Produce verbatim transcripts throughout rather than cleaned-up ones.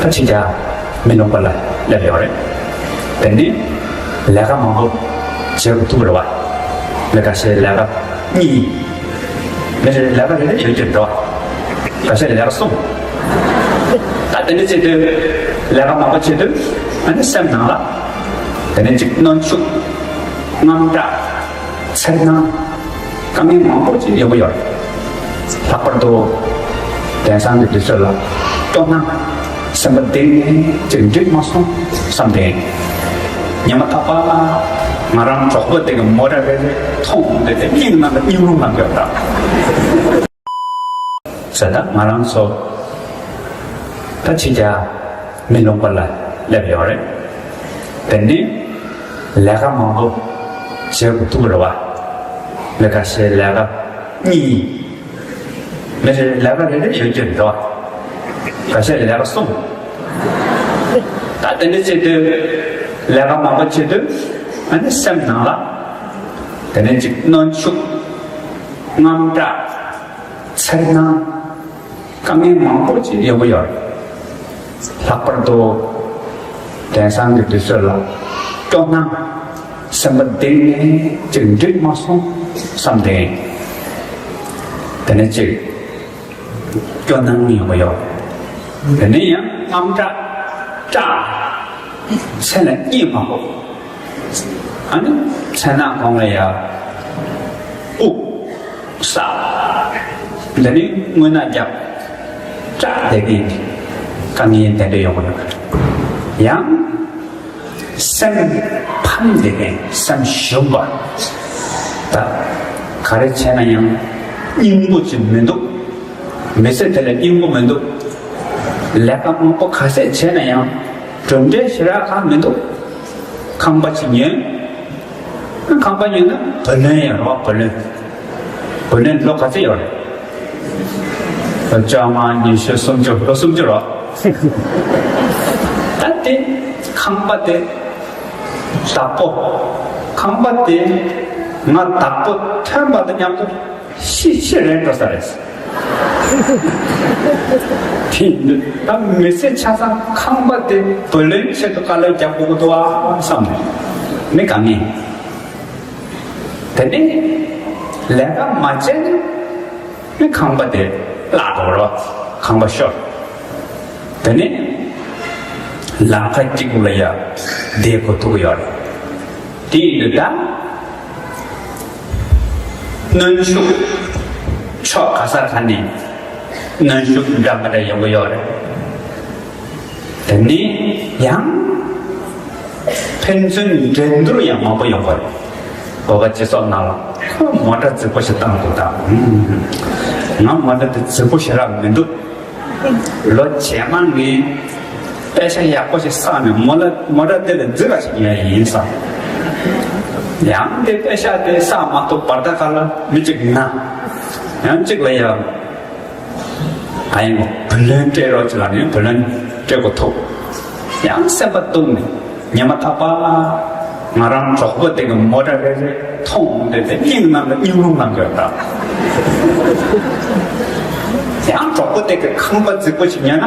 ད་ཕྱི་རྒྱལ་མི་ལུང་པ་ལ་སླེབས་ཡོད་རེད། དེ་ནི་ལས་ཀ་མང་པོ་བྱེད་དགོས་ཐུག་རེད་བ། མི་ཁ་ཤས་ལས་ཀ་གཉིས། མི་ལས་ཀ་རེ་རེ་ཡོད་ཀྱི་རེད་བ། ཁ་ཤས་ལས་ཀ་གསུམ། ད་དེ་འདྲ་བྱེད་དུས་ལས་ཀ་མང་པོ་བྱེད་དུས་ཨ་ནི་སེམས་ནང་ལ་དེ་ནི་གཅིག་གནོན་ཤུགས། དངངས་སྐྲག། འཚེར་སྣང་། དཀའ་ངལ་མང་པོ་ཅིག་ཡོང་གི་ཡོད་རེད། ལྷག་པར་དུ་དེང་སང་གི་དུས་ཚོད་ལ་སྐྱོ་སྣང་། སེམས་པ་གཏིང་ནས་ཅིག་འགྲིག་མ་སོང་བསམ་སྟེ། ཉི་མ་རྟག་པར་ང་རང་གྲོགས་པོ་དེ་གི་མོ་ཊ་རེ་རེ་མཐོང་དེ་དེ་སྙིང་ནང་ལ་སྙིང་རླུང་ལངས་ཡོད་ད། ཟེར་ད་ང་རང་ཚོ་ད་ཕྱི་རྒྱལ་མི་ལུང་པ་ལ་སླེབས་ཡོད་རེད། དེ་ནི་ལས་ཀ་མང་པོ་བྱེད་དགོས་ཐུག་རེད་བ། མི་ཁ་ཤས་ལས་ཀ་གཉིས། མི་རེ་ལས་ཀ་རེ་རེ་ཡོད་ཀྱི་རེད་བ། ཁ་ཤས་ལས་ཀ་གསུམ། ད་དེ་འདྲ་བྱེད་དུས་ལས་ཀ་མང་པོ་བྱེད་དུས་ཨ་ནི་སེམས་ནང་ལ་དེ་ནས་ཅིག་གནོན་ཤུགས། དངངས་སྐྲག། འཚེར་སྣང་། དཀའ་ངལ་མང་པོ་ཅིག་ཡོང་གི་ཡོད་རེད། ལྷག་པར་དུ་དེང་སང་གི་དུས་ཚོད་ལ་སྐྱོ་སྣང་། སེམས་པ་གཏིང་ནས་ཅིག་འགྲིག་མ་སོང་བསམ་སྟེ། དེ་ནས་ཅིག་སྐྱོ་སྣང་ཡོང་གི་ཡོད་རེད། དེ་ནས་ཡང་དངངས་སྐྲག། སྐྲག། མཚན་ལ་གཉིད་མ་ཁུག་ཨ་ནི་མཚན་ནག་གོང་ལ་ཡ་དབུགས་ས། འདི་ནི་རྔུལ་ནག་རྒྱབ། སྐྲག་བསྡད་མཁན་དཀའ་ངལ་དེ་འདྲ་ཡོང་གི་འདུག་ཡང་སེམས་ཕམ་བསྡད་མཁན་སེམས་ཞུམ་པ། ད་ག་རེ་བྱས་ན་ཡང་སྙིང་པོ་ཅིག་མི་འདུག་མི་ཚེ་དེ་ལ་སྙིང་པོ་མི་འདུག་ལས་ཀ་མང་པོ་ག་ཚད་བྱས་ན་ཡང་གྲུབ་འབྲས་ཞེ་དྲག་གང་མི་འདུག་ཁང་པ་ཅིག་ཉོས། ཁང་པ་ཉོས་ན་བུ་ལོན་ཡོད་རེད་བ། བུ་ལོན། བུ་ལོན་ལོ་ག་ཚོད་ཡོད་རེད། ལོ་བཅོ་ལྔ། ཉི་ཤུ། སུམ་ཅུ། ལོ་སུམ་ཅུ་རེད་བ། ད་དེ་ཁང་པ་དེ་བདག་པོ། ཁང་པ་དེ་ང་བདག་པོ་ཐོན་པ་དང་མཉམ་དུ་ཤི་ཤི་རན་འགྲོ་ས་རེད། དེ་ཡིན་དུས་ད་མི་ཚེ་ཆ་ཚང་ཁང་པ་དེ་བུ་ལོན་ཆེད་དུ་དཀའ་ལས་རྒྱག་དགོས་ཀྱི་འདུག་ཨ་བསམ་ནས་མི་དགའ་ངེས། དེ་ནས་ལས་ཀ་མ་བྱས་ན་མི་ཁང་པ་དེ་བརླག་འགྲོ་རོགས། ཁང་པ་ཤོར། དེ་ནས་ལམ་ཁ་གཅིག་པུ་ལ་ཡ་བསྡད་དགོས་ཐུག་གི་ཡོད་རེད། དེ་ཡིན་དུས་ད་གནོན་ཤུགས་ཕྱོགས་ག་ས་ག་ནས་གནོན་ཤུགས་འདྲ་མི་འདྲ་ཡོང་གི་ཡོད་རེད། དེ་ནས་ཡང་ཕན་ཚུན་འགྲན་བསྡུར་ཡང་མང་པོ་ཡོང་གི་རེད། བོད་པ་སྤྱི་ཚོགས་ནང་ལ་ཁོ་མོ་ཊ་རྫིག་པོ་ཞིག་བཏང་འདུག་ད། ང་མོ་ཊ་དེ་རྫིག་པོ་ཞེ་དྲག་མི་འདུག་ལོ་རྗེས་མ་ངས་པེ་ཤ་ཡག་པོ་ཞིག་བསགས་ནས་མོ་ལ་མོ་ཊ་དེ་ལས་རྫིག་པ་ཞིག་ཉོ་ཡ་ཡིན་བསམ། ཡང་དེ་པེ་ཤ་དེ་བསགས་མ་ཐུབ་བར་ད་ག་ལ་མི་གཅིག་ན། ཡང་གཅིག་ལ་ཡ། ཨ་ཡིན་བུ་ལོན་སྤྲད་རོགས་ཅིག་ལ་ནི་བུ་ལོན་སྤྲད་དགོས་ཐུག་ཡང་སེམས་པ་སྡུག་ནས་ཉི་མ་རྟག་པར་ང་རང་གྲོགས་པོ་དེ་གི་མོ་ཊ་རེ་རེ་མཐོང་དེ་དེ་སྙིང་ནང་ལ་སྙིང་རླུང་ལངས་ཡོད་ད། ཡང་གྲོགས་པོ་དེ་གི་ཁང་པ་རྫིག་པོ་ཞིག་ཉོས་ན།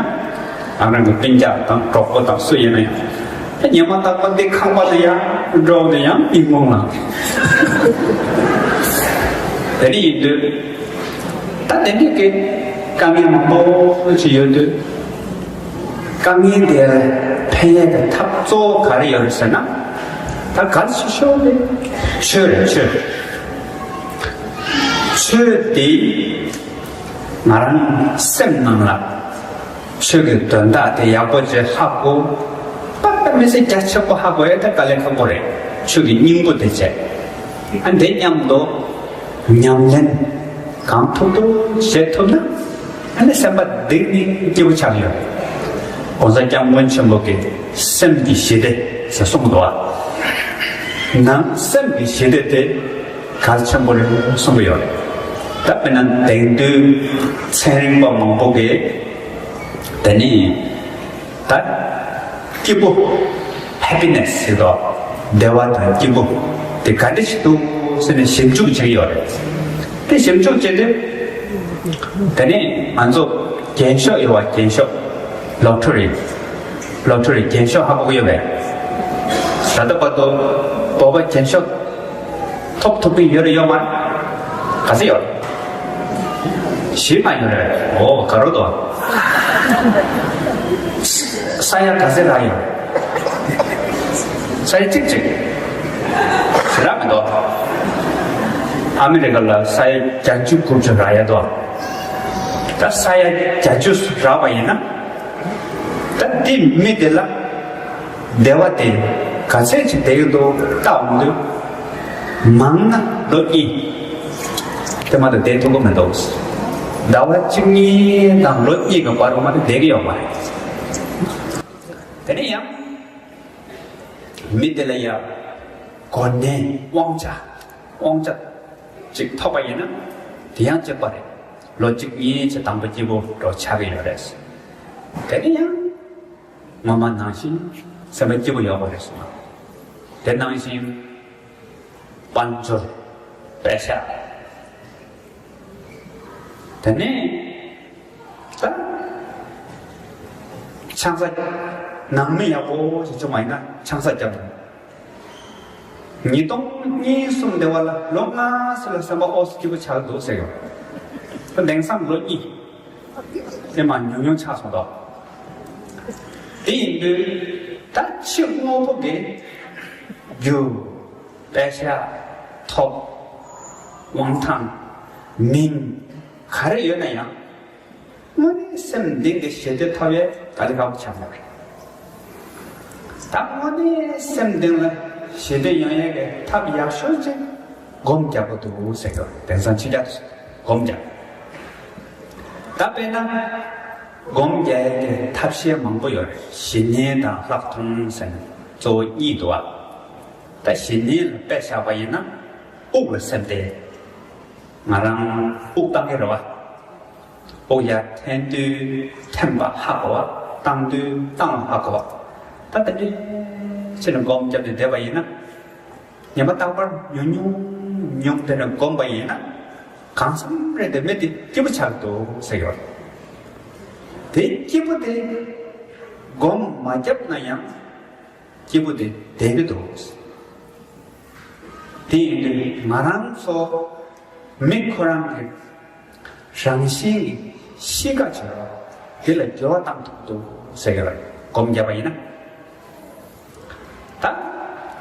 ང་རང་གི་སྤུན་ཀྱག་དང་གྲོགས་པོ་དང་སུ་ཡིན་ན་ཡང་། ཉི་མ་རྟག་པར་འདི་ཁང་པ་དེ་ཡང་འགྲོ་དེ་ཡང་སྙིང་རླུང་ལངས། དེ་འདྲ་ཡིན་དུས། ད་དེ་འདྲ་གི་དཀའ་ངལ་མང་པོ་ཞིག་ཡོད་དུས། དཀའ་ངལ་དེར་ཕན་ཡས་ཀྱི་ཐབས་གཙོ་བོ་ག་རེ་ཡོད་རེད་ཟེར་ན། ད་གལ་ཆེ་ཤོས་དེ་ཆོས་རེད་ཆོས། ཆོས་དེ་ང་རང་སེམས་ནང་ལ་ཆོས་ཀྱི་དོན་དག་དེ་ཡག་པོ་ཅིག་ཧ་གོ། པ་ད་མི་ཚེ་རྒྱ་ཆེན་པོ་ཧ་གོ་ཡས་ད་དཀའ་ལས་ཁག་པོ་རེད། ཆོས་ཀྱི་སྙིང་པོ་དེ་བྱས། ཨ་འདི་མཉམ་དུ་ཉམས་ལེན་གང་ཐུབ་ཐུབ་བྱེད་ཐུབ་ན། ཨ་ནི་སེམས་པ་གཏིང་ནས་སྐྱིད་པོ་ཆགས་ཡོད། ༸གོང་ས་༸སྐྱབས་མགོན་ཆེན་པོ་གིས་སེམས་ཀྱི་ཞི་བདེ་ཟེར་གསུངས་འདུག་བ། ནང་སེམས་ཀྱི་ཞི་བདེ་དེ་གལ་ཆེན་པོ་རེད་གསུངས་ཀྱི་ཡོད་རེད། ད་དཔེར་ན་དེང་དུས་ཚན་རིག་པ་མང་པོ་གིས་དེ་ནི། ད་སྐྱིད་པོ། ཧེ་པི་ནེ་སི་ཟེར་དོ། བདེ་བ་དང་སྐྱིད་པོ་དེ་ག་འདྲ་ཞིག་འདུག་ཟེར་ནས་ཞིབ་འཇུག་བྱེད་ཀྱི་ཡོད་རེད། དེ་ཞིབ་འཇུག་བྱས་ཏེ། དེ་ནས་ང་ཚོ་རྒན་ཤོས་ཡོད་པ། རྒན་ཤོས་ལོ་ཐོ་རི། སློབ་ཕྲུག་རེ་རྒྱན་ཤོག་ཧ་གོ་གི་ཡོད་པས། ད་ལྟ་བར་དུ་བོད་པ་རྒྱན་ཤོག་ཐོབ་ཐུབ་ཀྱི་ཡོད་རེད་ཡོད་མ་རེད། ག་ཚོད་ཡོད་རེད། བཞི་ལྔ་ཡོད་རེད། འོ་ག་རོ་དོ། ས་ཡ་ག་ཚོད་རག་ཡོད་རེད། ས་ཡ་གཅིག་གཅིག་རག་མི་འདུག་ཨ་མི་རི་ཀ་ལ་ས་ཡ་བརྒྱད་ཅུ་དགུ་བཅུ་རག་ཡ་འདུག་ད་ས་ཡ་བརྒྱད་ཅུ་རག་པ་ཡིན་ན། ད་འདི་མི་དེ་ལ་བདེ་བ་དེ་ག་ཚད་ཅིག་བསྡད་ཀྱི་འདུག་ལྟ་འོང་དུས། མང་ན་ལོ་གཉིས་དེ་མ་གཏོགས་བསྡད་ཐུབ་ཀྱི་མི་འདུག་ཟླ་བ་གཅིག་གཉིས་དང་ལོ་གཉིས་ཀྱི་བར་དུ་མ་གཏོགས་བསྡད་ཀྱི་ཡོད་མ་རེད། དེ་ནས་ཡང་མི་དེ་ལ་ཡང་གོ་གནས་དབང་ཆ་དབང་ཆ་ཅིག་ཐོབ་པ་ཡིན་ན་དེ་ཡང་གཅིག་པ་རེད། ལོ་གཅིག་གཉིས་ཅིག་དང་པོ་སྐྱིད་པོ་འགྲོ་ཆགས་ཀྱི་ཡོད་རེད། དེ་ནས་ཡང་སྔོན་མ་ནང་བཞིན་སེམས་པ་སྐྱིད་པོ་ཡོད་པ་རེད་གསུངས། དེ་ནང་བཞིན་དཔལ་འབྱོར་པད་ཤག་དེ་ནས་ད་ཆང་ས་ནང་མི་ཡག་པོ་ཞིག་བྱུང་བ་ཡིན་ན་ཆང་ས་བརྒྱབ་འདུག་ཉིས་སྟོང་གཉིས་གསུམ་དེ་བ་ལ་ལོ་ལྔ་ཙམ་ལ་སེམས་པ་ཨོ་སི་སྐྱིད་པོ་ཆགས་འདུག་ཟེར་ཡོང་། དེང་སང་ལོ་གཉིས་དེ་མ་ཉུང་ཉུང་ཆགས་སོང་དོ། དེ་ཡིན་དུས་ད་ཕྱི་དངོས་པོ་གི་རྒྱུ་པད་ཤག་ཐོབ་དབང་ཐང་མིང་ག་རེ་ཡོད་ན་ཡང་། དངོས་གནས་སེམས་གཏིང་གི་ཞི་བདེ་ཐོབ་ཡས་དཀའ་ལས་ཁག་པོ་ཆགས་ཡོད་རེད། ད་དངོས་གནས་སེམས་གཏིང་ལ་ཞི་བདེ་ཡོང་ཡས་ཀྱི་ཐབས་ཡག་ཤོས་ཅིག་སྒོམ་རྒྱག་དགོས་འདུག་ཟེར་གྱི་ཡོད་རེད། དེང་སང་ཕྱི་རྒྱལ་དུ་སྒོམ་རྒྱག་ད་དཔེར་ན་སྒོམ་རྒྱག་ཡས་ཀྱི་ཐབས་ཤེས་མང་པོ་ཡོད་རེད། ཞི་གནས་དང་ལྷག་མཐོང་ཟེར་ནས་གཙོ་བོ་གཉིས་འདུག་བ། ད་ཞི་གནས་ལ་དཔེ་བཞག་པ་ཡིན་ན་དབུགས་ལ་སེམས་གཏད། ང་རང་དབུགས་བཏང་གི་རེད་བ། དབུགས་ཡར་འཐེན་དུས་འཐེན་པ་ཧ་གོ་བ། བཏང་དུས་བཏང་བ་ཧ་གོ་བ། ད་དེ་འདྲའི་ཕྱིར་སྒོམ་བརྒྱབ་ནས་བསྡད་པ་ཡིན་ན། ཉི་མ་རྟག་པར་ཉུང་ཉུང་ཉུང་དེ་འདྲ་སྒོམ་པ་ཡིན་ན། གང་འཚམ་རེ་དེ་མི་དེ་སྐྱིད་པོ་ཆགས་འདུག་ཟེར་གྱི་ཡོད་རེད། དེ་སྐྱིད་པོ་དེ་སྒོམ་མ་བརྒྱབ་ན་ཡང་། སྐྱིད་པོ་དེ་བསྡད་ཀྱི་འདུག་དེ་ཡིན་དུས་ང་རང་ཚོ་མི་ཁོ་རང་གི་རང་བཞིན་གྱི་གཤིས་ཀ་བྱེད་རོགས་དེ་ལ་འགྱུར་བ་བཏང་ཐུབ་འདུག་ཟེར་གྱི་རེད། སྒོམ་བརྒྱབ་པ་ཡིན་ན། ད་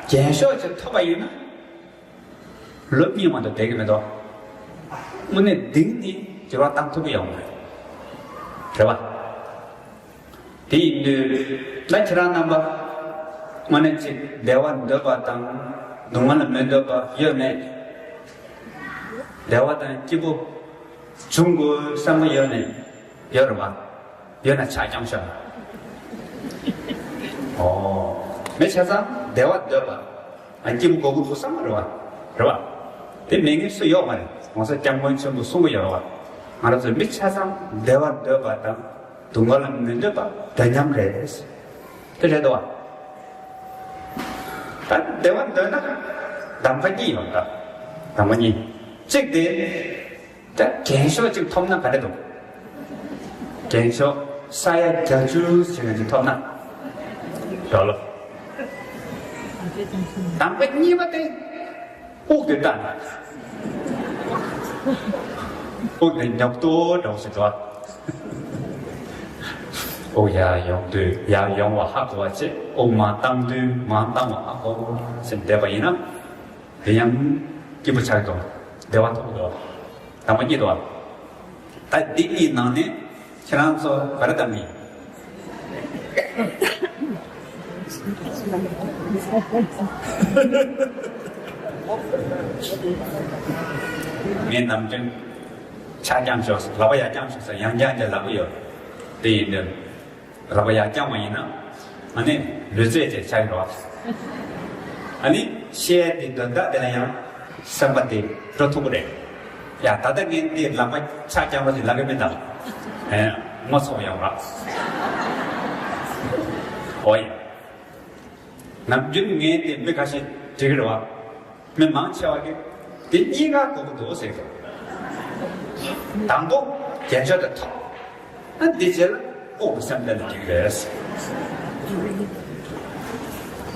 རྒྱན་ཤོག་ཅིག་ཐོབ་པ་ཡིན་ན་ལོ་གཉིས་མ་གཏོགས་བསྡད་ཀྱི་མི་འདུག་དངོས་གནས་གཏིང་ནས་འགྱུར་བ་བཏང་ཐུབ་ཀྱི་ཡོད་མ་རེད། རེད་བ། དེ་ཡིན་དུས་ད་ཁྱེད་རང་རྣམ་པ་དངོས་གནས་ཅིག་བདེ་བ་འདོད་པ་དང་སྡུག་བསྔལ་མི་འདོད་པ་ཡོད་མེད། བདེ་བ་དང་སྐྱིད་པོ་བྱུང་དགོས་བསམ་པ་ཡོད་མེད། ཡོད་རེད་བ། ཡོད་ན་ཕྱག་བརྐྱངས་ཤོག་ཨོ། མི་ཆ་ཚང་བདེ་བ་འདོད་པ། ཨ་སྐྱིད་པོ་དགོས་ཀྱི་འདུག་བསམ་གྱི་རེད་བ། རེད་བ། དེ་མེད་མཁན་སུ་ཡོད་མ་རེད། ༸གོང་ས་༸སྐྱབས་མགོན་ཆེན་པོས་གསུང་གི་ཡོད་རེད་བ། ང་རང་ཚོ་མི་ཆ་ཚང་བདེ་བ་འདོད་པ་དང་སྡུག་བསྔལ་མི་འདོད་པ་འདྲ་མཉམ་རེད། དེ་རེད་དོ། ད་བདེ་བ་འདོད་ན་གདམ་ག་གཉིས་ཡོད་ད། གདམ་ག་གཉིས། གཅིག་དེ། ད་རྒྱན་ཤོག་ཅིག་ཐོབ་ན་ག་རེ་འདུག་རྒྱན་ཤོག་ས་ཡ་བརྒྱད་ཅུ་ཞིག་ཅིག་ཐོབ་ན། རོ་ལོ། གདམ་ག་གཉིས་པ་དེ། དབུགས་དེ་བཏང་ན། དབུགས་དེ་ཉོབ་ཏོ་འདྲ་བོ་ཞིག་འགྲོ། དབུགས་ཡར་ཡོང་དུས་ཡར་ཡོང་བ་ཧ་གོ་བ་བྱེད། དབུགས་མར་བཏང་དུས་མར་བཏང་བ་ཧ་གོ་བ་བྱེད་བསྡད་པ་ཡིན་ན། དེ་ཡང་སྐྱིད་པོ་ཆགས་འདུག་བདེ་བ་ཐོབ་འདུག་གདམ་ག་གཉིས་འདུག་ད་འདི་གཉིས་ནང་ནས་ཁྱེད་རང་ཚོ་ག་རེ་གདམ་གྱི་ཡིན། ངས་ནམ་རྒྱུན་ཕྱག་བརྐྱངས་ཤོག་ཟེར། ལག་པ་ཡར་བརྐྱངས་ཤོག་ཟེར། ཡང་བརྐྱངས་བརྐྱངས་ལབ་ཀྱི་ཡོད། དེ་ཡིན་དུས། ལག་པ་ཡར་བརྐྱངས་པ་ཡིན་ན། ཨ་ནི་ལུས་རྩལ་ཅིག་ཆགས་ཀྱི་རེད་བ། ཨ་ནི་བཤད་དེ་འདོན་སྟངས་དེ་ལ་ཡང་སེམས་པ་དེ་འགྲོ་ཐུབ་ཀྱི་རེད། ཡ་ད་ལྟ་ངས་འདི་ལག་པ་ཕྱག་བརྐྱངས་པ་ཞིག་ལབ་ཀྱི་མིན་ད། ཨེ། ངོ་ཚ་བ་ཡོང་ར། འོ་ཡ། ནམ་རྒྱུན་ངས་འདི་མི་ཁ་ཤས་འདྲི་གི་རེད་བ། མི་མང་ཆེ་བ་གིས་དེ་གཉིས་ཀ་དགོས་ཀྱི་འདུག་ཟེར་གི། དང་པོ་རྒྱན་ཤོག་དེ་ཐོབ། ཨ་འདི་རྗེས་ལ་དབུགས་ཀྱི་སེམས་གཏད་ལ་འགྲིག་རེད།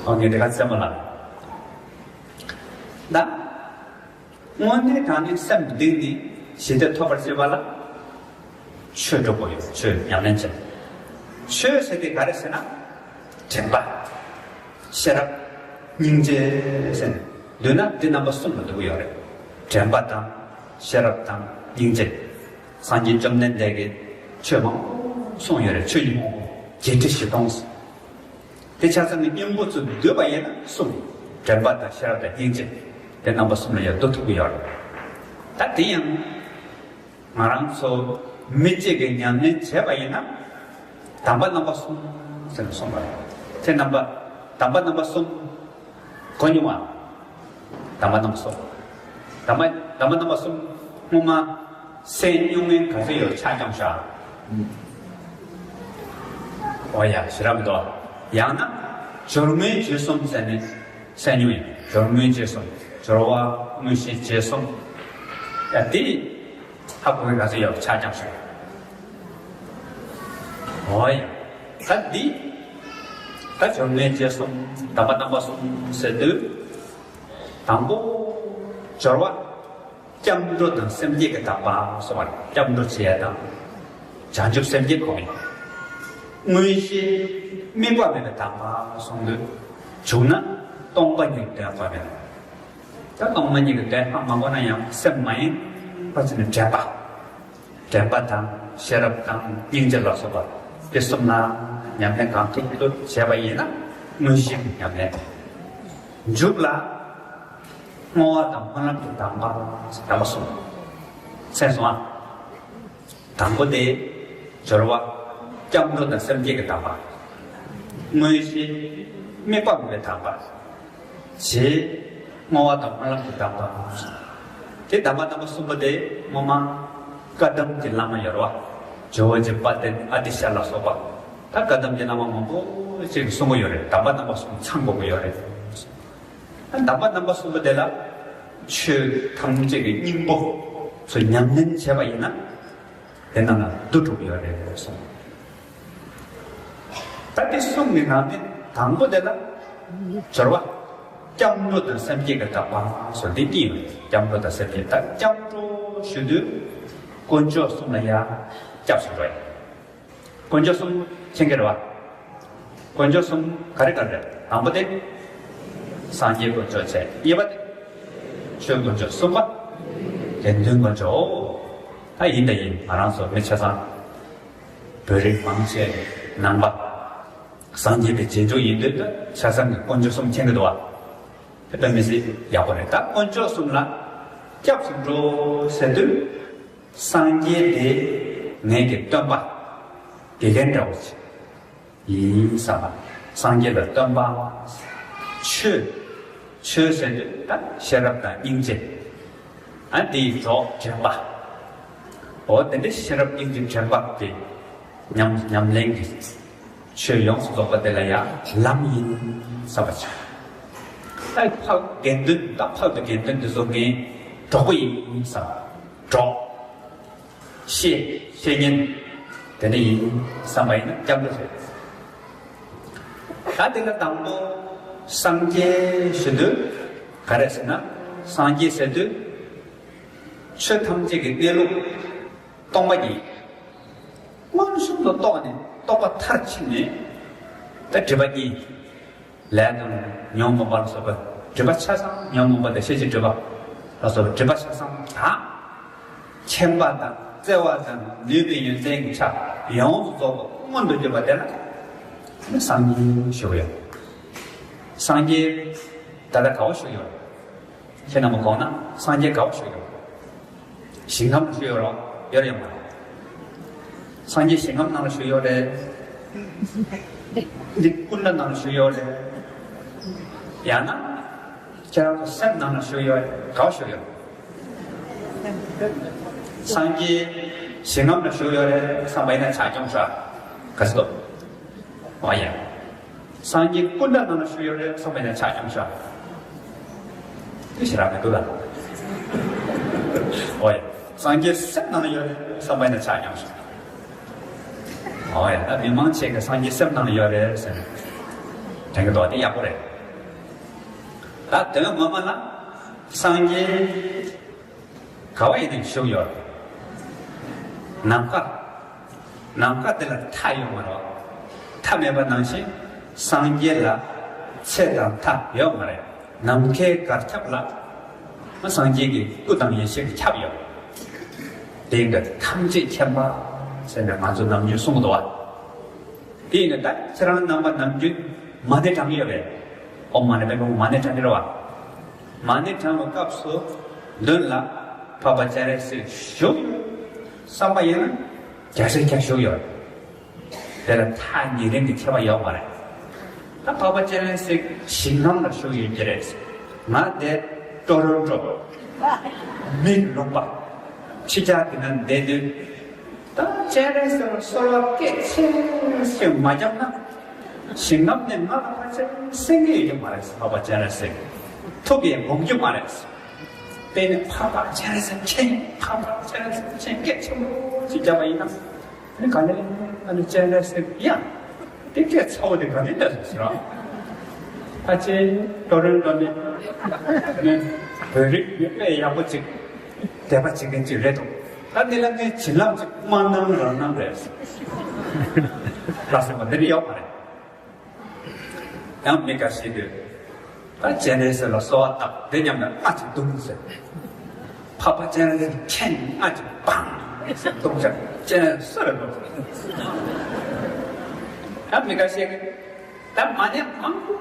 ཨོ་ངས་དེ་ག་ཚད་མ་ལ། ད། དངོས་གནས་དྲང་གནས་སེམས་གཏིང་ནས་ཞི་བདེ་ཐོབ་པར་བྱེད་པ་ལ། ཆོས་སྒྲུབ་དགོས་ཡོད། ཆོས་ཉམས་ལེན་བྱེད། ཆོས་ཟེར་དེ་ག་རེ་ཟེར་ན། དྲན་པ། ཤེས་རབ། སྙིང་རྗེ་ཟེར་ནས། འདོད་ན་འདི་རྣམ་པ་གསུམ་ལ་འདུ་གི་ཡོད་རེད། དྲན་པ་དང་། ཤེས་རབ་དང་། སྙིང་རྗེ། སངས་རྒྱས་བཅོམ་ལྡན་འདས་ཀྱིས་ཆོས་མང་པོ་གསུངས་ཡོད་རེད། ཆོས་ཉིད་བརྒྱད་ཁྲི་བཞི་སྟོང་། དེ་ཆ་ཚང་གི་སྙིང་པོ་ཚོ་འདུས་པ་ཡིན་ན་གསུམ། དྲན་པ་དང་ཤེས་རབ་དང་སྙིང་རྗེ། དེ་རྣམ་པ་གསུམ་ལ་ཡང་འདུ་ཐུབ་ཀྱི་ཡོད་རེད། ད་དེ་ཡང་ང་རང་ཚོ་མི་གཅིག་གིས་ཉམས་ལེན་བྱས་པ་ཡིན་ན། དམ་པ་རྣམ་པ་གསུམ་ཟེར་ནས་གསུངས་པ་རེད། དེ་རྣམ་པ། དམ་པ་རྣམ་པ་གསུམ། གོ་མྱོང་བ། དམ་པ་རྣམ་པ་གསུམ། དམ་པ། དམ་པ་རྣམ་པ་གསུམ་སྔོན་མ་གསན་མྱོང་མཁན་ག་ཚོད་ཡོད། ཕྱག་བརྐྱངས་ཤོག། ཨོ་ཡ། ཞེ་དྲག་མི་འདུག། ཡང་ན་སྦྱོར་དངོས་རྗེས་གསུམ་ཟེར་ནས་གསན་མྱོང་ཡོད། སྦྱོར་དངོས་རྗེས་གསུམ། སྦྱོར་བ་དངོས་གཞི་རྗེས་གསུམ། ཡ་དེ་ཧ་གོ་མཁན་ག་ཚོད་ཡོད། ཕྱག་བརྐྱངས་ཤོག། ཨོ་ཡ། ད་འདི། ད་སྦྱོར་དངོས་རྗེས་གསུམ། དམ་པ་རྣམ་པ་གསུམ་ཟེར་དུས། དང་པོ། སྦྱོར་བ། སྐྱབས་འགྲོ་དང་སེམས་བསྐྱེད་ཀྱི་དམ་པ་གསུངས་པ་རེད། སྐྱབས་འགྲོ་བྱེད་ཡ་དང་། བྱང་ཆུབ་སེམས་བསྐྱེད་གོ་མིན། དངོས་གཞི། དམིགས་པ་མེད་པའི་དམ་པ་གསུངས་དུས། བྱུང་ན་སྟོང་པ་ཉིད་དོན་གོ་མིན། ད་སྟོང་པ་ཉིད་ཀྱི་དོན་ཧ་མ་གོ་ན་ཡང་སེམས་མ་ཡེངས་པ་བྱས་ནས་དྲན་པ། དྲན་པ་དང་ཤེས་རབ་དང་སྙིང་རྗེ་ལ་སོགས་པ་དེ་གསུམ་ལ་ཉམས་ལེན་གང་ཐུབ་ཐུབ་བྱས་པ་ཡིན་ན་དངོས་གཞི་གི་ཉམས་ལེན། མཇུག་ལ་བསྔོ་བ་དང་སྨོན་ལམ་གྱི་དམ་པ། དམ་པ་གསུམ། མཁྱེན་སོང་ཨ། དང་པོ་དེ་སྦྱོར་བ། སྐྱབས་འགྲོ་དང་སེམས་བསྐྱེད་ཀྱི་དམ་པ། དངོས་གཞི། དམིགས་པ་མེད་པའི་དམ་པ། རྗེས། བསྔོ་བ་དང་སྨོན་ལམ་གྱི་དམ་པ། དེ་དམ་པ་རྣམ་པ་གསུམ་པོ་དེ་སྔོན་མ་བཀའ་གདམས་ཀྱི་བླ་མ་ཡོད་རེད་བ། ཇོ་བོ་རྗེ་དཔལ་ལྡན་ཨ་ཏི་ཤ་ལ་སོགས་པ། ད་བཀའ་གདམས་ཀྱི་བླ་མ་མང་པོ་ཅིག་གསུང་གི་ཡོད་རེད། དམ་པ་རྣམ་པ་གསུམ་ཚང་དགོས་ཀྱི་ཡོད་རེད། ད་དམ་པ་རྣམ་པ་གསུམ་པོ་དེ་ལ་ཆོས་ཐམས་ཅད་ཀྱི་སྙིང་པོ་ཚོ་ཉམས་ལེན་བྱས་པ་ཡིན་ན། དེ་རྣམས་ལ་བསྡུ་གྲུབ་ཡོད་རེད་གསུངས། ད་དེ་གསུམ་གྱི་ནང་ནས་དང་པོ་དེ་ལ་སྦྱོར་བ། སྐྱབས་འགྲོ་དང་སེམས་བསྐྱེད་ཀྱི་དམ་པ་སོགས་འདི་གཉིས་ཡོད། སྐྱབས་འགྲོ་དང་སེམས་བསྐྱེད། ད་སྐྱབས་འགྲོ་ཞུ་དུས་དཀོན་མཆོག་གསུམ་ལ་ཡང་སྐྱབས་སུ་འགྲོ་ཡ། དཀོན་མཆོག་གསུམ་མཁྱེན་གྱི་རེད་བ། དཀོན་མཆོག་གསུམ་ག་རེ་ག་རེ་རེད། དང་པོ་དེ་སངས་རྒྱས་དཀོན་མཆོག་བྱས། གཉིས་པ་དེ་ཆོས་དཀོན་མཆོག་གསུམ་པ་དགེ་འདུན་དཀོན་མཆོག་ད་ཡིན་ད་ཡིན། ང་རང་ཚོ་མི་ཆ་ཚང་བོད་རིགས་མང་ཆེ་ནང་པ། སངས་རྒྱས་པའི་རྗེས་འཇུག་ཡིན་དུས་ད་ཆ་ཚང་གི་དཀོན་མཆོག་གསུམ་མཁྱེན་གྱི་འདུག་བ། དེ་དཔེ་མི་སྲིད་ཡག་པོ་རེད། ད་དཀོན་མཆོག་གསུམ་ལ་སྐྱབས་སུ་འགྲོ་ཟེར་དུས། སངས་རྒྱས་དེ་ངེད་ཀྱི་སྟོན་པ། དགེ་རྒན་འདྲ་བོ་ཅིག་ཡིན་བསམ་པ། སངས་རྒྱས་ལ་སྟོན་པ། ཆོས། ཆོས་ཟེར་དུས་ད་ཤེས་རབ་དང་སྙིང་རྗེ། ཨ་དེའི་གྲོགས་དྲན་པ། འོ་དེ་འདྲ་ཤེས་རབ་སྙིང་རྗེ་དྲན་པ་དེ་ཉམས་ཉམས་ལེན་གྱི་ཆོས་ཡོངས་སུ་རྫོགས་པ་དེ་ལ་ཡང་ལམ་ཡིན་བསམ་པ་བྱ། ད་འཕགས་དགེ་འདུན། ད་འཕགས་པའི་དགེ་འདུན་དེ་ཚོ་ངའི་གྲོགས་པོ་ཡིན་བསམ། གྲོགས། བཤེས། བཤེས་གཉེན། དེ་འདྲ་ཡིན་བསམ་པ་ཡིན་ན་སྐྱབས་འགྲོ་ཟེར། ད་དེ་ལ་དང་པོ་སངས་རྒྱས་ཞུ་དུས་ག་རེ་ཟེར་ན། སངས་རྒྱས་ཟེར་དུས་ཆོས་ཐམས་ཅད་ཀྱི་གནས་ལུགས་སྟོང་པ་ཉིད། མངོན་སུམ་དུ་རྟོགས་ནས་རྟོགས་པ་མཐར་ཕྱིན་ནས་ད་སྒྲིབ་པ་གཉིས། ལས་དང་ཉོན་མོངས་པ་ལ་སོགས་པ་སྒྲིབ་པ་ཆ་ཚང་། ཉོན་མོངས་པ་དང་ཤེས་བྱའི་སྒྲིབ་པ་ལ་སོགས་པ་སྒྲིབ་པ་ཆ་ཚང་དག། མཁྱེན་པ་དང་བརྩེ་བ་དང་ནུས་པའི་ཡོན་ཏན་གྱི་ཆ་ཡོངས་སུ་རྫོགས་པ་མངོན་དུ་གྱུར་པ་དེ་ལ་ནི་སངས་རྒྱས་ཞུ་གི་ཡོད། སངས་རྒྱས་ད་ལྟ་ག་བ་བཞུགས་ཡོད། ཁྱེད་རྣམ་པ་དགོངས་ན་སངས་རྒྱས་ག་བ་བཞུགས་ཡོད། ཞིང་ཁམས་ལ་བཞུགས་ཡོད་རོགས། ཡོད་རེད་ཡོད་མ་རེད། སངས་རྒྱས་ཞིང་ཁམས་ནང་ལ་བཞུགས་ཡོད་རེད། འདི་ཀུན་ད་ནང་ལ་བཞུགས་ཡོད་རེད། ཡང་ན་ཁྱེད་རང་ཚོ་སེམས་ནང་ལ་བཞུགས་ཡོད་རེད། ག་བ་བཞུགས་ཡོད། སངས་རྒྱས་ཞིང་ཁམས་ལ་བཞུགས་ཡོད་རེད་བསམ་པ་ཡིན་ན་ཕྱག་རྐྱོང་ཤོག། ག་ཚོད་འདུག། ཨོ་ཡ། སངས་རྒྱས་ཀུན་ད་ནང་ལ་བཞུགས་ཡོད་རེད་བསམ་པ་ཡིན་ན་ཕྱག་རྐྱོང་ཤོག། དེ་ཞེ་དྲག་མི་འདུག་ལ། ཨོ་ཡ། སངས་རྒྱས་སེམས་ནང་ལ་ཡོད་རེད་བསམ་པ་ཡིན་ན་ཕྱག་རྐྱོང་ཤོག། ཨོ་ཡ། ད་མི་མང་ཆེ་གི་སངས་རྒྱས་སེམས་ནང་ལ་ཡོད་རེད་ཟེར་ནས་དྲན་གི་འདུག་དེ་ཡག་པོ་རེད། ད་དོན་ངོ་མ་ལ་སངས་རྒྱས་ག་བ་ཡིན་ནའི་བཞུགས་ཡོད་རེད། ནམ་མཁའ། ནམ་མཁའ་དེ་ལ་མཐའ་ཡོད་མ་རེད། མཐའ་མེད་པ་ནང་བཞིན་སངས་རྒྱས་ལ་ཚད་དང་མཐའ་ཡོད་མ་རེད། ནམ་མཁའི་གར་ཁྱབ་ལ་སངས་རྒྱས་ཀྱི་སྐུ་དང་ཡེ་ཤེས་ཀྱི་ཁྱབ་ཡོད། དེ་འདྲ་ཐམས་ཅད་མཁྱེན་པ་ཟེར་ནས་ང་ཚོ་ནམ་རྒྱུན་གསུང་གི་འདུག་བ། དེ་ཡིན་ན་ད་ཁྱེད་རང་རྣམ་པ་ནམ་རྒྱུན་མ་ཎི་བགྲང་གི་ཡོད་པས། ཨོཾ་མ་ཎི་པདྨེ་ཧཱུྃ་མ་ཎི་བགྲང་གི་རེད་བ། མ་ཎི་བགྲང་བའི་སྐབས་སུ་མདུན་ལ་འཕགས་པ་སྤྱན་རས་གཟིགས་བཞུགས་ཡོད་བསམ་པ་ཡིན་ན་རྒྱལ་སྲས་ཀྱང་བཞུགས་ཡོད། དེ་ལ་ཐག་ཉེ་རིང་གི་ཁྱད་པར་ཡོད་མ་རེད། ད་འཕགས་པ་སྤྱན་རས་གཟིགས་ཞིང་ཁམས་ལ་བཞུགས་ཡོད་ཀྱི་རེད། ང་དེ་ཀྲོ་རོན་ཀྲོ་མིག་ལོག་པ་ཕྱི་རྒྱལ་དེ་ན་བསྡད་དུས། ད་སྤྱན་རས་གཟིགས་ལ་གསོལ་བ་སྐད་ཆེན་ཞིག་མ་བརྒྱབ་ན། ཞིང་ཁམས་ནས་ང་ལ་ཕར་ཕྱིན་གསན་གྱི་ཡོད་ཀྱི་མ་རེད། འཕགས་པ་སྤྱན་རས་གཟིགས་ཐུགས་ཀྱིས་དགོངས་རྒྱུ་མ་རེད། དཔེར་ན་འཕགས་པ་སྤྱན་རས་གཟིགས་མཁྱེན། འཕགས་པ་སྤྱན་རས་གཟིགས་མཁྱེན་སྐད་ཆེན་པོ་ཞིག་བརྒྱབ་པ་ཡིན་ན། ཨ་ནི་ག་ལེ་ཨ་ནི་སྤྱན་རས་གཟིགས་ཡ། དེ་སྐད་ཚ་བོ་དེ་ག་ནས་འདྲ་ཟེར་ར། ཕལ་ཆེར་ཀྲོ་རོན་ཀྲོ་ནི་ནི་བོད་རིགས་ནི་དཔེ་ཡག་པོ་ཅིག་དད་པ་བྱེད་མཁན་ཅིག་རེད་འདུག་ད་འདི་ལ་ངའི་བྱིན་རླབས་ཅིག་སྨོན་ལམ་རང་རྣམ་རེད་ལ་ཟེར་བ་འདི་ནི་ཡོད་མ་རེད། ཡང་མི་འགའ་ཞིག་གིས་ད་སྤྱན་རས་གཟིགས་ལ་གསོལ་བ་བཏབ་དེ་མཉམ་དུ་ཨ་ཅིག་བརྡུང་ཟེར། འཕགས་པ་སྤྱན་རས་གཟིགས་མཁྱེན། ཨ་ཅིག་བང་ཟེར་བརྡུང་བྱ་སྤྱན་རས་གཟིགས་སུ་རེད་འདུག་ད་མི་འགའ་ཞིག་གིས་ད་མ་ཎི་མང་པོ་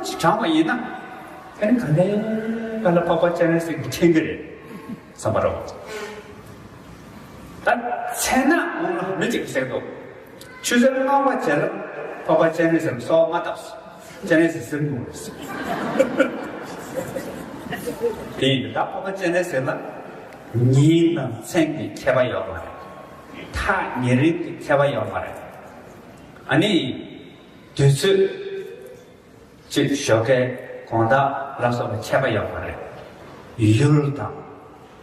ཅིག་བགྲངས་པ་ཡིན་ན། ཨ་ནི་ག་ལེ་ག་ལེ་འཕགས་པ་སྤྱན་རས་གཟིགས་ཀྱིས་མཁྱེན་གྱི་རེད་བསམ་པ་རེད། ད་མཚན་ནས་འོང་ལ་མི་གཅིག་གིས་ཟེར་འདུག་ཆུ་ཚོད་ལྔ་པ་རྗེས་ལ་འཕགས་པ་སྤྱན་རས་གཟིགས་ལ་གསོལ་བ་མ་བཏབ། སྤྱན་རས་གཟིགས་ཟིན་འདུག་ཟེར། དེ་ཡིན་དུས་ད་འཕགས་པ་སྤྱན་རས་གཟིགས་ལ་ཉིན་དང་མཚན་གྱི་ཁྱད་པར་ཡོད་མ་རེད། ཐག་ཉེ་རིང་གི་ཁྱད་པར་ཡོད་མ་རེད། ཨ་ནི་དུས་ཚོད་ཅིག་ཞོགས་ཀས་དགོང་དག་ལ་སོགས་པ་ཁྱད་པར་ཡོད་མ་རེད། ཡུལ་དང་།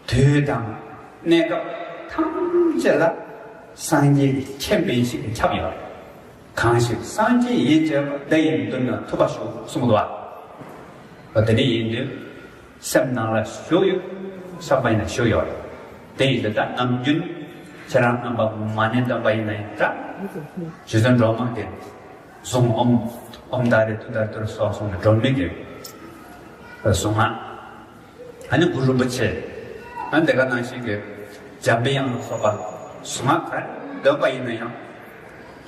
དུས་དང་། གནས་སྐབས་ཐམས་ཅད་ལ་སངས་རྒྱས་ཀྱི་མཁྱེན་པའི་ཤེས་ཀྱི་ཁྱབ་ཡོད་རེད། གང་ཞིག་སངས་རྒྱས་ཡིད་བྱེད་པ། དེ་ཡི་མདུན་ན་ཐུབ་པ་ཞུགས་གསུངས་འདུག་བ། དེ་འདྲ་ཡིན་དུས་སེམས་ནང་ལ་བཞུགས་ཡོད་བསམ་པ་ཡིན་ན་བཞུགས་ཡོད་རེད། དེ་ཡིན་དུས་ད་ནམ་རྒྱུན་ཁྱེད་རང་རྣམ་པ་མ་ཎི་འདོན་པ་ཡིན་ན་ཡང་འདྲ། རྗེ་བཙུན་སྒྲོལ་མ་གིས་གཟུངས་ཨོཾ་ཨོཾ་ཏཱ་རེ་ཏུཏྟཱ་རེ་ཏུ་རེ་སྭཱ་ཧཱ་གསུངས་ནས་སྒྲོལ་མའི་གི་གཟུངས་སྔགས། ཨ་ནི་གུ་རུ་རིན་པོ་ཆེ། ཨ་ནི་དེ་ག་ནང་བཞིན་གྱི་འཇམ་པའི་དབྱངས་ལ་སོགས་པ་གཟུངས་སྔགས་ག་རེ་འདོན་པ་ཡིན་ན་ཡང་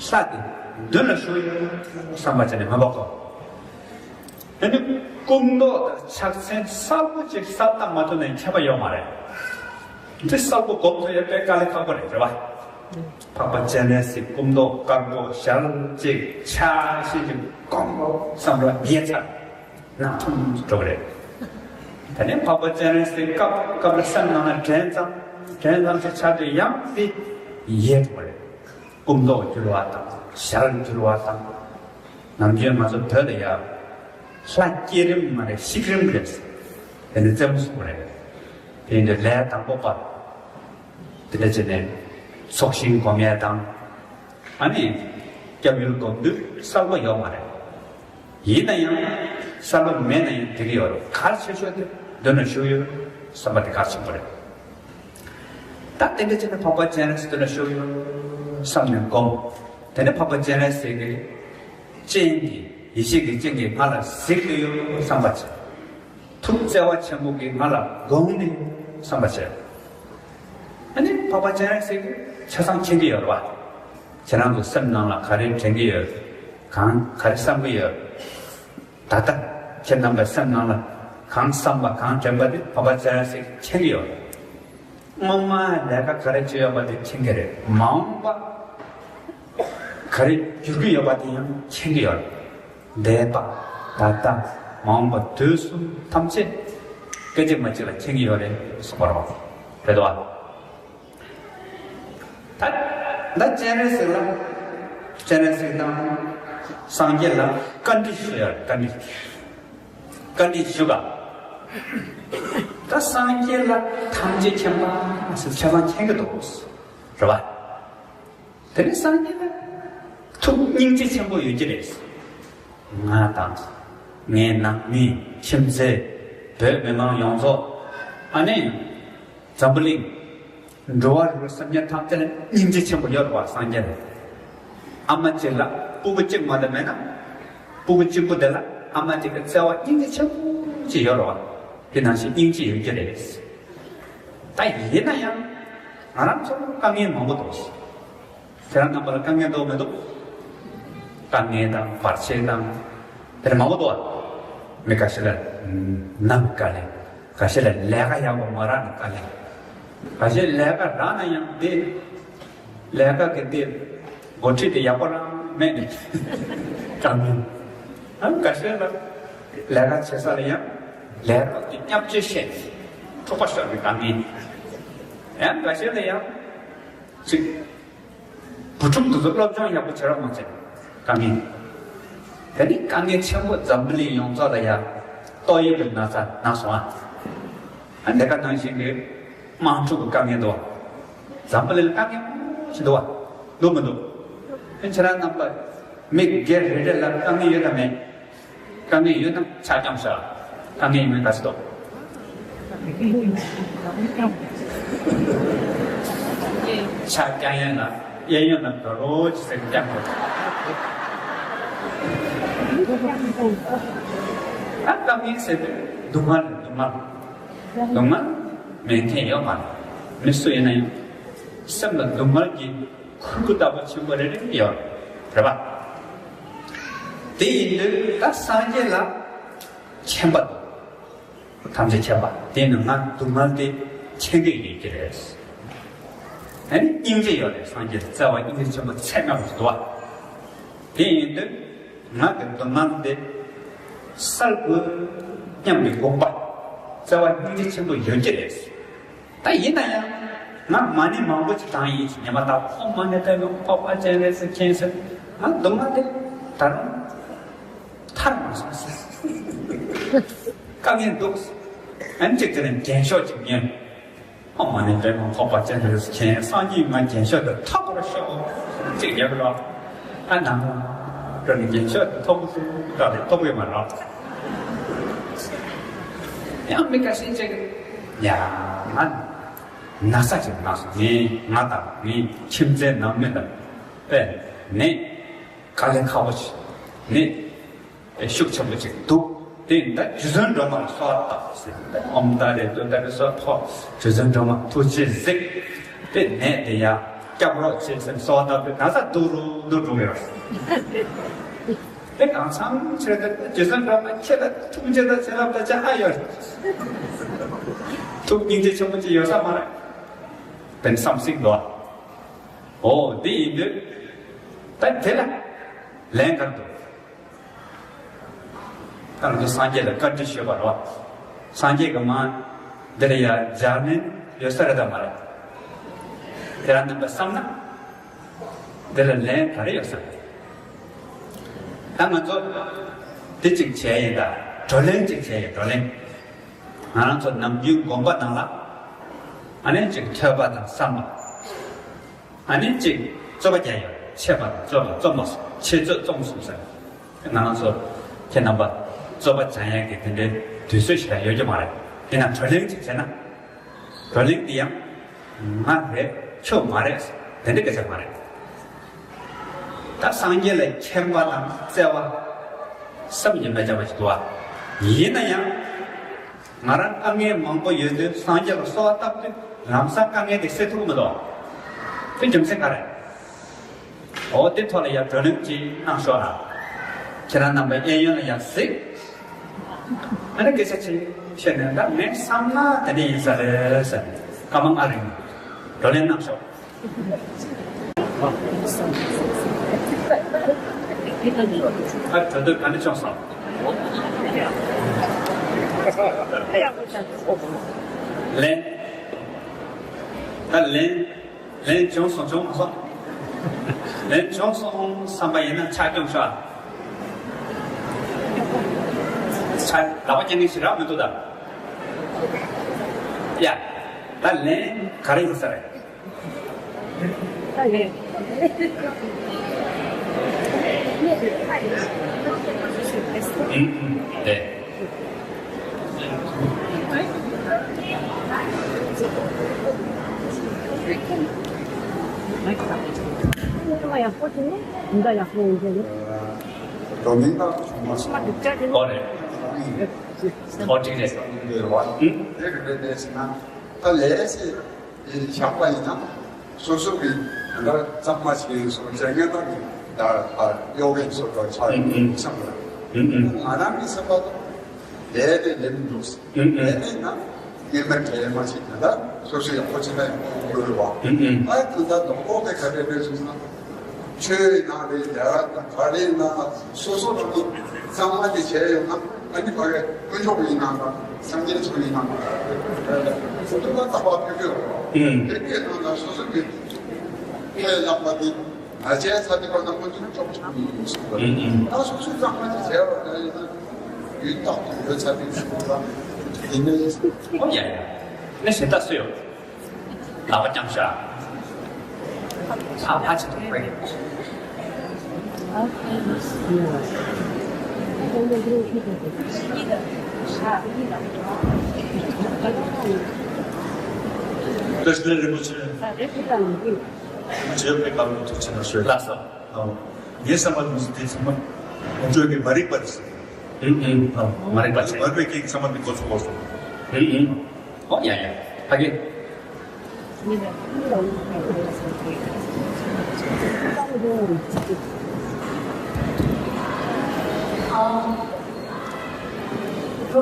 ལྷ་དེ་མདུན་ལ་བཞུགས་ཡོད་བསམ་པ་བྱས་ནས་མི་འབོག་གོ། ཨ་ནི་སྐུ་མདོག་དང་ཕྱག་མཚན་གསལ་པོ་ཅིག་གསལ་བཏབ་མ་ཐུབ་ན་ཡང་ཁྱད་པར་ཡོད་མ་རེད། འདི་གསལ་པོ་སྒོམ་ཐུབ་ཡ་དཔེ་དཀའ་ལས་ཁག་པོ་རེད། རེད་བ། འཕགས་པ་སྤྱན་རས་གཟིགས་སྐུ་མདོག་དཀར་པོ་ཞལ་གཅིག་ཕྱག་བཞི་ཅིག་སྒོམ་དགོས་བསམ་ར་ཉེ་ཚར། ནང་ཐུང་འགྲོ་གི་རེད། ད་ནི་འཕགས་པ་སྤྱན་རས་གཟིགས་སྐབས་སྐབས་ལ་སེམས་ནང་ལ་དྲན་ཙམ་དྲན་ཙམ་ཞིག་ཆགས་དུས་ཡང་དེ་ཡལ་འགྲོ་གི་རེད། སྐུ་མདོག་འགྱུར་བ་དང་ཞལ་འགྱུར་བ་དང་། ནམ་རྒྱུན་ང་ཚོ་བོད་ལ་ཡ། ལྷ་སྐྱེ་རིམ་མ་རེད། གཤེགས་རིམ་རེད། དེ་ནི་རྩེད་མོ་གསུངས་པ་རེད། དེ་ཡིན་དུས་ལས་དང་པོ་པ། དེ་འདྲ་བྱས་ནས་ཚོགས་ཞིང་སྒོམ་ཡས་དང་། ཨ་ནི་སྐྱབས་ཡུལ་སྒོམ་དུས་གསལ་པོ་ཡོད་མ་རེད། ཡིན་ན་ཡང་གསལ་པོ་མེད་ན་ཡང་འགྲིག་གི་ཡོད་རེད། གལ་ཆེ་ཤོས་དེ་མདུན་ལ་བཞུགས་ཡོད་བསམ་པ་དེ་གལ་ཆེན་པོ་རེད། ད་དེ་འདྲ་བྱས་ནས་འཕགས་པ་སྤྱན་རས་གཟིགས་མདུན་ལ་བཞུགས་ཡོད་བསམ་ནས་སྒོམ། དེ་ནས་འཕགས་པ་སྤྱན་རས་གཟིགས་ཀྱི་སྤྱན་གྱིས་ཡེ་ཤེས་ཀྱི་སྤྱན་གྱིས་ང་ལ་གཟིགས་ཏེ་ཡོད་བསམ་པ་བྱས། ཐུགས་བརྩེ་བ་ཆེན་པོ་གིས་ང་ལ་དགོངས་ནས་བསམ་པ་བྱས། ཨ་ནི་འཕགས་པ་སྤྱན་རས་གཟིགས་ཀྱིས་ཆ་ཚང་མཁྱེན་གྱི་ཡོད་རེད་བ། ཁྱེད་རང་ཚོ་སེམས་ནང་ལ་ག་རེ་དྲན་གྱི་ཡོད། གང་ག་རེ་བསམ་གྱི་ཡོད། ད་ལྟ་ཁྱེད་རྣམ་པའི་སེམས་ནང་ལ་གང་བསམ་པ་གང་དྲན་པ་དེ་འཕགས་པ་སྤྱན་རས་གཟིགས་ཀྱིས་མཁྱེན་གྱི་ཡོད་རེད། སྔོན་མ་ལས་ཀ་ག་རེ་བྱས་ཡོད་པ་དེ་མཁྱེན་གྱི་རེད། མ་འོངས་པ་ག་རེ་འགྱུར་གྱི་ཡོད་པ་དེ་ཡང་མཁྱེན་གྱི་ཡོད་རེད། འདས་པ། ད་ལྟ། མ་འོངས་པ། དུས་གསུམ་ཐམས་ཅད་སྐད་ཅིག་མ་གཅིག་ལ་མཁྱེན་གྱི་ཡོད་རེད་གསུངས་པ་རེད། རེད་དོ། ད་ད་སྤྱན་རས་གཟིགས་ལ་སྤྱན་རས་གཟིགས་དང་སངས་རྒྱས་ལ་བཀའ་འདྲི་ཞུ་ཡ་རེད། བཀའ་འདྲི། བཀའ་འདྲི་ཞུ་ག་ད་སངས་རྒྱས་ལ་ཐམས་ཅད་མཁྱེན་པ་ཟེར་ཆ་ཚང་མཁྱེན་གྱི་འདུག་རེད་བ། དེ་ནས་སངས་རྒྱས་ལ་ ཐུགས་སྙིང་རྗེ་ཆེན་པོ་ཡོད་ཀྱི་རེད། ང་དང་། ངའི་ནང་མི། ཁྱིམ་མཚེས། བོད་མི་མང་ཡོངས་རྫོགས། ཨ་ནི། འཛམ་བུ་གླིང་། འགྲོ་བ་རིགས་སེམས་ཅན་ཐམས་ཅད་ལ་སྙིང་རྗེ་ཆེན་པོ་ཡོད་རེད་བ། སངས་རྒྱས་ལ། ཨ་མ་གཅིག་ལ་སྤུ་གུ་གཅིག་མ་གཏོགས་མེད་ན། སྤུ་གུ་གཅིག་པུ་དེ་ལ་ཨ་མ་གཅིག་གི་བརྩེ་བ་སྙིང་རྗེ་ཆེན་པོ་ཅིག་ཡོད་རེད་བ། དེ་ནང་བཞིན་སྙིང་རྗེ་ཡོད་ཀྱི་རེད། ད་ཡིན་ན་ཡང་། ང་རང་ཚོ་དཀའ་ངལ་མང་པོ་འདུག་ཁྱེད་རང་རྣམ་པ་ལ་དཀའ་ངལ་འདུག་མི་འདུག་དཀའ་ངལ་དང་བར་ཆད་དང་། དེ་མང་པོ་འདུག་ཨ། མི་ཁ་ཤས་ལ་ནམ་དཀའ་ལས། ཁ་ཤས་ལ་ལས་ཀ་ཡག་པོ་མ་རག་ན་དཀའ་ལས། ཁ་ཤས་ལས་ཀ་རག་ན་ཡང་དེ། ལས་ཀ་གི་དེ། འགོ་ཁྲིད་དེ་ཡག་པོ་རང་མེད་ནས། དཀའ་ངལ། ཨ། ཁ་ཤས་ལ་ལས་ཀ་བྱེད་ས་ལ་ཡང་ལས་རོགས་དེ་བརྙས་བཅོས་བྱས་ནས་འཁྲུག་པ་ཤོར་བའི་དཀའ་ངལ། ཡང་ཁ་ཤས་ལ་ཡང་ཅིག་བུ་ཕྲུག་དེ་ཚོ་སློབ་སྦྱོང་ཡག་པོ་བྱེད་རོགས་མ་བྱེད་དཀའ་ངལ། དེ་ནི་དཀའ་ངལ་ཆེན་པོ་འཛམ་བུ་གླིང་ཡོངས་རྫོགས་ལ་ཡ་ཏོག་དབྱིབས་ཀྱི་ན་ཚ་ན་སོང་ཨ། ཨ་འདི་ག་ནང་བཞིན་གྱི་དམག་འཁྲུག་གི་དཀའ་ངལ་འདུག་བ། འཛམ་བུ་གླིང་ལ་དཀའ་ངལ་མང་པོ་ཞིག་འདུག་བ། འདུག་མི་འདུག་ཨ་ཁྱེད་རང་རྣམ་པ་མི་སྒེར་རེ་རེ་ལ་དཀའ་ངལ་ཡོད་དམ་མེད། དཀའ་ངལ་ཡོད་ན་ཕྱག་བརྐྱངས་ཤོག་དཀའ་ངལ་ཡོད་མེད་ག་ཚོད་འདུག་ཕྱག་བརྐྱང་ཡས་ལ་གཡས་གཡོན་ལ་དགའ་རོགས་ཅིག་ཟེར་བརྐྱང་དགོས། ཨ་དཀའ་ངལ་ཟེར་དུས་སྡུག་བསྔལ་རེད། སྡུག་བསྔལ། སྡུག་བསྔལ་མེད་མཁན་ཡོད་མ་རེད། མི་སུ་ཡིན་ན་ཡང་སེམས་ལ་སྡུག་བསྔལ་གྱི་ཁུར་པོ་ལྟ་བུ་ཆེན་པོ་རེ་རེ་ཡོད་རེད་པ། དེ་ཡིན་དུས་ད་སངས་རྒྱས་ལ་མཁྱེན་པ་འདུག་ཐམས་ཅད་མཁྱེན་པ་དེ་ནི་ང་སྡུག་བསྔལ་དེ་མཁྱེན་གྱི་ཡོད་ཀྱི་རེད། ཨ་ནི་སྙིང་རྗེ་ཡོད་རེད། སངས་རྒྱས་ལ་བརྩེ་བ་སྙིང་རྗེ་ཆེན་པོ་ཚད་མེད་པ་ཞིག་འདུག་བ། དེ་ཡིན་དུས་ང་གི་སྡུག་བསྔལ་དེ་བསལ་དགོས་སྙམ་པའི་དགོངས་པ། བརྩེ་བ་སྙིང་རྗེ་ཆེན་པོ་ཡོད་ཀྱི་རེད། ད་ཡིན་ན་ཡང་ང་མ་ཎི་མང་པོ་ཅིག་བགྲངས་ཡིན་ཅིག་ཉི་མ་ལྟར་ཨོཾ་མ་ཎི་པདྨེ་ཧཱུྃ་ཕཊ་ཨ་ཙི་ཡ་རེ་ཟེར་མཁྱེན་ཟེར། ང་སྡུག་བསྔལ་དེ་ད་རུང་ཐར་མ་སོང་ཟེར། དཀའ་ངལ་འདུག་ཨ་ནི་ཅིག་དེ་ནས་རྒྱན་ཤོག་ཅིག་ཉོས། ཨོཾ་མ་ཎི་པདྨེ་ཧཱུྃ་ཕཊ་ཨ་ཙི་ཡ་རེ་ཟེར་མཁྱེན། སངས་རྒྱས་ང་རྒྱན་ཤོག་དེ་ཐོབ་པར་ཤོག་ཅིག་ཉོས་པ་རེད། ཨ་ནམ་རྒྱན་ཤོག་དེ་ཐོབ་ཀྱི་འདུག་ད་རེས་ཐོབ་ཀྱི་མ་རེད། ཡང་མི་ཁ་ཤས་ཅིག་ཡ་ང་ན་ཚ་ཅིག་ན་སོང་། ངས་ང་དང་ངའི་ཁྱིམ་མཚེས་ནང་མི་དང་དཔེ་ནས་དཀའ་ལས་ཁག་པོ་ཞིག་ནས་དཔེ་ཤུགས་ཆེན་པོ་ཅིག་འདུག་དེ་ཡིན་ད་རྗེ་བཙུན་སྒྲོལ་མ་ལ་གསོལ་བ་བཏབ་ཟེར། ཨོཾ་ཏཱ་རེ་ཏུཏྟཱ་རེ་སྭཱ་ཧཱ། རྗེ་བཙུན་སྒྲོལ་མ་ཐུགས་རྗེས་གཟིགས། དཔེ་ནད་དེ་ཡང་སྐྱོབ་རོགས་བྱེད་ཟེར་གསོལ་བ་བཏབ་དུས་ན་ཚ་སྡུག་རུ་སྡུག་འགྲོ་གི་ཡོད། དེ་གང་འཚམ་བྱས་ཏེ་རྗེ་བཙུན་སྒྲོལ་མ་ཁྱེད་ལ་ཐུགས་རྗེ་དང་བྱིན་རླབས་དང་ཅི་ཧ་ཡོད། ཐུགས་སྙིང་རྗེ་ཆེན་པོ་ཅིག་ཡོད་ས་མ་རེད། དེ་བསམ་སྲིད་འདུག་འོ་དེ་ཡིན་དུས་ད་དེ་ལ་ལན་ག་རེ་འདུག་ད་ང་ཚོ་སངས་རྒྱས་ལ་བཀའ་འདྲི་ཞུས་པ་རེད་བ། སངས་རྒྱས་ཀྱི་མ་འདི་ལ་ཡ་ལྗགས་ལན་ཡོད་ས་རེད་དམ་མ་རེད། དེ་རང་རྣམ་པས་བསམ་ན། འདི་ལ་ལན་ག་རེ་ཡོད་ས་རེད། ད་ང་ཚོ་འདི་གཅིག་བྱས་ཡིན་ད། བགྲོ་གླེང་གཅིག་བྱས་ཡིན། བགྲོ་གླེང་། ང་རང་ཚོ་ནམ་རྒྱུན་དགོན་པ་ནང་ལ་ཨ་ནི་གཅིག་ཐོས་པ་དང་བསམ་པ། ཨ་ནི་གཅིག་རྩོད་པ་རྒྱག་ཡོད། འཆད་པ་དང་རྩོད་པ་རྩོམ་པ་འཆད་རྩོད་རྩོམ་གསུམ་ཟེར། ང་རང་ཚོ་ཁྱེད་རྣམ་པ་རྩོད་པ་སྦྱང་ཡག་གི་དེ་འདྲའི་དུས་ཚོད་ཞིག་ཡོད་ཀྱི་མ་རེད། དེ་ན་བགྲོ་གླེང་གཅིག་བྱས་ན། བགྲོ་གླེང་འདི་ཡང་ང་རེད་ཁྱོད་མ་རེད་དེ་འདྲའི་སྐད་ཆ་མ་རེད། ད་སངས་རྒྱས་ལ་མཁྱེན་པ་དང་བརྩེ་བ་བསམ་གྱིས་མི་ཁྱབ་པ་ཞིག་འདུག་བ། ཡིན་ན་ཡང་ང་རང་དཀའ་ངལ་མང་པོ་ཡོད་དུས་སངས་རྒྱས་ལ་གསོལ་བ་བཏབ་དུས་ལམ་སང་དཀའ་ངལ་དེ་སེལ་ཐུབ་ཀྱི་མི་འདུག་དེ་རྒྱུ་མཚན་ག་རེ། འོ་དེ་ཐོག་ལ་ཡང་བགྲོ་གླེང་ཅིག་གནང་ཤོག་ཨ། ཁྱེད་རང་རྣམ་པ་གཡས་གཡོན་ལ་ཡང་གཟིགས། ཨ་ནི་སྐད་ཆ་ཅིག་བཤད་ནས་ད་ངས་བསམ་ན་དེ་འདྲ་ཡིན་ས་རེད་ཟེར་ནས་སྐར་མ་ལྔ་རིང་བགྲོ་གླེང་གནང་ཤོག་ཨ་གྲོས་བསྡུར་ག་འདྲ་བྱུང་སོང་། ལན། ད་ལན། ལན་བྱུང་སོང་བྱུང་མ་སོང་། ལན་བྱུང་སོང་བསམ་པ་ཡིན་ན་ཕྱག་རྐྱོང་ཤོག་ཨ། ཕྱག་ལག་པ་བརྐྱངས་མཁན་ཞིག་རག་མི་འདུག་ད། ཡ། ད་ལན་ག་རེ་ཡིན་ས་རེད། ད་ལན། ཨུམ། དེ། ཡག་པོ་བྱུང་ནས་མི་འདྲ་ཡག་པོ་ཡིན་གྱི་རེད། ཨོ་རེད། ཨོ་འགྲིག་རེད། ཨུམ། ད་ལས་སེ། དེ་བཞག་པ་ཡིན་ན། སོ་སོ་གི་ད་གཙང་མ་ཞིག་ཡིན་སོང་ཟེར་ངེས་ད་གི་ད་ཨ་གཡོ་གི་སོ་སོ་ཆགས་ཡོང་བསམ་པ། ང་རང་གི་བསམ་པ་དང་ལས་དེ་ལས་མི་འདུག་ལས་དེ་ན་ངེས་མེད་བྲལ་མ་ཞིག་ད་ལྟ་སོ་སོ་ཡག་པོ་ཅིག་ན་ཡོང་དགོས་རེད་བ། ཨ་ད་ལྟ་རྡོག་རྡོག་དེ་ག་རེ་རེད་ཟེར་ན། ཆོས་ནང་རེད། ལས་ཀ་དང་ག་རེ་ནང་སོ་སོ་རང་གཙང་མ་དེ་བྱས་ཡོང་ན། ཨ་ནི་ཕ་གི་དཀོན་མཆོག་ཡིན་ནམ་དང་སངས་རྒྱས་ཚོ་ཡིན་ནམ། སོ་སོ་ལ་བརྟག་པ་ཕེབས་ཀྱི་ཡོད་རེད། ཕེབས་ཀྱི་ནང་ལ་སོ་སོ་གི་ཁས་བླངས་པ་དེ་ང་བྱས་ཚར་དུས་སྐབས་ན་དཀོན་མཆོག་ནི་ཅོག་ཅོག་ཡིན་གསུངས་པ་རེད། ད་སོ་སོའི་གཙང་མ་དེ་བྱས་པ་ན་ཡིན་ན་ཡུལ་རྟག་ཏུ་ཡོད་ཚར་དུས་གསུངས་པ་ཡིན་ནའི། ཨོ་ཡ་ཡ། ནི་གཞན་དག་སུ་ཡོད། ལག་པ་བརྐྱངས་ཤག་ཕ་ཕ་ཆེ་ཐུག་པའི། བཀྲ་ཤིས་བདེ་ལེགས། རིན་པོ་ཆེ། རིན་པོ་ཆེ་བཀའ་དྲིན་ཐུགས་རྗེ་གནང་ཞུ། ལགས་སོ། ཨོ། ངའི་བསམ་པ་ནང་དེ་ཚང་མ་ང་ཚོའི་གི་མ་རིག་པ་རེད། ཨང་ཨང་། ཨོ། མ་རིག་པ་ཆེ། མ་རིག་པའི་གི་ཚང་མ་མི་གོ་ཚོད་གོ་སོང་། ཨང་ཨང་། ཨོ་ཡ་ཡ། ཕ་གི། རིན་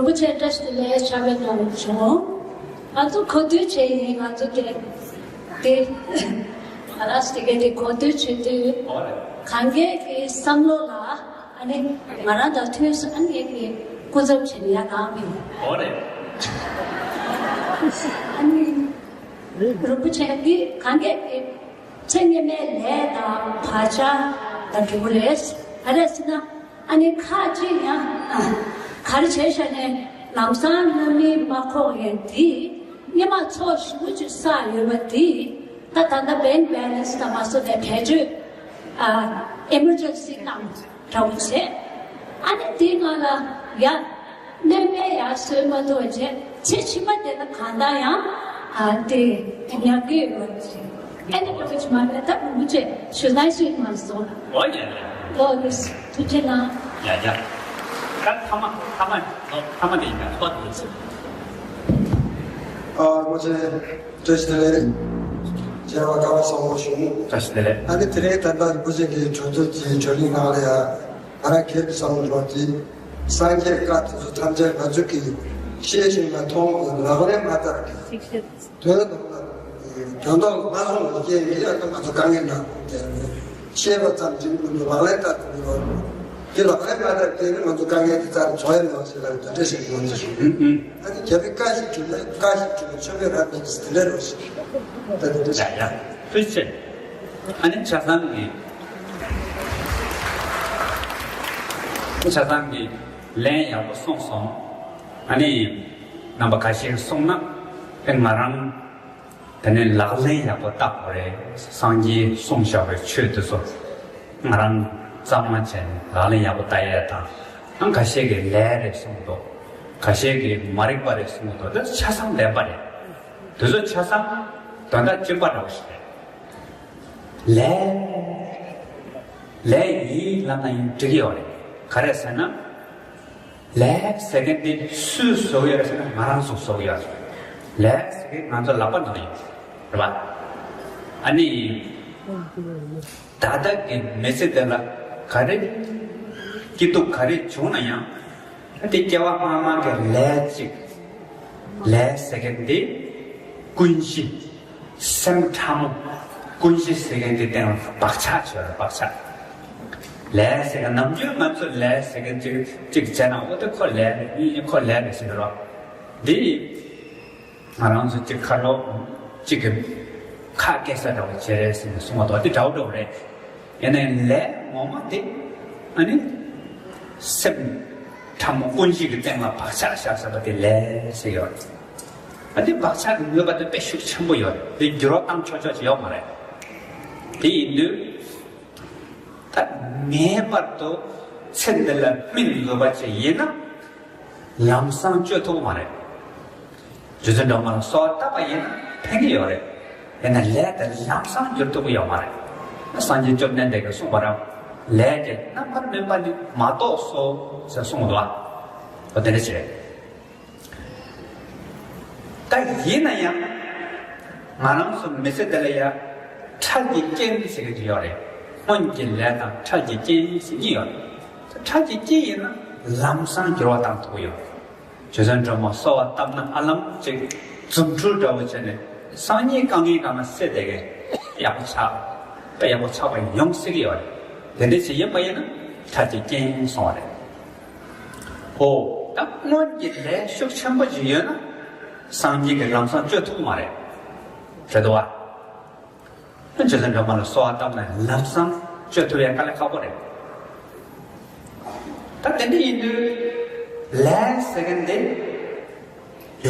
པོ་ཆེ་བཀྲ་ཤིས་བདེ་ལེགས། ཕྱག་དཔེ་གནང་བྱུང་། ང་ཚོ་གོ་ཐོས་བྱས་ཡིན། ང་ཚོ་དེ་དེ་ང་རང་ཞིག་གི་དེ་གོ་ཐོས་བྱེད་དུས་གང་གས་ཀྱི་བསམ་བློ་ལ། ཨ་ནི་ང་རང་དང་མཐུན་སོང་། ཨ་ནི་ངས་ཀྱི་སྐུ་ཚབ་བྱས་ནས་ཡར་ལངས་པ་ཡིན། ཨོ་རེད། ཨ་ནི་རིན་པོ་ཆེ་འདི་གང་གས་ཀྱི་ཚེ་སྔོན་མའི་ལས་དང་བག་ཆགས་དང་འབྲེལ་བ་རེད། ག་རེ་ཟེར་ན། ཨ་ནི་ཁ་ཅིག་ཡང་ག་རེ་བྱས་ཤག་ནས་ལམ་སང་གནམ་སྨིན་མ་ཁོག་ཡས་འདི་སྔོན་མ་ཚོགས་ཞེ་པོ་ཅིག་བསགས་ཡོད་པ་འདི་ད་ད་ལྟ་bank balance དང་མ་སོ་ནས་བེད་སྤྱོད། ཨ། emergency དང་འདྲ་བོ་བྱས། ཨ་ནི་དེའི་ནང་ལ་ཡ། སྣོན་པ་ཡར་སོན་མ་ཐུབ་པ་བྱས། ཚེ་ཕྱི་མ་དེ་ན་གང་ལྟར་ཡང་། ཨ། དེ་ཉར་གི་ཡོད་པ་བྱས། ཨ་ནི་ལོ་ཅི་མ་རེད། ད་རིན་པོ་ཆེ་ཞུ་ན་ཞུ་མ་སོང་། ཨོ་ཡ་ཡ། ལོ་ལོ་ཐུགས་རྗེ་གནང་། ཡ་ཡ། ད་ཐ་མ་ཐ་མ་ཐ་མ་དེ་ཡིན་ན་ཐོག་ཏུ་ཚུད། ཨ། རིན་པོ་ཆེ། བཀྲ་ཤིས་བདེ་ལེགས། མཇལ་བ་དགའ་བ་བཟང་པོ་བྱུང་། བཀྲ་ཤིས་བདེ་ལེགས། ཨ་ནི་དེ་རིང་ད་ལྟ་རིན་པོ་ཆེ་གི་གྲོས་ཚོགས་ཀྱི་གྲོས་གླེང་ནང་ལ་ཡ། ང་རང་སྒེར་གྱི་བསམ་བློ་འདྲ་བོ་དེ། སངས་རྒྱས་བཀའ་དེ་ཚོ་ཐམས་ཅད་ང་ཚོ་གིས་ཤེས་བཞིན་ལ་མཐོང་ལག་ལེན་མ་བསྟར་གི། དོན་དག་ལ་དོན་དག་མ་སོང་བའི་རྐྱེན་གྱིས་ཡང་ང་ཚོ་དཀའ་ངལ་ནང་ལ་བསྡད་ནས། ཤེས་པ་ཙམ་གྱིས་མི་འདུག་ལག་ལེན་བསྟར་དགོས་པ། འདི་ལག་ལེན་མ་བསྟར་དེ་ནི་ང་ཚོ་དཀའ་ངལ་དེ་རྩ་ནས་བྱུང་ཡ་མེད་པ་ཞིག་ལ་ད་ལྟ་ཞིག་ཡོང་ཚེ་ཞུ། ཨ་ནི་རྒྱལ་བའི་བཀའ་བཞིན་བྱུང་ན། བཀའ་བཞིན་བྱུང་ན་ཆོས་འཕེལ་རབ་འབྱམས་ཀྱི་དེ་ལས་རོགས་ཞིག་ད་དེ་འདྲ་ཞིག་ཡ་ཡ། ཐུགས་རྗེ་ཆེ། ཨ་ནི་ཆ་ཚང་གི། ཆ་ཚང་གི་ལན་ཡག་པོ་གསུངས་སོང་། ཨ་ནི་རྣམ་པ་ཁ་ཤས་གསུངས་ན་དེ་ང་རང་དེ་ནས་ལག་ལེན་ཡག་པོ་བསྟར་དགོས་རེད། སངས་རྒྱས་གསུངས་བཞག་པའི་ཆོས་དེ་ཚོ་ང་རང་གཙང་མ་བྱས་ནས་ལག་ལེན་ཡག་པོ་བསྟར་ཡས་དང་། ཨང་། ཁ་ཤས་ཀྱིས་ལས་རེད་གསུངས་འདུག་ཁ་ཤས་ཀྱིས་མ་རིག་པ་རེད་གསུངས་འདུག་དེ་ཆ་ཚང་བདེན་པ་རེད། དེ་ཚོ་ཆ་ཚང་དོན་དག་གཅིག་པ་འདྲ་བོ་ཞིག་རེད། ལས། ལས་ཡིན་ལབ་ན་ཡང་འགྲིག་གི་ཡོད་རེད། ག་རེ་ཟེར་ན། ལས་ཟེར་མཁན་དེ་སུས་བཟོ་གི་ཡོད་རེད་ཟེར་ན། ང་རང་ཚོས་བཟོ་གི་ཡོད་རེད། ལས་ཟེར་མཁན་ང་ཚོ་ལག་པ་ནང་ཡོད་རེད་པ། ཨ་ནི་ད་ལྟ་གི་མི་ཚེ་འདི་ལ་ག་རེ་སྐྱིད་སྡུག་ག་རེ་བྱུང་ན་ཡང་། དེ་སྐྱེ་བ་སྔ་མ་གི་ལས་གཅིག་ལས་ཟེར་མཁན་དེ་ཀུན་གཞི། སེམས་ཕྲ་མོ། ཀུན་གཞི་ཟེར་མཁན་དེ་སྟེང་ལ་བག་ཆགས་བྱོས་ར། བག་ཆགས། ལས་ཟེར་མཁན། ནམ་རྒྱུན་ང་ཚོ་ལས་ཟེར་མཁན་ཅིག་ཅིག་བྱས་ན། འོ་དེ་ཁོ་ལས་རེད། ཨེ་ཁོ་ལས་རེད་ཟེར་གི་རོ། འདི་ང་རང་ཚོ་ཅིག་ཁ་ལོ་ཅིག་གི་ཁ་སྐད་ས་འདྲ་བོ་བྱས་རེད་ཟེར་ནས་གསུངས་པ་དང་དེ་འདྲ་བོ་འདྲ་བོ་རེད། ཡིན་ནའི་ལས་ངོ་མ་དེ་ཨ་ནི་སེམས་ཕྲ་མོ་ཀུན་གཞི་གི་སྟེང་ལ་བག་ཆགས་བཞག་ཟེར་བ་དེ་ལས་ཟེར་ཡོད་རེད། ཨ་དེ་བག་ཆགས་ཀྱི་ནུས་པ་དེ་དཔེ་ཤུགས་ཆེན་པོ་ཡོད་རེད། དེ་འགྱུར་བ་བཏང་ཆོག་ཆོག་ཅིག་ཡོད་མ་རེད། དེ་ཡིན་དུས་ད་ ངེས་པར་དུ་ཚེ་འདི་ལ་སྨིན་དགོས་པ་ཅིག་ཡིན་ན། ལམ་སང་བཅོས་ཐུབ་ཀྱི་མ་རེད། རྗེ་བཙུན་སྒྲོལ་མ་ལ་གསོལ་བ་བཏབ་པ་ཡིན་ན་ཕན་གྱི་ཡོད་རེད། ཡིན་ན་ལས་དེ་ལམ་སང་བསྒྱུར་ཐུབ་ཀྱི་ཡོད་མ་རེད། སངས་རྒྱས་བཅོམ་ལྡན་འདས་ཀྱིས་གསུངས་པ་རང་ལས་ཀྱི་རྣམ་པར་སྨིན་པ་ནི་མ་གཏོགས་སོ་ཟེར་གསུངས་འདུག་ཨ། འོ་དེ་འདྲ་ཞིག་རེད། ད་ཡིན་ན་ཡང་ང་རང་ཚོ་མི་ཚེ་འདི་ལ་ཡ་འཕྲལ་གྱི་རྐྱེན་ཟེར་གྱི་ཡོད་རེད། སྔོན་གྱི་ལས་དང་འཕྲལ་གྱི་རྐྱེན་ཟེར་གཉིས་ཡོད་རེད། འཕྲལ་གྱི་རྐྱེན་ཡིན་ན་ལམ་སང་འགྱུར་བ་བཏང་ཐུབ་ཀྱི་ཡོད་རེད། རྗེ་བཙུན་སྒྲོལ་མ་གསོལ་བ་བཏབ་ན་ཧ་ལམ་ཅིག་རྫུ་འཕྲུལ་འདྲ་བོ་བྱས་ནས་སང་ཉིན་དཀའ་ངལ་གང་ན་སེལ་བསྡད་མཁན་ཡག་པོ་ཆགས། དཔེ་ཡག་པོ་ཆགས་པ་ཡོང་སྲིད་ཀྱི་ཡོད་རེད། དེ་འདྲ་ཞིག་ཡིན་པ་ཡིན་ན་འཕྲལ་གྱི་རྐྱེན་སོང་བ་རེད། ཨོ། ད་སྔོན་གྱི་ལས་ཤུགས་ཆེན་པོ་ཞིག་ཡོད་ན་སངས་རྒྱས་ཀྱིས་ལམ་སང་བཅོས་ཐུབ་ཀྱི་མ་རེད། རེད་དོ་བ། རྗེ་བཙུན་སྒྲོལ་མ་ལ་གསོལ་བ་བཏབ་ན་ལམ་སང་བཅོས་ཐུབ་ཡ་དཀའ་ལས་ཁག་པོ་རེད། ད་དེ་འདྲ་ཡིན་དུས་ལས་ཟེར་མཁན་དེ་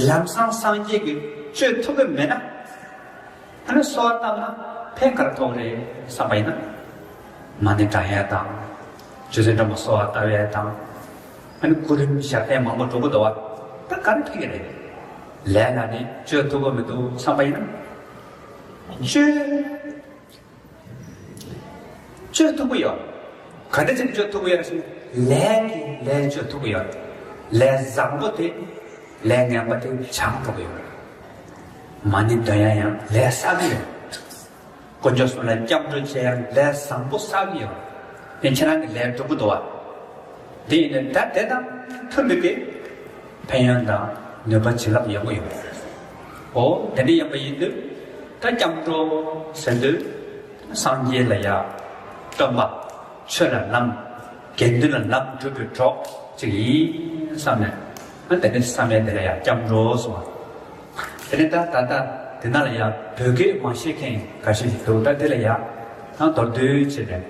ལམ་སང་སངས་རྒྱས་ཀྱིས་བཅོས་ཐུབ་ཀྱི་མེད་ན། ཨ་ནི་གསོལ་བ་བཏབ་ན་ཕན་ག་རེ་ཐོགས་རེད་བསམ་པ་ཡིན་ན། མ་ཎི་བགྲང་ཡས་དང་། རྗེ་བཙུན་སྒྲོལ་མ་གསོལ་བ་བཏབ་ཡས་དང་། ཨ་ནི་སྐུ་རིམ་ཞབས་བརྟན་མང་པོ་སྒྲུབ་དགོས་འདུག་བ། ད་ག་རེ་ཕན་གྱི་རེད། ལས་ལ་ནི་བཅོས་ཐུབ་ཀྱི་མི་འདུག་བསམ་པ་ཡིན་ན། བཅོས། བཅོས་ཐུབ་ཀྱི་ཡོད། ག་འདྲ་ཅིག་བཅོས་ཐུབ་ཀྱི་ཡོད་ཟེར་ན། ལས་ཀྱིས་ལས་བཅོས་ཐུབ་ཀྱི་ཡོད། ལས་བཟང་པོ་དེ་ལས་ངན་པ་དེ་སྦྱང་ཐུབ་ཀྱི་ཡོད། མ་ཎི་འདོན་ཡ་ཡང་ལས་བསགས་ཀྱི་ཡོད། དཀོན་མཆོག་གསུམ་ལ་སྐྱབས་འགྲོ་བྱེད་ཡ་ལས་བཟང་པོ་བསགས་ཀྱི་ཡོད། དེ་ཁྱེད་རང་གི་ལས་སྒྲུབ་ཀྱི་འདུག་བ། དེ་ཡིན་ནའི་ད་དེ་དང་མཐུན་པའི་གི་ཕན་ཡོན་དང་ནུས་པ་བྱིན་རླབས་ཡོང་གི་ཡོད། འོ་དེ་འདྲ་ཡིན་པ་ཡིན་དུས་ད་སྐྱབས་འགྲོ་ཟེར་དུས་སངས་རྒྱས་ལ་ཡ་སྟོན་པ་ཆོས་ལ་ལམ་དགེ་འདུན་ལ་ལམ་སྒྲུབ་པའི་གྲོགས་ཅིག་ཡིན་བསམ་ནས་ཨ་དེ་འདྲ་བསམ་ཡས་དེ་ལ་ཡ་སྐྱབས་འགྲོ་གསུངས་པ། དེ་ནས་ད་ད་ལྟ་དེ་ན་ལ་ཡ་བོད་སྐད་མ་ཤེས་མཁན་འགའ་ཤས་ཤིག་འདུག་ད་དེ་ལ་ཡ་ད་མདོར་བསྡུས་བྱས་ནས།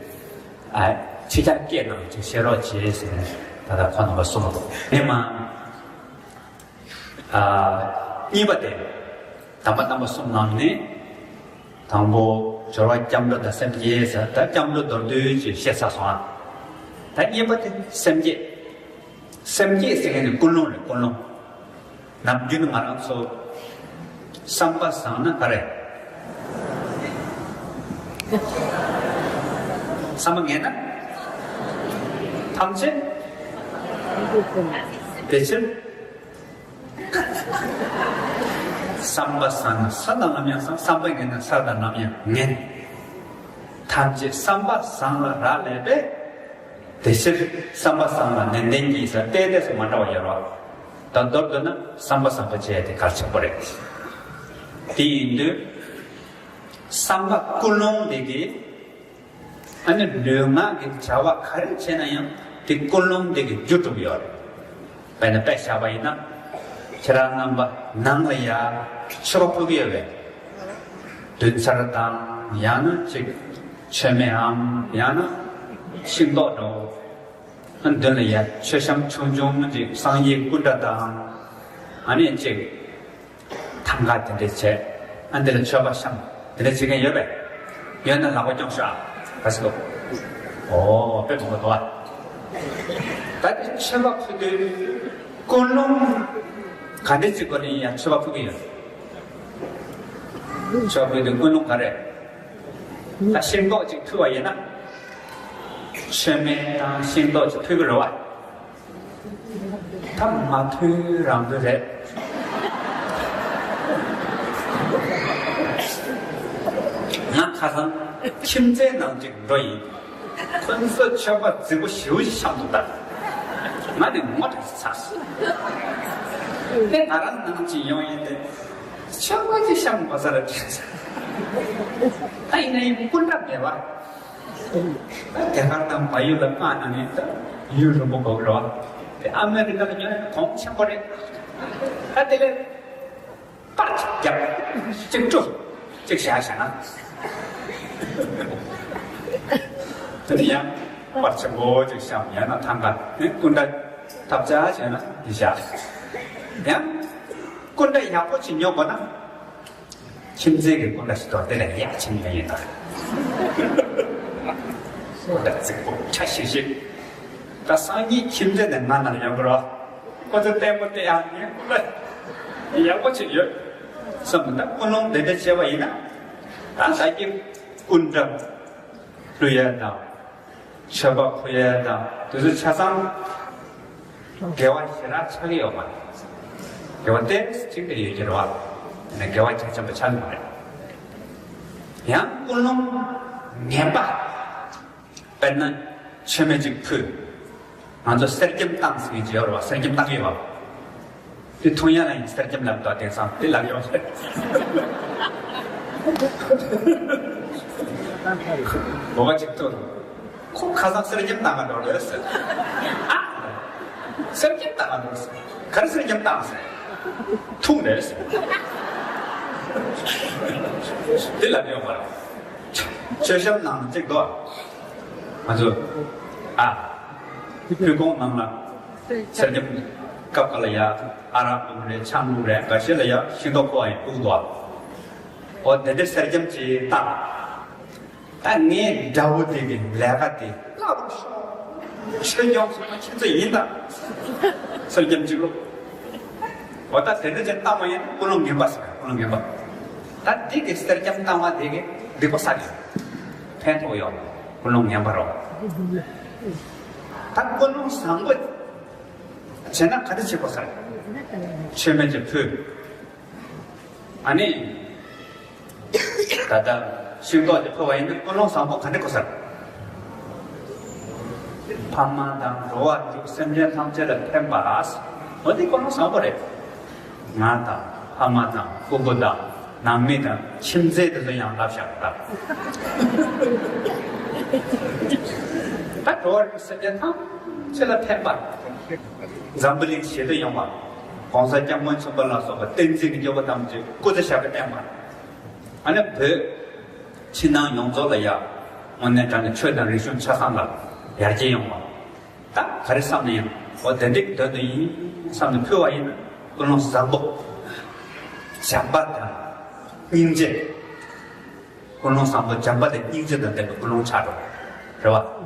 ཨ། ཕྱི་རྒྱལ་སྐད་ནང་ཅིག་བཤད་རོགས་བྱེད་ཟེར་ནས་ད་ལྟ་ཁོ་རྣམ་པ་གསུངས་འདུག་ངས་མ། ཨ། གཉིས་པ་དེ། དམ་པ་རྣམ་པ་གསུམ་ནང་ནས། དང་པོ་སྦྱོར་བ་སྐྱབས་འགྲོ་དང་སེམས་བསྐྱེད་ཟེར་ད་སྐྱབས་འགྲོ་མདོར་བསྡུས་ཀྱིས་བཤད་ཚར་སོང་ཨ། ད་གཉིས་པ་དེ་སེམས་བསྐྱེད། སེམས་བསྐྱེད་ཟེར་མཁན་ནི་ཀུན་སློང་རེད་ཀུན་སློང་། ནམ་རྒྱུན་ང་རང་ཚོ་བསམ་པ་བཟང་ན་ག་རེ། བསམ་པ་ངན་ན་ཐམས་ཅད་བདེ་ཕྱིར། བསམ་པ་བཟང་ན་ས་དང་ནམ་ཡང་བཟང་། བསམ་པ་ངན་ན་ས་དང་ནམ་ཡང་ངན། ཐམས་ཅད་བསམ་པ་བཟང་ལ་རག་ལས་པས། དེ་ཕྱིར་བསམ་པ་བཟང་ལ་ནན་ཏན་གྱིས་ཟེར་ཏེ་ཏེ་སུ་མ་འདྲ་བ་ཡོད་རོགས། ད་མདོར་བསྡུ་ན་བསམ་པ་བཟང་པོ་བྱས་ཏེ་གལ་ཆེན་པོ་རེད། དེ་ཡིན་དུས་བསམ་པ་ཀུན་སློང་དེ་གིས་ཨ་ནི་ལུས་ངག་གི་བྱ་བ་ག་རེ་བྱས་ན་ཡང་དེ་ཀུན་སློང་དེ་གིས་རྒྱུ་གྲུབ་ཡོད་རེད། དཔེར་ན་དཔེ་བཞག་པ་ཡིན་ན། ཁྱེད་རང་རྣམ་པ་ནང་ལ་ཡ་མཆོད་པ་ཕུལ་གྱི་ཡོད་པས། བདུན་ཚར་དང་ཡང་ན་ཅིག་མཆོད་མེའམ་ཡང་ན་ཤིང་ཏོག་འདྲ་བོ། མདུན་ལ་ཡ་མཆོད་བཤམས་ཆུང་ཆུང་ཅིག་སངས་རྒྱས་སྐུ་འདྲ་དང་། ཨ་ནི་ཅིག་ཐང་ག་དེ་འདྲ་བྱས། ཨ་འདི་ལ་མཆོད་པ་བཤམས་དེ་འདྲ་བྱེད་མཁན་ཡོད་པས། ཡོད་ན་ལག་པ་རྐྱོང་ཤོག་ཨ། ག་ཞིག་འདུག་ཨོ་དཔེ་མང་པོ་འདུག་ཨ། ད་དེ་མཆོད་པ་ཕུལ་དུས་ཀུན་སློང་ག་འདྲ་ཅིག་སྒོ་ནས་ཡིན་ཡང་མཆོད་པ་ཕུལ་གྱི་ཡོད། མཆོད་པ་ཕུལ་དུས་ཀུན་སློང་ག་རེ། ད་ཤིང་ཏོག་ཅིག་ཕུལ་བ་ཡིན་ན། མཆོད་མེ་དང་ཤིང་ཏོག་ཅིག་ཕུལ་གྱི་རེད་བ། ད་མ་ཕུལ་རང་ཕུལ་རེད། ང་ཁ་སང་ཁྱིམ་མཚེས་ནང་ཅིག་འགྲོ་ཡིན། ཁོ་ཚོས་མཆོད་པ་རྫིག་པོ་ཞེ་པོ་ཞིག་བཤམས་འདུག་ད་ང་ནི་ངོ་དྲག་ཅིག་ཚ་སོང་། དེ་ང་རང་ནང་ཅིག་ཡོང་ཡིན་ཏེ། མཆོད་པ་ཅིག་བཤམས་དགོས་ས་རེད་དྲན་སོང་། ད་ཡིན་ན་ཡིན་སྐུ་འདྲ་མེད་པ། ད་རྒྱ་གར་དང་བལ་ཡུལ་ལ་བཀག་ན་ནི་ད་ཡུན་རིང་པོ་འགོར་གི་རེད་བ། དེ་ཨ་མེ་རི་ཀ་ལ་ཉོ་ན་གོང་ཆེན་པོ་རེད། ད་དེ་ལས་པར་ཅིག་བརྒྱབ། གཅིག་བཀྲུ། གཅིག་བཞག་བྱས་ན། དེ་ནས་ཡང་པར་ཆེན་པོ་ཅིག་བཤམས། ཡང་ན་ཐང་ག་ནི་སྐུ་འདྲ་ཐབས་ཆག་བྱས་ན་འདི་བཞག་ཡང་སྐུ་འདྲ་ཡག་པོ་ཅིག་ཉོ་དགོས་ན། ཁྱིམ་མཚེས་ཀྱི་སྐུ་འདྲ་ཞིག་འདུག་དེ་ལ་ཡག་ཕྱིན་ཡོད་ཡིན་ད། ད་རྫིག་པོ་ཆ་ཤེས་ཤེས། ད་སང་ཉིན་ཁྱིམ་མཚེས་ནས་ང་ནང་ཡོང་གི་རོགས། ཁོ་ཚོ་ལྟད་མོ་བལྟས་ཡག་ངས་ཀུན་ལ་ཡག་པོ་ཅིག་ཡོད་བསམ། ད་ཀུན་སློང་འདི་འདྲ་བྱས་པ་ཡིན་ན། ད་ད་ཀྱི་སྐུ་འདྲ་ཕུལ་ཡ་དང་། མཆོད་པ་ཕུལ་ཡ་དང་དེ་ཚོ་ཆ་ཚང་དགེ་བ་ཞེ་དྲག་ཆགས་ཀྱི་ཡོད་མ་རེད། དགེ་བ་ཏོག་ཙམ་ཅིག་དེ་ཡོད་ཀྱི་རེད་བ། ཡིན་ན་དགེ་བ་རྒྱ་ཆེན་པོ་ཆགས་ཀྱི་མ་རེད། ཡང་ཀུན་སློང་ངན་པ། དཔེར་ན་མཆོད་མེ་གཅིག་ཕུལ། ང་ཚོ་གསེར་སྐྱེམས་བཏང་ཟེར་གྱི་ཡོད་རེད་བ། གསེར་སྐྱེམས་བཏང་གི་ཡོད་བ། དེ་འཐུང་ཡ་ལ་ཡིན་གསེར་སྐྱེམས་ལབ་དང་དེང་སང་དེ་ལབ་ཡོང་ཟེར། འོ་བ་གཅིག་ཐུག་ཁོ་ཁ་སང་གསེར་སྐྱེམས་བཏང་ག་འགྲོ་རེད་ཟེར། ཨ། གསེར་སྐྱེམས་བཏང་ག་འགྲོ་ཟེར། ག་རེ་གསེར་སྐྱེམས་བཏང་ཟེར། འཐུང་རེད་ཟེར། དེ་ལབ་ཡོང་བ་རེད། མཆོད་བཤམས་ནང་གཅིག་འདུག་ང་ཚོ་ཨ། ཕུལ་ཁུང་ནང་ལ་གསེར་སྐྱེམས་སྐབས་འགའ་ལ་ཡ་ཨ་རག་བླུགས་རེད། ཆང་བླུགས་རེད། འགའ་ཤས་ལ་ཡ་ཤིང་ཏོག་ཁོ་ཡིན་བླུགས་འདུག་འོ་དེ་འདྲའི་གསེར་སྐྱེམས་ཅིག་བཏང་། ད་ངའི་དགྲ་བོ་དེ་གི་ལས་ཀ་དེ་བརླག་རུ་ཤོག་ཆོས་སྐྱོང་སོང་ན་ཁྱེད་ཚོ་ཡིན་ད། གསེར་སྐྱེམས་གཅིག་བླུགས། འོ་ད་དེ་འདྲ་ཅན་བཏང་བ་ཡིན་ན་ཀུན་སློང་ངན་པ་ཟེར། ཀུན་སློང་ངན་པ། ད་འདི་གི་གསེར་སྐྱེམས་བཏང་བ་དེ་གི་སྡིག་པ་བསགས་ཡོད། ཕན་ཐོགས་ཡོད། ཀུན་སློང་ངན་པ་རོ། ད་ཀུན་སློང་བཟང་པོ་བྱས་ན་ག་འདྲ་བྱེད་དགོས་ཟེར། མཆོད་མེ་ཅིག་ཕུལ། ཨ་ནི། ད་ལྟ་ཤིང་ཏོག་དེ་ཕུལ་བ་ཡིན་ན་ཀུན་སློང་བཟང་པོ་ག་འདྲ་དགོས་ཟེར། ཕ་མ་དང་འགྲོ་བ་རིགས་དྲུག་སེམས་ཅན་ཐམས་ཅད་ལ་ཕན་པ། འོ་དེ་ཀུན་སློང་བཟང་པོ་རེད། ང་དང་ཕ་མ་དང་སྤུ་གུ་དང་ནང་མི་དང་ཁྱིམ་མཚེས་དེ་ཚོ་ཡང་ལབ་བཞག་ད། ད་འགྲོ་བ་རིགས་དྲུག་སེམས་ཅན་ཐམས་ཅད་ལ་ཕན་པ། འཛམ་བུ་གླིང་ཞི་བདེ་ཡོང་བ། ༸གོང་ས་༸སྐྱབས་མགོན་ཆེན་པོ་ལ་སོགས་པ་བསྟན་འཛིན་གྱི་སྐྱེས་བུ་ཐམས་ཅད་སྐུ་ཚེ་ཞབས་པད་བརྟན་པ། ཨ་ནི་བོད་ཕྱི་ནང་ཡོངས་རྫོགས་ལ་ཡ་དངོས་གནས་དྲང་གནས་ཆོས་དང་རིག་གཞུང་ཆ་ཚང་ལ་ཡར་རྒྱས་ཡོང་བ། ད་ག་རེ་བསམ་ན་ཡང་འོ་དེ་འདྲའི་དོན་དུ་ཡིན་བསམ་ནས་ཕུལ་བ་ཡིན་ན་ཀུན་སློང་བཟང་པོ། བྱམས་པ་དང་སྙིང་རྗེ། ཀུན་སློང་བཟང་པོ་བྱམས་པ་དང་སྙིང་རྗེ་དང་ལྡན་པའི་ཀུན་སློང་ཆགས་འགྲོ། རེད་བ།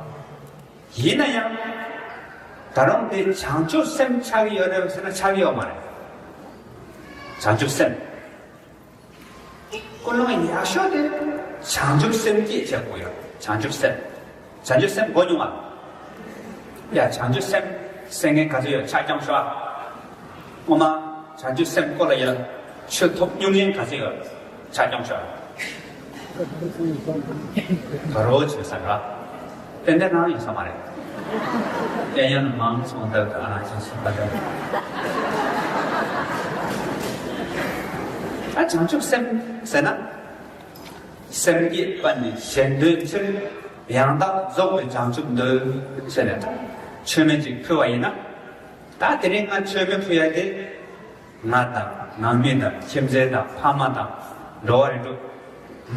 ཡིན་ན་ཡང་། ད་རུང་དེ་བྱང་ཆུབ་སེམས་ཆགས་ཀྱི་ཡོད་རེད་ཟེར་ན་ཆགས་ཀྱི་ཡོད་མ་རེད། བྱང་ཆུབ་སེམས། ཀུན་སློང་ཡག་ཤོས་དེ་བྱང་ཆུབ་སེམས་བསྐྱེད་བྱེད་དགོས་ཡོད། བྱང་ཆུབ་སེམས། བྱང་ཆུབ་སེམས་གོ་མྱོང་བ། ཡ་བྱང་ཆུབ་སེམས་སེམས་ངན་ག་ཚོད་ཡོད་ཕྱག་བརྐྱངས་ཤོག་ཨ། ངོ་མ་བྱང་ཆུབ་སེམས་སྐོར་ལ་ཡ་ཆོས་ཐོབ་མྱོང་མཁན་ག་ཚོད་ཡོད་ཕྱག་བརྐྱངས་ཤོག་ཨ། ད་རོགས་བྱེད་ས་ར། ཏན་ཏན་རང་ཡིན་ས་མ་རེད། ཏན་ཡང་མང་སོང་ལྟར་དུ་ཨ་རང་བྱེད་སོང་ལྟར། ད་བྱང་ཆུབ་སེམས་ཟེར་ན། སེམས་བསྐྱེད་པ་ནི་གཞན་དོན་ཕྱིར། ཡང་དག་རྫོགས་པའི་བྱང་ཆུབ་འདོད། ཟེར་ནས་ད་མཆོད་མེ་གཅིག་ཕུལ་བ་ཡིན་ན། ད་དེ་རིང་ང་མཆོད་མེ་ཕུལ་ཡ་དེ། ང་དང་ནང་མི་དང་ཁྱིམ་མཚེས་དང་ཕ་མ་དང་འགྲོ་བ་རིགས་དྲུག་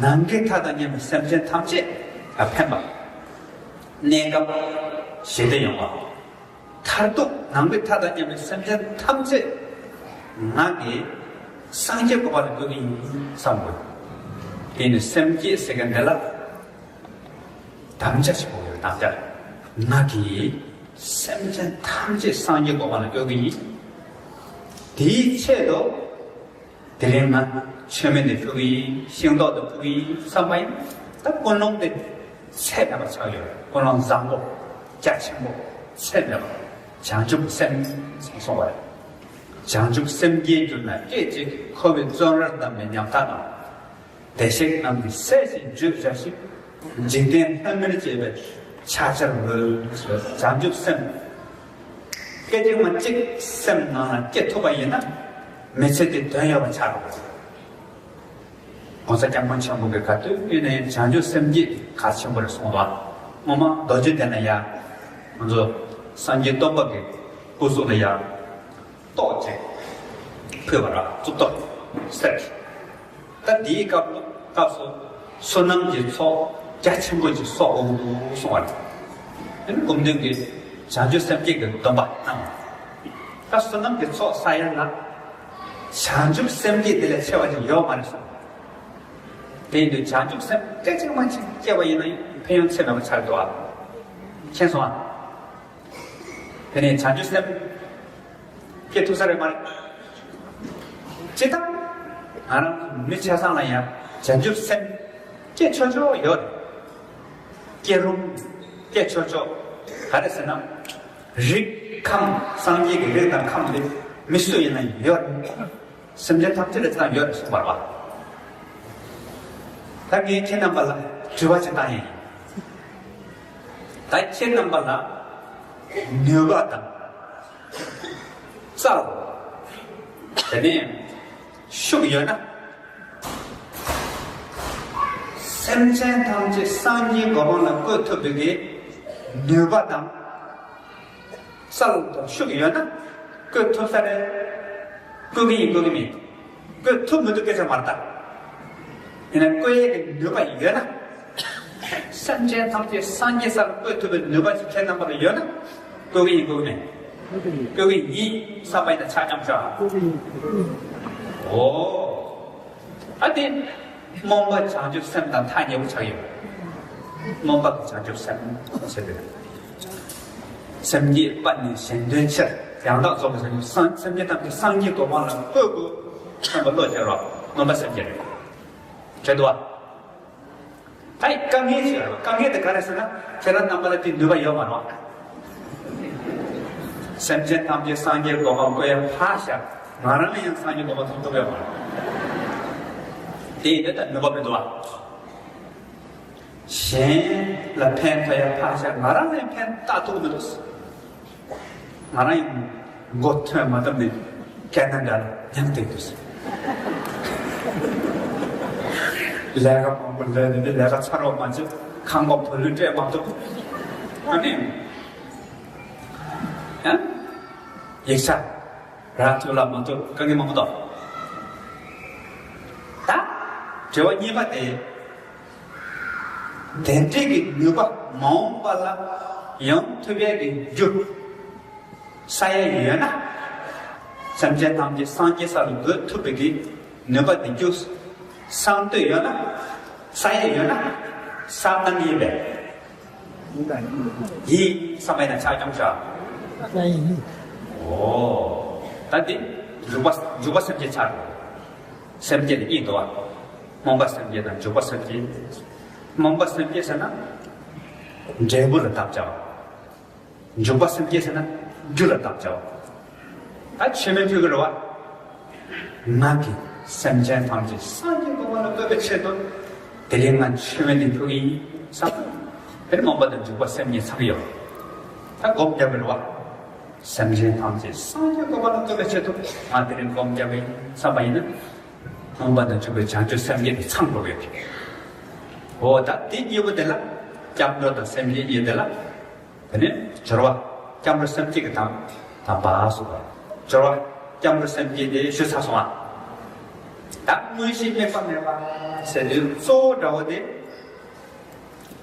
ནམ་མཁའི་མཐའ་དང་མཉམ་པའི་སེམས་ཅན་ཐམས་ཅད་ལ་ཕན་པ། གནས་སྐབས་ཞི་བདེ་ཡོང་བ། མཐར་ཐུག་ནམ་མཁའི་མཐའ་དང་མཉམ་པའི་སེམས་ཅན་ཐམས་ཅད་ང་གིས་སངས་རྒྱས་གོ་འཕང་ལ་བཀོད་ཀྱི་ཡིན་བསམ་དགོས། དེ་ནི་སེམས་བསྐྱེད་ཟེར་མཁན་འདི་ལ། དམ་བཅའ་ཞིག་དགོས་ཡོད། དམ་བཅའ། ང་གིས་སེམས་ཅན་ཐམས་ཅད་སངས་རྒྱས་གོ་འཕང་ལ་བཀོད་ཀྱི་ཡིན། དེའི་ཆེད་དུ་དེ་རིང་ང་མཆོད་མེ་འདི་ཕུལ་གྱི་ཡིན། ཤིང་ཏོག་འདི་ཕུལ་གྱི་ཡིན་བསམ་པ་ཡིན། ད་ཀུན་སློང་དེ་ཚད་མེད་པ་ཆགས་ཡོད། ཀུན་སློང་བཟང་པོ་རྒྱ་ཆེན་པོ་ཚད་མེད་པ་བྱང་ཆུབ་སེམས་ཟེར་གསུངས་པ་རེད། བྱང་ཆུབ་སེམས་བསྐྱེད་གྱུར་ན་སྐད་ཅིག་འཁོར་བའི་བཙོན་རར་བསྡམས་པའི་ཉམ་ཐག་དང་། བདེ་གཤེགས་རྣམས་ཀྱིས་གསལ་ཞིང་བརྗོད་བྱ་ཞིག་འཇིག་རྟེན་ལྷ་མིར་བཅས་པའི་ཕྱག་ཆར་འོས། བྱང་ཆུབ་སེམས། སྐད་ཅིག་མ་གཅིག་སེམས་ནང་ལ་སྐྱེ་ཐུབ་པ་ཡིན་ན་མི་ཚེ་འདི་དོན་ཡོད་པ་ཆགས་འགྲོ་གི་རེད། ༸གོང་ས་༸སྐྱབས་མགོན་ཆེན་པོ་གིས་ག་དུས་ཡིན་ནའི་བྱང་ཆུབ་སེམས་བསྐྱེད་གལ་ཆེན་པོ་རེད་གསུངས་པ། སྔོན་མ་རྡོ་རྗེ་གདན་ལ་ཡ། ང་ཚོ་སངས་རྒྱས་སྟོན་པ་གི་སྐུ་གཟུགས་ལ་ཡ། ཏོག་ཅིག་ཕུལ་བ་ར་གཙུག་ཏོར་གསེར་གྱི། ད་འདིའི་སྐབས་སྐབས་སུ་བསོད་ནམས་ཀྱི་ཚོགས་རྒྱ་ཆེན་པོ་ཅིག་གསོག་དགོས་འདུག་གསུངས་པ་རེད། དེ་ནི་སྐུ་མདུན་གྱིས་བྱང་ཆུབ་སེམས་བསྐྱེད་ཀྱི་སྡོམ་པ་གནང་བ། ད་བསོད་ནམས་ཀྱི་ཚོགས་བསགས་ཡ་ལ་བྱང་ཆུབ་སེམས་བསྐྱེད་དེ་ལས་ཆེ་བ་ཅིག་ཡོད་མ་རེད་གསུངས། དེ་ཡིན་དུས་བྱང་ཆུབ་སེམས་སྐད་ཅིག་མ་གཅིག་སྐྱེས་པ་ཡིན་ན་ཕན་ཡོན་ཚད་མེད་པ་ཆགས་འདུག་ཨ། མཁྱེན་སོང་ཨ། དེ་ནས་བྱང་ཆུབ་སེམས་སྐྱེ་ཐུབ་ས་རེད་མ་རེད། ཅི་ལྟར་ང་རང་མི་ཆ་ཚང་ལ་ཡང་བྱང་ཆུབ་སེམས་སྐྱེ་ཆོག་ཆོག་ཡོད་རེད། སྐྱེ་རུང་སྐྱེ་ཆོག་ཆོག་ག་རེ་ཟེར་ན། རིགས་ཁམས་སངས་རྒྱས་ཀྱི་རིགས་དང་ཁམས་དེ་མི་སུ་ཡིན་ན་ཡོད་རེད། སེམས་ཅན་ཐམས་ཅད་ལ་ཅི་ལྟར་ཡོད་རེད་གསུངས་པ་རེད་པ། ད་ངས་ཁྱེད་རྣམ་པ་ལ་དྲི་བ་ཅིག་བཏང་ཡིན། ད་ཁྱེད་རྣམ་པ་ལ་ནུས་པ་དང་རྩལ། དེ་ནས་ཤུགས་ཡོད་ན། སེམས་ཅན་ཐམས་ཅད་སངས་རྒྱས་གོ་འཕང་ལ་བཀོད་ཐུབ་པའི་གི་ནུས་པ་དང་། རྩལ་དང་ཤུགས་ཡོད་ན་བཀོད་ཐུབ་ས་རེད། བཀོད་ཀྱི་ཡིན་བཀོད་ཀྱི་མིན། བཀོད་ཐུབ་མི་ཐུབ་སྐད་ཆ་མ་རེད་ད། ཡིན་ན་བཀོད་ཡས་ཀྱི་ནུས་པ་ཡོད་ན། སེམས་ཅན་ཐམས་ཅད་སངས་རྒྱས་ས་ལ་བཀོད་ཐུབ་པའི་ནུས་པ་ཅིག་ཁྱེད་རྣམ་པ་ལ་ཡོད་ན། བཀོད་ཀྱི་ཡིན་བཀོད་ཀྱི་མིན། བཀོད་ཀྱི་ཡིན་བསམ་པ་ཡིན་ན་ཆ་རྐྱང་ཤོག་ཨ། ཨོ། ད་དེ་སྨོན་པ་བྱང་ཆུབ་སེམས་དང་ཐག་ཉེ་པོ་ཆགས་ཡོད། སྨོན་པ་གི་བྱང་ཆུབ་སེམས་ཟེར་དུས། སེམས་བསྐྱེད་པ་ནི་གཞན་དོན་ཕྱིར། ཡང་དག་རྫོགས་པའི་སངས་སེམས་ཅན་ཐམས་ཅད་སངས་རྒྱས་གོ་འཕང་ལ་བཀོད་དགོས་བསམ་པ་བློ་བྱེད་རོགས། སྨོན་པ་སེམས་བསྐྱེད་རེད། བྱེད་དོ། ད་དཀའ་ངལ་ཞིག་རེད་པ། དཀའ་ངལ་དེ་ག་རེ་ཟེར་ན། ཁྱེད་རང་རྣམ་པ་ལ་དེ་ནུས་པ་ཡོད་མ་རེད་པ། སེམས་ཅན་ཐམས་ཅད་སངས་རྒྱས་གོ་འཕང་བཀོད་ཡ་ཕར་བཞག་ང་རང་ལ་ཡང་སངས་རྒྱས་གོ་འཕང་ཐོབ་ཐུབ་ཡོད་མ་རེད། དེ་ཡིན་དུས་ད་ནུས་པ་མི་འདུག་པ། གཞན་ལ་ཕན་ཐོགས་ཡ་ཕར་བཞག་ང་རང་ལ་ཡང་ཕན་བཏགས་ཐུབ་མི་འདུག་ང་རང་ཡང་མགོ་ཐོན་མ་ཐོན་ནས་སྐད་སྣ་འདྲ་ལ་ཉམས་བསྡད་འདུག་ལས་ཀ་མང་པོ་ལས་ནས་ནི་ལས་ཀ་ཚར་བ་མ་བྱེད། ཁང་པ་བུ་ལོན་སྤྲད་མ་ཐུབ། ཨ་ནི། ཡང་། ཡིག་ཆ་རག་ཐུབ་ལ་མ་ཐུབ་དཀའ་ངལ་མང་པོ་འདུག་ད། དྲི་བ་གཉིས་པ་དེ། དེ་འདྲའི་གི་ནུས་པ་མ་འོངས་པ་ལ་ཡོང་ཐུབ་ཡས་ཀྱི་རྒྱུ་བསགས་ཡས་ཡོད་ན། སེམས་ཅན་ཐམས་ཅད་སངས་རྒྱས་ས་ལ་འགོད་ཐུབ་པའི་གི་ནུས་པ་དེ་རྒྱུ་བསགས་འདོད་ཡོད་ན། བསགས་ཡས་ཡོད་ན། བསགས་གནང་གི་ཡིན་པས། ཡིན་བསམ་པ་ཡིན་ན་ཆ་རྐྱང་ཤོག་ཨ། ཡིན། ཨོ། ད་འདི་འཇུག་པ་འཇུག་པ་སེམས་བསྐྱེད་ཆགས་འགྲོ། སེམས་བསྐྱེད་ནི་གཉིས་འདུག་པ། སྨོན་པ་སེམས་བསྐྱེད་དང་འཇུག་པ་སེམས་བསྐྱེད། སྨོན་པ་སེམས་བསྐྱེད་ཟེར་ན་འབྲས་བུ་ལ་བརྟག་དཔྱད་པ། འཇུག་པ་སེམས་བསྐྱེད་ཟེར་ན་རྒྱུ་ལ་བརྟག་དཔྱད་པ། ད་མཆོད་མེ་ཕུལ་གི་རེད་པ། ང་གིས་སེམས་ཅན་ཐམས་ཅད་སངས་རྒྱས་གོ་འཕང་ལ་བཀོད་པའི་ཆེད་དུ་དེ་རིང་ང་མཆོད་མེ་འདི་ཕུལ་གི་ཡིན་བསམ། དེ་ནི་སྨོན་པ་དང་འཇུག་པ་སེམས་གཉིས་ཚང་ཡོད། ད་སྒོམ་རྒྱབ་པ་རེད་པ། སེམས་ཅན་ཐམས་ཅད་སངས་རྒྱས་གོ་འཕང་ལ་བཀོད་པའི་ཆེད་དུ་ང་དེ་རིང་སྒོམ་རྒྱབ་པ་ཡིན་བསམ་པ་ཡིན་ན། སྨོན་པ་དང་འཇུག་པའི་བྱང་ཆུབ་སེམས་བསྐྱེད་དེ་ཚང་འགྲོ་གི་ཡོད་ཀྱི། འོ་ད་དེ་གཉིས་པོ་དེ་ལ་སྐྱབས་འགྲོ་དང་སེམས་བསྐྱེད་གཉིས་དེ་ལ། དེ་ནས་སྦྱོར་བ་སྐྱབས་འགྲོ་སེམས་བསྐྱེད་ཀྱི་དམ་དམ་པ་སོགས་པ། སྦྱོར་བ་སྐྱབས་འགྲོ་སེམས་བསྐྱེད་དེ་ཞུ་ཚར་སོང་ཨ། ད་དངོས་གཞི་དམིགས་པ་མེད་པ་ཟེར་དུས་གཙོ་བོ་འདྲ་བོ་དེ།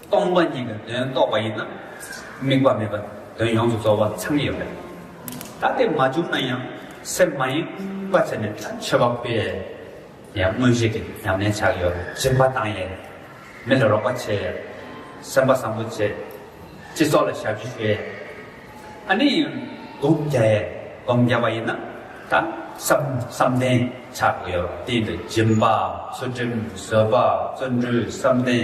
སྟོང་པ་ཉིད་ཀྱི་དོན་རྟོགས་པ་ཡིན་ན་དམིགས་པ་མེད་པ་དོན་ཡོངས་སུ་རྫོགས་པ་ཚང་གི་ཡོད་རེད། ད་དེ་མ་བྱུང་ན་ཡང་སེམས་མ་ཡེངས་པ་བྱས་ནས་ད་མཆོད་པ་ཕུལ་ཡས། ཡང་དངོས་གཞི་གི་ཉམས་ལེན་ཆགས་ཡོད། སྦྱིན་པ་བཏང་ཡས། མི་ལ་རོགས་པ་བྱས། སེམས་པ་བཟང་པོ་བྱས། སྤྱི་ཚོགས་ལ་ཞབས་ཞུ་ཞུ་ཡས། ཨ་ནི་སྒོམ་རྒྱག་ཡས། སྒོམ་རྒྱག་པ་ཡིན་ན་ད་བསམ་བསམ་གཏན་ཆགས་ཡོད། དེ་ཡིན་དུས་སྦྱིན་པ། ཚུལ་ཁྲིམས། བཟོད་པ། བརྩོན་འགྲུས། བསམ་གཏན།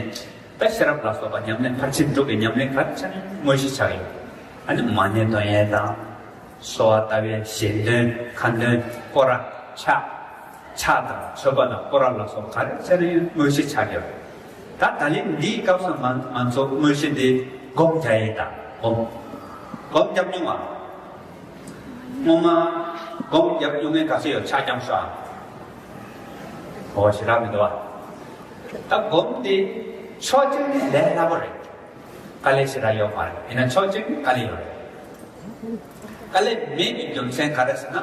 ད་ཤེས་རབ་ལ་སོགས་པ་ཉམས་ལེན་ཕར་ཕྱིན་དྲུག་གི་ཉམས་ལེན་ག་རེ་བྱས་ནས་དངོས་གཞི་ཆགས་ཡོད། ཨ་ནི་མ་ཎི་འདོན་ཡས་དང་། གསོལ་བ་བཏབ་ཡས། ཞལ་འདོན། ཁ་འདོན། སྐོར་ར། ཕྱག་ཕྱག་དང་མཆོད་པ་དང་སྐོར་ར་ལ་སོགས་ག་རེ་བྱས་ན་ཡང་དངོས་གཞི་ཆགས་ཡོད། ད་ད་ལན་འདིའི་སྐབས་སུ་ང་ང་ཚོ་དངོས་གཞི་འདི་སྒོམ་རྒྱག་ཡས་དང་སྒོམ། སྒོམ་རྒྱབ་མྱོང་བ། སྔོན་མ་སྒོམ་རྒྱབ་མྱོང་མཁན་ག་ཚོད་ཡོད་ཆ་རྐྱང་ཤོག་ཨ། འོ་ཞེ་དྲག་མི་འདུག་བ། ད་སྒོམ་འདི་ཕྱོགས་གཅིག་ནས་ལས་སླ་པོ་རེད། དཀའ་ལས་ཞེ་དྲག་ཡོད་མ་རེད། ཡིན་ན་ཕྱོགས་གཅིག་ནས་དཀའ་ལས་ཡོད་རེད། དཀའ་ལས་མེད་པའི་རྒྱུ་མཚན་ག་རེ་ཟེར་ན།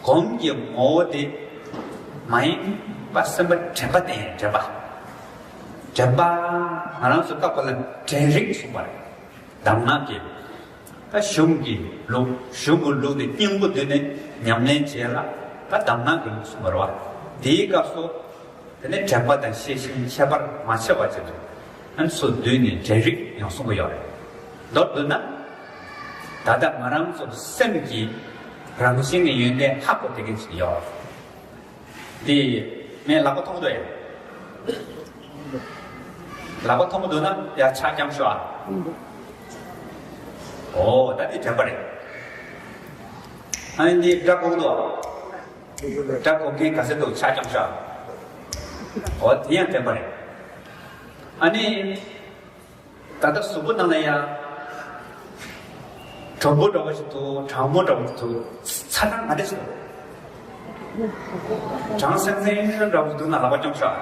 སྒོམ་གྱི་ངོ་བོ་དེ་མ་ཡེངས་པ་སེམས་པ་དྲན་པ་བསྟེན་ཡས་དྲན་པ། དྲན་པ། ང་རང་ཚོ་སྐབས་འགའ་ལ་དྲན་རིག་གསུངས་པ་རེད། གདམས་ངག་གི་ད་གཞུང་གི་ལུགས། གཞུང་གི་ལུགས་དེ་སྙིང་པོ་བསྡུས་ནས་ཉམས་ལེན་བྱས་ལ་ད་གདམས་ངག་གི་ལུགས་གསུངས་པ་རེད་བ། དེའི་སྐབས་སུ། དེ་ནས་དྲན་པ་དང་ཤེས་བཞིན་ཁྱད་པར་མ་ཕྱེ་བ་བྱེད་དུ། ཨ་ནི་ཚུར་བསྡུས་ནས་དྲན་རིག་ཡང་གསུང་གི་ཡོད་རེད། མདོར་བསྡུ་ན། ད་ལྟ་ང་རང་ཚོ་སེམས་ཀྱི་རང་བཞིན་གྱི་ཡོན་ཏན་ཧ་གོ་བསྡད་མཁན་ཞིག་ཡོད། འདི་ངས་ལག་པ་མཐོང་གི་འདུག་ཡ། ལག་པ་མཐོང་གི་འདུག་ན་ཡ་ཕྱག་བརྐྱངས་ཤོག་ཨ། ཨོ་ད་འདི་དྲན་པ་རེད། ཨ་ནི་འདི་སྒྲ་གོ་གི་འདུག་ཨ། སྒྲ་གོ་མཁན་ག་ཚོད་འདུག་ཕྱག་བརྐྱངས་ཤོག་ཨ། ཨོ་དེ་ཡང་དྲན་པ་རེད། ཨ་ནི། ད་ལྟ་གཟུགས་པོ་ནང་ལ་ཡང་། གྲུང་པོ་འདྲ་བོ་ཞིག་འདུག་གྲང་མོ་འདྲ་བོ་ཞིག་འདུག་ཚ་གྲང་ག་འདྲ་ཞིག་འདུག་གྲང་སེང་སེང་འདྲ་བོ་ཞིག་འདུག་ན་ལག་པ་བརྐྱངས་ཤོག་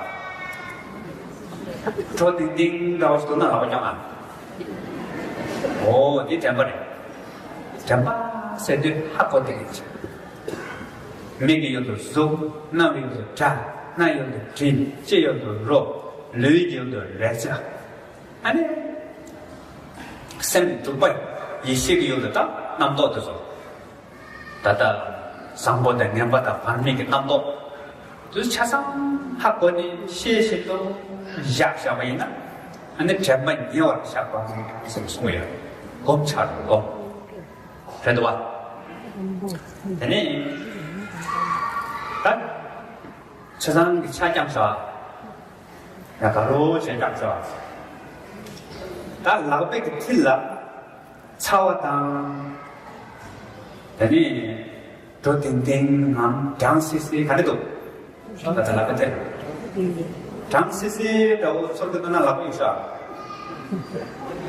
དྲོ་ལྡིང་ལྡིང་འདྲ་བོ་ཞིག་འདུག་ན་ལག་པ་བརྐྱངས་ཨ། ཨོ་འདི་དྲན་པ་རེད། དྲན་པ་ཟེར་དུས་ཧ་གོ་བསྡད་ཀྱི་ཡོད། མིག་གི་ཡུལ་དུ་གཟུགས། རྣ་བའི་ཡུལ་དུ་སྒྲ། སྣ་ཡུལ་དུ་དྲི། ལྕེ་ཡུལ་དུ་རོ། ལུས་ཀྱི་ཡུལ་དུ་རེག་བྱ། ཨ་ནི། སེམས་འདུག་པ་ཡེ་ཤེས་ཀྱི་ཡུལ་དུ་ད་རྣམ་རྟོག་དེ་ཚོ། ད་ལྟ་བཟང་པོ་དང་ངན་པ་དང་བར་མེད་ཀྱི་རྣམ་རྟོག་དེ་ཆ་ཚང་ཧ་གོ་ནས་ཤེས་བཞིན་དུ་བཞག་བཞག་པ་ཡིན་ན། ཨ་ནི་དྲན་པ་ཉེ་བར་བཞག་པ་ཟེར་གསུངས་ཡོད། སྒོམ་ཆགས་རུང་སྒོམ། རེད་འདུག་བ། དེ་ནས་ད་ཆ་ཚང་གི་ཕྱག་བརྐྱངས་ཤོག་ཡ་ག་རོ་བྱས་བརྐྱངས་ཤོག་ད་ལག་པའི་གི་མཐིལ་ལ་ཚ་བ་དང་། དེ་ནས་དྲོ་ལྡིང་ལྡིང་ངམ་གྲང་སི་སི་ག་རེ་འདུག་ད་ལྟ་ལབ་པ་དེ། གྲང་སི་སི་འདྲ་བོ་ཚོར་གི་འདུག་ན་ལབ་ཡོད་ཤག་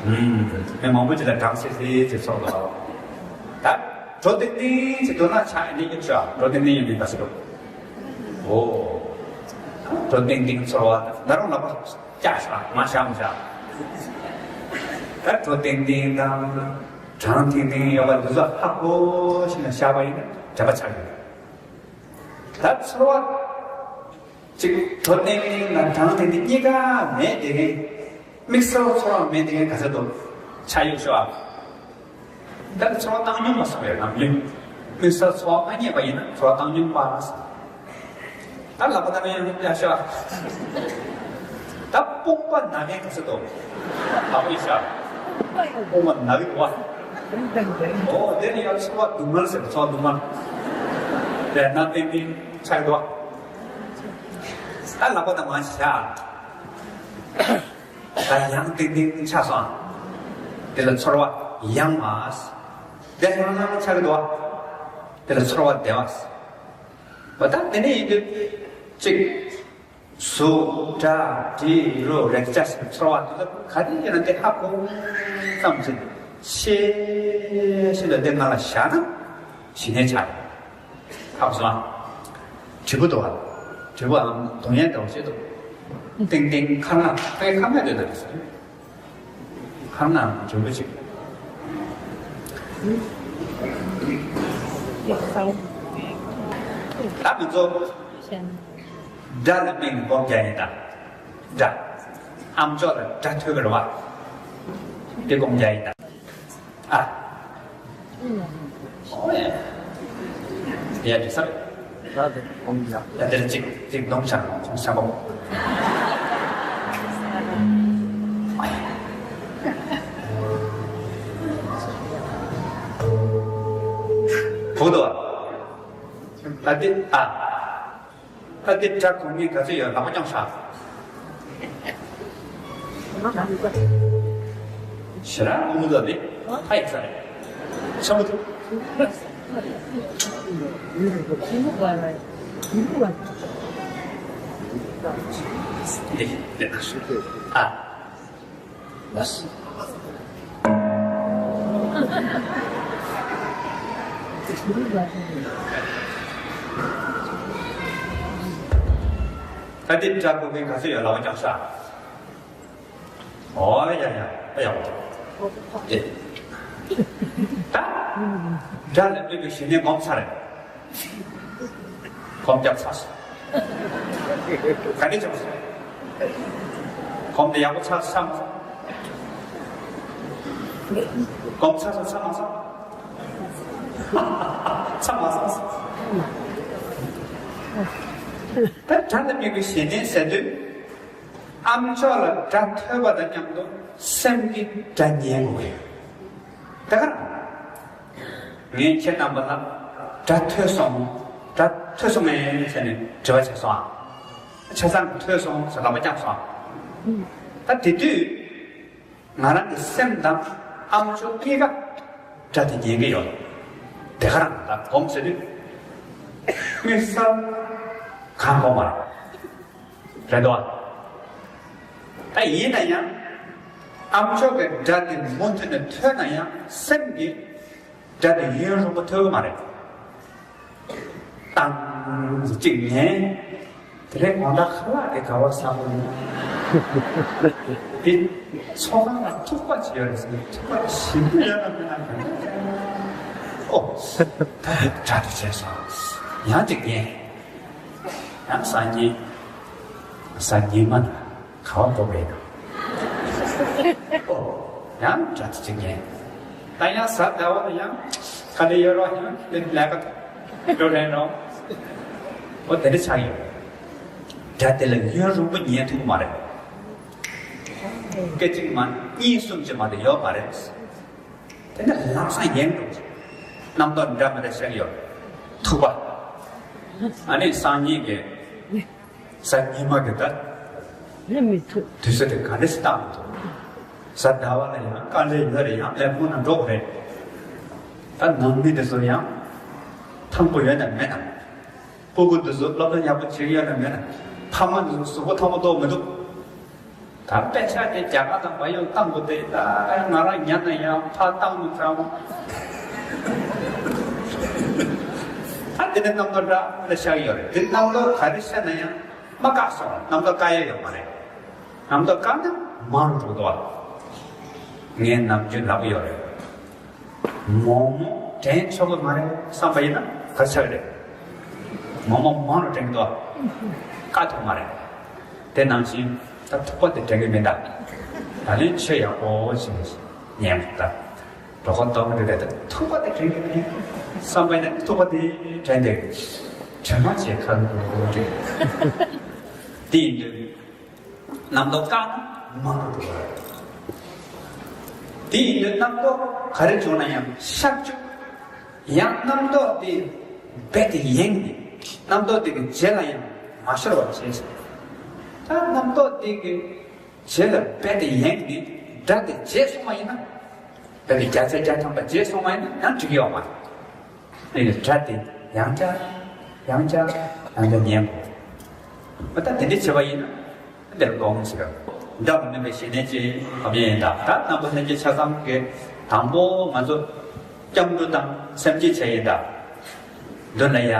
ཨུམ། མི་མང་པོ་ཅིག་ལ་གྲང་སི་སི་ཅིག་ཚོར་འདུག་ད་དྲོ་ལྡིང་ལྡིང་ཅིག་འདུག་ན་ཆ་ཡིན་ནི་ཡོད་ཤག་དྲོ་ལྡིང་ལྡིང་ཡོད་མིན་ག་ཚོད་འདུག་ཨོ། དྲོ་ལྡིང་ལྡིང་ཚོར་བ་ད་རུང་ལབ་པ་བཀྱག་ཤག་མ་བཞག་མ་བཞག་ད་དྲོ་ལྡིང་ལྡིང་དང་། གྲང་ལྡིང་ལྡིང་ཡོད་པ་འདི་ཚོ་ཧ་གོ་ཤེས་ནས་བཞག་པ་ཡིན་ན་དྲན་པ་ཆགས་ཡོད། ད་ཚོར་བ་གཅིག་དྲོ་ལྡིང་ལྡིང་དང་གྲང་ལྡིང་ལྡིང་གཉིས་ཀ་མེད་དེ་ངས་དམིགས་བསལ་ཚོར་བ་མེད་དེ་ངས་ག་ཚོད་འདུག་ཆ་ཡོད་ཤོག་ཨ། ད་ཚོར་བ་བཏང་སྙོམས་མ་སོང་བའི་ནམ་རྒྱུན་དམིགས་བསལ་ཚོར་བ་མ་རྙེད་པ་ཡིན་ན་ཚོར་བ་བཏང་སྙོམས་པ། ད་ལག་པ་ན་མཁན་ཡང་ཡ་ཤ། ད་དཔུང་པ་ན་མཁན་ག་ཚོད་འདུག་ལག་པ་ཡ་ཤ། དཔུང་པ་ན་གི་འདུག་བ། ཨོ་དེ་ནི་ཡང་ཚོར་བ་སྡུག་བསྔལ་ཟེར་ཚོར་བ་སྡུག་བསྔལ། དེ་ན་ཏིང་ཏིང་ཆགས་འདུག་ད་ལག་པ་ན་མ་ཤ། ད་ཡང་ཏིང་ཏིང་ཆགས་སོང་། དེ་ལ་ཚོར་བ་ཡང་མ། དེ་ལ་ཡང་ཆགས་འདུག་དེ་ལ་ཚོར་བ་བདེ་བ། འོ་ད་དེ་ནས་ཡིན་དུས་གཅིག་གཟུགས་སྒྲ་དྲི་རོ་རེག་བྱ་ཞིག་ཚོར་བ་དེ་ཚོ་ག་རེ་ཡིན་ན་དེ་ཧ་གོ་ཙམ་ཞིག་ཤེས་ཤེས་ལ་དེ་ང་ལ་བཞག་ན་ཞི་གནས་ཆགས། ཧ་གོ་སོང་ཨ། དྲིལ་བུ་འདུག་ཨ། དྲིལ་བུའམ་གདོང་ཡང་འདྲ་བོ་ཞིག་འདུག་ཏིང་ཏིང་ཁ་ན་དཔེ་ཁ་ན་འདོད་ན་དེ་ཚོ། ཁ་ན་འཇོན་པོ་ཅིག་ད་མི་ཚོ། སྒྲ་ལ་དམིགས་ནས་སྒོམ་རྒྱག་ཡིན་ད། སྒྲ། ཨམ་ཅོག་ལ་སྒྲ་ཐོས་པ་རེད་བ། དེ་སྒོམ་རྒྱག་ཡིན་ད། ཨ། ཨོ་ཡ། ཡ་དེ་ས། ད་དེ་སྒོམ་རྒྱག་ཡ་དེར་ཅིག་ཅིག་གདོང་བྱ་ཁོང་ས་སྒོམ། བུ་དོ། ད་དེ་ཨ། ད་དེ་སྒྲ་གོ་མཁན་ག་ཚོད་ཡོད་ལག་པ་བརྐྱངས་ཤག་ཞེ་དྲག་སྐུ་མི་ཚོ་དེ་ཕ་ཡིན་ས་རེད། ཆེན་པོ་འདུག་འདི་འདི་ཨ། ད་འདི་སྒྲ་གོ་མཁན་ག་ཚོད་ཡོད་ལག་པ་བརྐྱངས་ཤག་ཨོ་ཡ་ཡ་ཨ་ཡ་ཨོ། ད་སྒྲ་ལ་དམིགས་པའི་ཞི་གནས་སྒོམ་ཚར་རེད། སྒོམ་རྒྱབ་ཚར་སོང་། ག་འདྲ་བྱུང་སོང་། སྒོམ་དེ་ཡག་པོ་ཚར་ཚར་མ་སོང་། སྒོམ་ཚར་སོང་ཚར་མ་སོང་། ཚར་མ་སོང་། ད་སྒྲ་ལ་དམིགས་པའི་ཞི་གནས་ཟེར་དུས། ཨམ་ཅོག་ལ་སྒྲ་ཐོས་པ་དང་མཉམ་དུ་སེམས་ཀྱིས་སྒྲ་ཉན་དགོས་ཀྱི་ཡོད། ད་ག་རང་། ངས་ཁྱེད་རྣམ་པ་ལ་སྒྲ་ཐོས་སོང་། སྒྲ་ཐོས་སོང་ངས་ཟེར་ནས་དྲི་བ་བྱས་སོང་ཨ། ཆ་ཚང་གི་ཐོས་སོང་ཟེར་ལག་པ་བརྐྱངས་སོང་ཨ། ད་དེ་དུས་ང་རང་གི་སེམས་དང་ཨ་མཆོག་གཉིས་ཀ་སྒྲ་དེ་ཉན་གི་ཡོད། དེ་ག་རང་ད་སྒོམ་ཟེར་དུས་དམིགས་བསལ་གང་གོ་མ་རེད། རེད་དོ། ད་ཡིན་ན་ཡང་ཨ་མཆོག་གི་སྒྲ་དེ་མུ་མཐུད་ནས་ཐོས་ན་ཡང་སེམས་ཀྱི་སྒྲ་དེ་ཡུན་རིང་པོ་ཐོས་ཀྱི་མ་རེད། ཏང་གཅིག་ཉན། དེ་རིང་དགོང་དག་ཁ་ལག་དེ་ག་བ་ཟ་དགོས་ཡིན། དེ་ཚོགས་ཁང་ལ་ཐུག་པ་ཅིག་ཡོད་རེད་ཟེར་ནས་ཐུག་པ་ཞིམ་པོ་ཡོད་ན་མེད་ན་ག་ནས། ཨོ། ད་སྒྲ་དེ་བྱས་སོང་། ཡང་གཅིག་ཉན། ཡང་སང་ཉིན། སང་ཉིན་མ་ན་ག་བ་འགྲོ་བས་ན། ཨོ། ཡང་སྒྲ་དེ་གཅིག་ཉན། ད་ཡང་གཟའ་ཟླ་བ་ལ་ཡང་ག་ལེ་ཡོད་རོགས། ཡང་ལས་ཀ་འགྲོ་རན་རོགས། ཨོ་དེ་འདྲ་ཆགས་ཡོད། སྒྲ་དེ་ལ་ཡུན་རིང་པོ་ཉན་ཐུབ་ཀྱི་མ་རེད། སྐད་ཅིག་མ་གཉིས་གསུམ་ཅིག་མ་གཏོགས་ཡོད་མ་རེད། དེ་ནས་ལམ་སང་ཡེངས་འགྲོ། རྣམ་རྟོག་འདྲ་མི་འདྲ་ཤར་ཡོང་། ཐུག་པ། ཨ་ནི་སང་ཉིན་གྱི་གཟའ་ཉི་མ་གི་ད་ལས་མི་ཐུབ། དུས་ཚོད་དེ་ག་འདྲ་ཞིག་བཏང་མི་ཐུབ། གཟའ་ཟླ་བ་ལ་ཡང་དཀའ་ལས་ཡོད་རེད། ཡང་ལས་ཁུངས་ནང་འགྲོ་དགོས་རེད། ད་ནང་མི་དེ་ཚོ་ཡང་ཐང་པོ་ཡོད་ན་མེད་ན། སྤུ་གུ་འདི་ཚོ་སློབ་གྲྭ་ཡག་པོ་བྱེད་ཀྱི་ཡོད་ན་མེད་ན། ཕ་མ་འདི་ཚོ་གཟུགས་པོ་ཐང་པོ་གཏོགས་མི་འདུག། ད་དཔེ་ཆ་དེ་རྒྱ་གར་དང་མ་ཡོང་བཏང་དགོས་ཏེ། ད་ང་རང་ཉན་ན་ཡང་ཕར་བཏང་མི་ཚར་བ། ད་དེ་ནས་རྣམ་རྟོག་འདྲ་མི་འདྲ་ཤར་ཡོད་རེད། དེ་རྣམ་རྟོག་ག་རེ་ཤར་ན་ཡང་མ་བཀག་སོང་། རྣམ་རྟོག་བཀག་ཡ་ཡོད་མ་རེད། རྣམ་རྟོག་བཀག་ན་མང་རུ་འགྲོ་འདུག་བ། ངས་ནམ་རྒྱུན་ལབ་ཀྱི་ཡོད་རེད། མོག་མོག་དྲན་ཆོག་གི་མ་རེད་བསམ་པ་ཡིན་ན་ག་རེ་ཆགས་ཀྱི་རེད། མོག་མོག་མང་རུ་དྲན་གྱི་འདུག་བ། བཀག་ཐུབ་མ་རེད། དེ་ནང་བཞིན་ད་ཐུག་པ་དེ་དྲན་གྱི་མིན་ད། ད་ལན་ཆོས་ཡག་པོ་ཞིག་ཉན་དགོས་ད། གྲོད་ཁོག་ལྟོགས་ཀྱི་འདུག་གས། ད་ཐུག་པ་དེ་དྲན་གྱི་མིན་བསམ་པ་ཡིན་ན་ཐུག་པ་དེ་དྲན་ཏེ་དྲན་མ་བྱས་ཁ་ལོ་ལོ་རེད། དེ་ཡིན་དུས། རྣམ་རྟོག་བཀག་ན་མང་དུ་འགྲོ་བ་རེད། དེ་ཡིན་དུས་རྣམ་རྟོག་ག་རེ་བྱུང་ན་ཡང་ཤར་བཅུག། ཡང་རྣམ་རྟོག་དེ་རྦད་དེ་ཡེངས་ནས་རྣམ་རྟོག་དེ་གི་རྗེས་ལ་ཡང་མ་ཤོར་བ་བྱས་ཤིང་། ད་རྣམ་རྟོག་དེ་གི་རྗེས་ལ་རྦད་དེ་ཡེངས་ནས་སྒྲ་དེ་བརྗེད་སོང་བ་ཡིན་ན། རྦད་དེ་བརྒྱ་ཆ་བརྒྱ་ཐམ་པ་བརྗེད་སོང་བ་ཡིན་ན་ཡང་འགྲིག་གི་ཡོད་མ་རེད། ཨེ་སྒྲ་དེ་ཡང་བསྐྱར་ཡང་བསྐྱར་ཡང་བསྐྱར་ཉན་དགོས། ད་དེ་འདྲ་བྱས་པ་ཡིན་ན་འདིར་སྒོམ་ཟེར། འདྲ་མི་སྣང་བའི་ཞི་གནས་ཀྱི་ཁམས་ཡིན་ད། ད་རྣམ་པ་ལྷན་སྐྱེས་ཆ་ཚང་གི་དང་པོ་ང་ཚོ་སྐྱབས་འགྲོ་དང་སེམས་བསྐྱེད་བྱས་ཡིན་ད། མདུན་ལ་ཡ།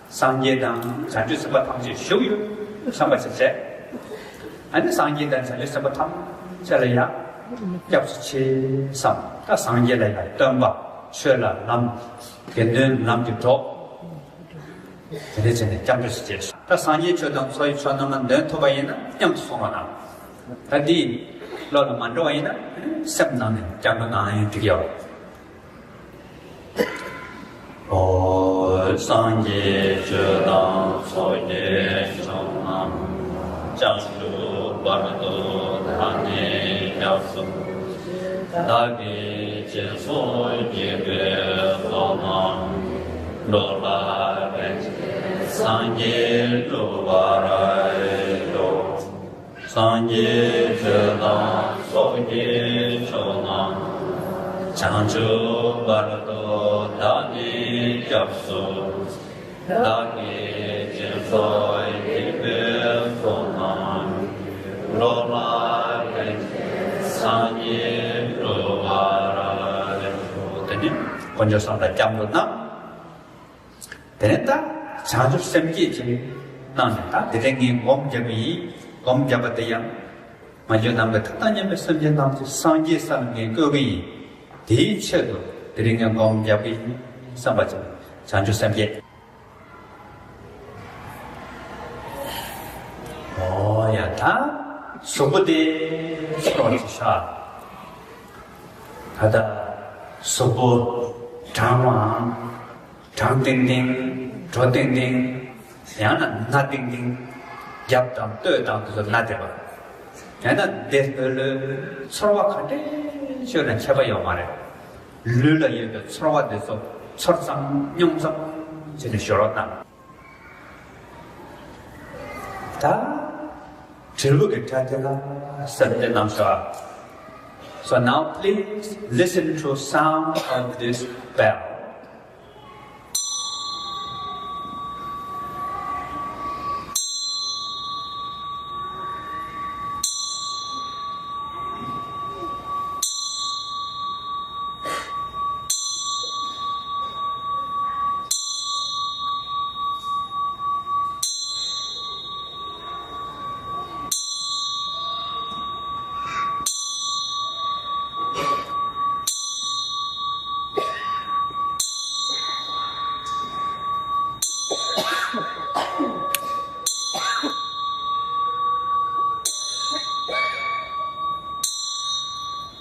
སངས་རྒྱས་དང་བྱང་ཆུབ་སེམས་དཔའ་ཐམས་ཅད་བཞུགས་ཡོད་བསམ་པ་ཞིག་བྱས། ཨ་ནི་སངས་རྒྱས་དང་བྱང་ཆུབ་སེམས་དཔའ་ཐམས་ཅད་ལ་ཡང་སྐྱབས་སུ་མཆི་བསམ། ད་སངས་རྒྱས་ལ་ཡང་སྟོན་པ། ཆོས་ལ་ལམ། དགེ་འདུན་ལམ་གྱི་གྲོགས། དེ་འདྲ་བྱས་ནས་སྐྱབས་འགྲོ་ཞིག་བྱས། ད་སངས་རྒྱས་ཆོས་དང་ཚོགས་ཀྱི་མཆོག་རྣམས་ལ་འདོན་ཐུབ་པ་ཡིན་ན་མཉམ་དུ་སོང་བ་དང་། ད་འདི་བློ་ལ་མ་འགྲོ་བ་ཡིན་ན་སེམས་ནང་ནས་སྐྱབས་འགྲོ་གནང་ཡང་འགྲིག་ཡོད། ཨོ། སངས་རྒྱས་ཆོས་དང་ཚོགས་ཀྱི་མཆོག་རྣམས། བྱང་ཆུབ་བར་དུ་བདག་ནི་སྐྱབས་སུ། བདག་གིས་སྦྱིན་སོགས་བགྱིས་པའི་ཚོགས་རྣམས། འགྲོ་ལ་ཕན་ཕྱིར་སངས་རྒྱས་འགྲུབ་པར་ཤོག། སངས་རྒྱས་ཆོས་དང་ཚོགས་ཀྱི་མཆོག་རྣམས། བྱང་ཆུབ་བར་དུ་བདག་ནི་སྐྱབས་སུ། བདག་གིས་སྦྱིན་སོགས་བགྱིས་པའི་ཚོགས་རྣམས། འགྲོ་ལ་ཕན་ཕྱིར་སངས་རྒྱས་འགྲུབ་པར་ཤོག། དེ་ནས་དཀོན་མཆོག་གསུམ་ལ་སྐྱབས་འགྲོ་གནང་། དེ་ནས་ད་བྱང་ཆུབ་སེམས་བསྐྱེད་ཅིག་གནང་ནས། ད་དེ་རིང་ངས་སྒོམ་བརྒྱབ་པ་ཡིན། སྒོམ་བརྒྱབ་པ་དེ་ཡང་མ་གྱུར་ནམ་མཁའི་མཐའ་དང་མཉམ་པའི་སེམས་ཅན་ཐམས་ཅད་སངས་རྒྱས་ས་ལ་ངས་བཀོད་ཀྱི་ཡིན། དེའི་ཆེད་དུ་དེ་རིང་ངས་སྒོམ་བརྒྱབ་ཀྱི་ཡིན་བསམ་པ་ཅིག་བྱང་ཆུབ་སེམས་བསྐྱེད། ཨོ་ཡ། ད་གཟུགས་པོ་དེ་ཚོར་བ་ཅིག་ཤར། ད་ལྟ་གཟུགས་པོ་གྲང་བའམ། གྲང་ཏིང་ཏིང་། དྲོ་ཏིང་ཏིང་། ཡང་ན་ན་ཏིང་ཏིང་། རྒྱབ་དང་སྟོད་དང་དེ་ཚོ་ན་བསྡད་པ། ཡང་ན་བདེ་ལྷོད་ལྷོད། ཚོར་བ་ག་འདྲས་ཤོར་ན་ཁྱད་པར་ཡོད་མ་རེད། ལུས་ལ་ཡོད་པའི་ཚོར་བ་འདི་ཚོ་ཚོར་ཙམ་མྱོང་ཙམ་བྱས་ནས་སྦྱོར་བ་གནང་། ད་འབྲས་བུ་གི་སྒྲ་དེ་ལ་སེམས་གཏད་གནང་ཤོག། So now please listen to sound of this bell.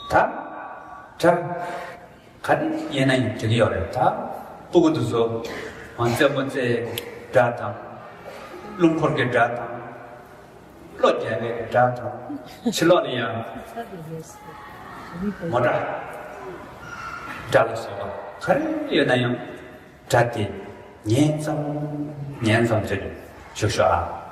ད་ད། ག་རེ་ཡིན་ན་ཡང་འགྲིག་གི་ཡོད་རེད། ད་སྤུ་གུ་འདི་ཚོ་མ་རྩེད་མོ་རྩེ་སྒྲ་དང་། རླུང་འཁོར་གྱི་སྒྲ་དང་། གློ་རྒྱག་པའི་སྒྲ་དང་། ཕྱི་ལོགས་ལ་ཡང་མོ་ཊ་སྒྲ་ལ་སོགས་པ་ག་རེ་ཡོད་ན་ཡང་སྒྲ་དེ་ཉན་ཙམ་ཉན་ཙམ་བྱས་ནས་བཞུགས་ཤོག་ཨ།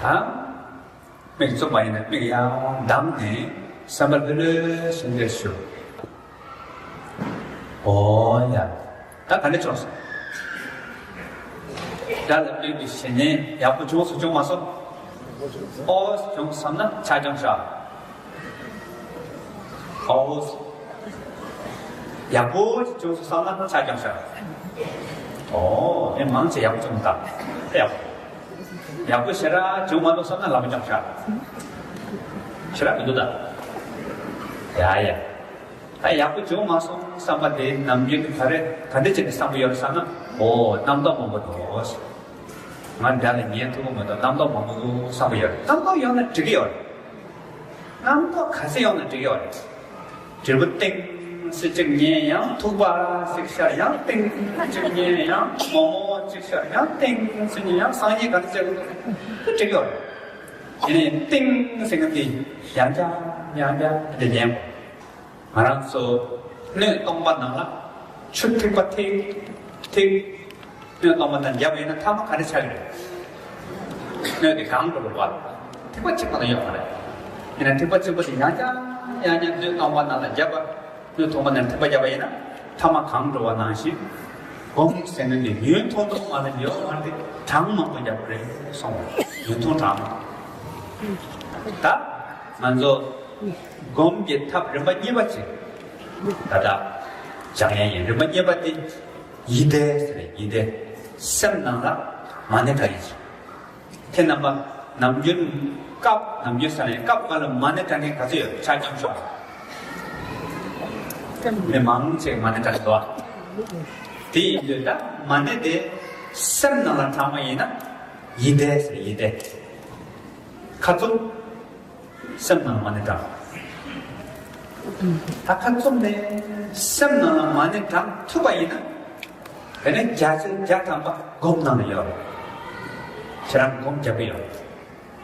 ད་མིག་བཙུམ་པ་ཡིན་ན་མིག་ཡང་བསྡམས་ནས་བསམ་པ་ལྷོད་ལྷོད་བྱས་ནས་བཞུགས། ཨོ་ཡ། ད་ག་འདྲ་བྱུང་སོང་། སྒྲ་ལ་ལྟོས་པའི་ཞེན་ནས་ཡག་པོ་བྱུང་སོང་བྱུང་མ་སོང་། ཨོ་བྱུང་བསམ་ན་ཆ་རྐྱང་བཞག། ཨོ། ཡག་པོ་བྱུང་སོང་བསམ་ན་ཆ་རྐྱང་བཞག། ཨོ་ཨེ་མང་ཆེ་ཡག་པོ་བྱུང་ད། ཡག་པོ། ཡག་པོ་ཞེ་དྲག་བྱུང་མ་འདུག་བསམ་ན་ལག་པ་རྐྱང་བཞག། ཞེ་དྲག་མི་འདུག་ད། ཡ་ཡ། ད་ཡག་པོ་བྱུང་མ་སོང་བསམ་པ་དེ་ནམ་རྒྱུན་ག་རེ་ག་འདྲ་བྱས་ནས་བསམ་གྱི་ཡོད་རེད་བསམ་ན། ཨོ་རྣམ་རྟོག་མང་པོ་འདུག། ང་འདྲ་ལ་ཉན་ཐུབ་ཀྱི་མི་འདུག། རྣམ་རྟོག་མང་པོ་འདུག་བསམ་གྱི་ཡོད་རེད། རྣམ་རྟོག་ཡོང་ན་འགྲིག་གི་ཡོད་རེད། རྣམ་རྟོག་ག་ཚོད་ཡོང་ན་འགྲིག་གི་ཡོད་རེད། འབྲས་བུ་ཏིང་ངེ་གཅིག་ཉན། ཡང་ཐུག་པ་གཅིག་ཤར། ཡང་ཏིང་ངེ་གཅིག་ཉན། ཡང་མོག་མོག་གཅིག་ཤར། ཡང་ཏིང་ངེ་གཅིག་ཉན། ཡང་སང་ཉིན་ག་ཚོད་བྱེད་དགོས་འགྲིག་གི་ཡོད་རེད། དེ་ནས་ཏིང་ངེ་གཅིག་དེ་ཡང་བསྐྱར་ཡང་བསྐྱར་དེ་ཉན་དགོས། ང་རང་ཚོ་སྣོད་སྟོང་པ་ནང་ལ་ཆུ་ཐིགས་པ་ཐིགས་ཐིགས། སྣོད་སྟོང་པ་དང་བརྒྱབ་པ་ཡིན་ན་ཐ་མ་ག་རེ་ཆགས་ཀྱི་རེད། སྣོད་དེ་གང་འགྲོ་བ། ཐིགས་པ་གཅིག་པ་ལ་ཡོད་མ་རེད། ཡིན་ན་ཐིགས་པ་གཅིག་པ་དེ་ཡང་བསྐྱར་ཡང་བསྐྱར་སྣོད་སྟོང་པ་ནང་ལ་བརྒྱབ་པ། སྣོད་སྟོང་པ་ནང་ཐིགས་པ་བརྒྱབ་པ་ཡིན་ན་ཐ་མ་གང་འགྲོ་བ་ནང་བཞིན། སྒོམ་ཟེར་ནི་འདི་ཡུན་ཐུང་ཐུང་མ་ལ་ཡོད་མ་རེད། གྲངས་མང་པོ་བརྒྱབ་པ་རེད་གསུངས་པ། ཡུན་ཐུང་གྲངས། ད་ང་ཚོ་སྒོམ་གྱི་ཐབས་རིམ་པ་གཉིས་པ་ཅིག་ད་ལྟ་སྦྱང་ཡས་ཡིན། རིམ་པ་གཉིས་པ་དེ་ཡིད་བདེ་ཟེར་རེད། ཡིད་བདེ། སེམས་ནང་ལ་མ་ཎི་བགྲང་ཡས་ཅིག། དེ་རྣམ་པ་ནམ་རྒྱུན་སྐབས་ནམ་རྒྱུན་ས་ནས་སྐབས་འགའ་ལ་མ་ཎི་བགྲང་མཁན་ག་ཚོད་ཡོད། ཆ་རྐྱང་ཤོག། མི་མང་ཆེ་མ་ཎི་བགྲང་གི་འདུག་ཨ། དེ་ཡིན་དུས་ད་མ་ཎི་དེ་སེམས་ནང་ལ་བགྲང་བ་ཡིན་ན་ཡིད་བདེ་ཟེར། ཡིད་བདེ། ཁ་བཙུམ། སེམས་ནང་ལ་མ་ཎི་བགྲང་། ད་ཁ་བཙུམ་ནས་སེམས་ནང་ལ་མ་ཎི་བགྲང་ཐུབ་པ་ཡིན་ན། དེ་ནས་བརྒྱ་ཆ་བརྒྱ་ཐམ་པ་སྒོམ་ནང་ལ་ཡོད་རེད། ཁྱེད་རང་སྒོམ་རྒྱག་གི་ཡོད་རེད།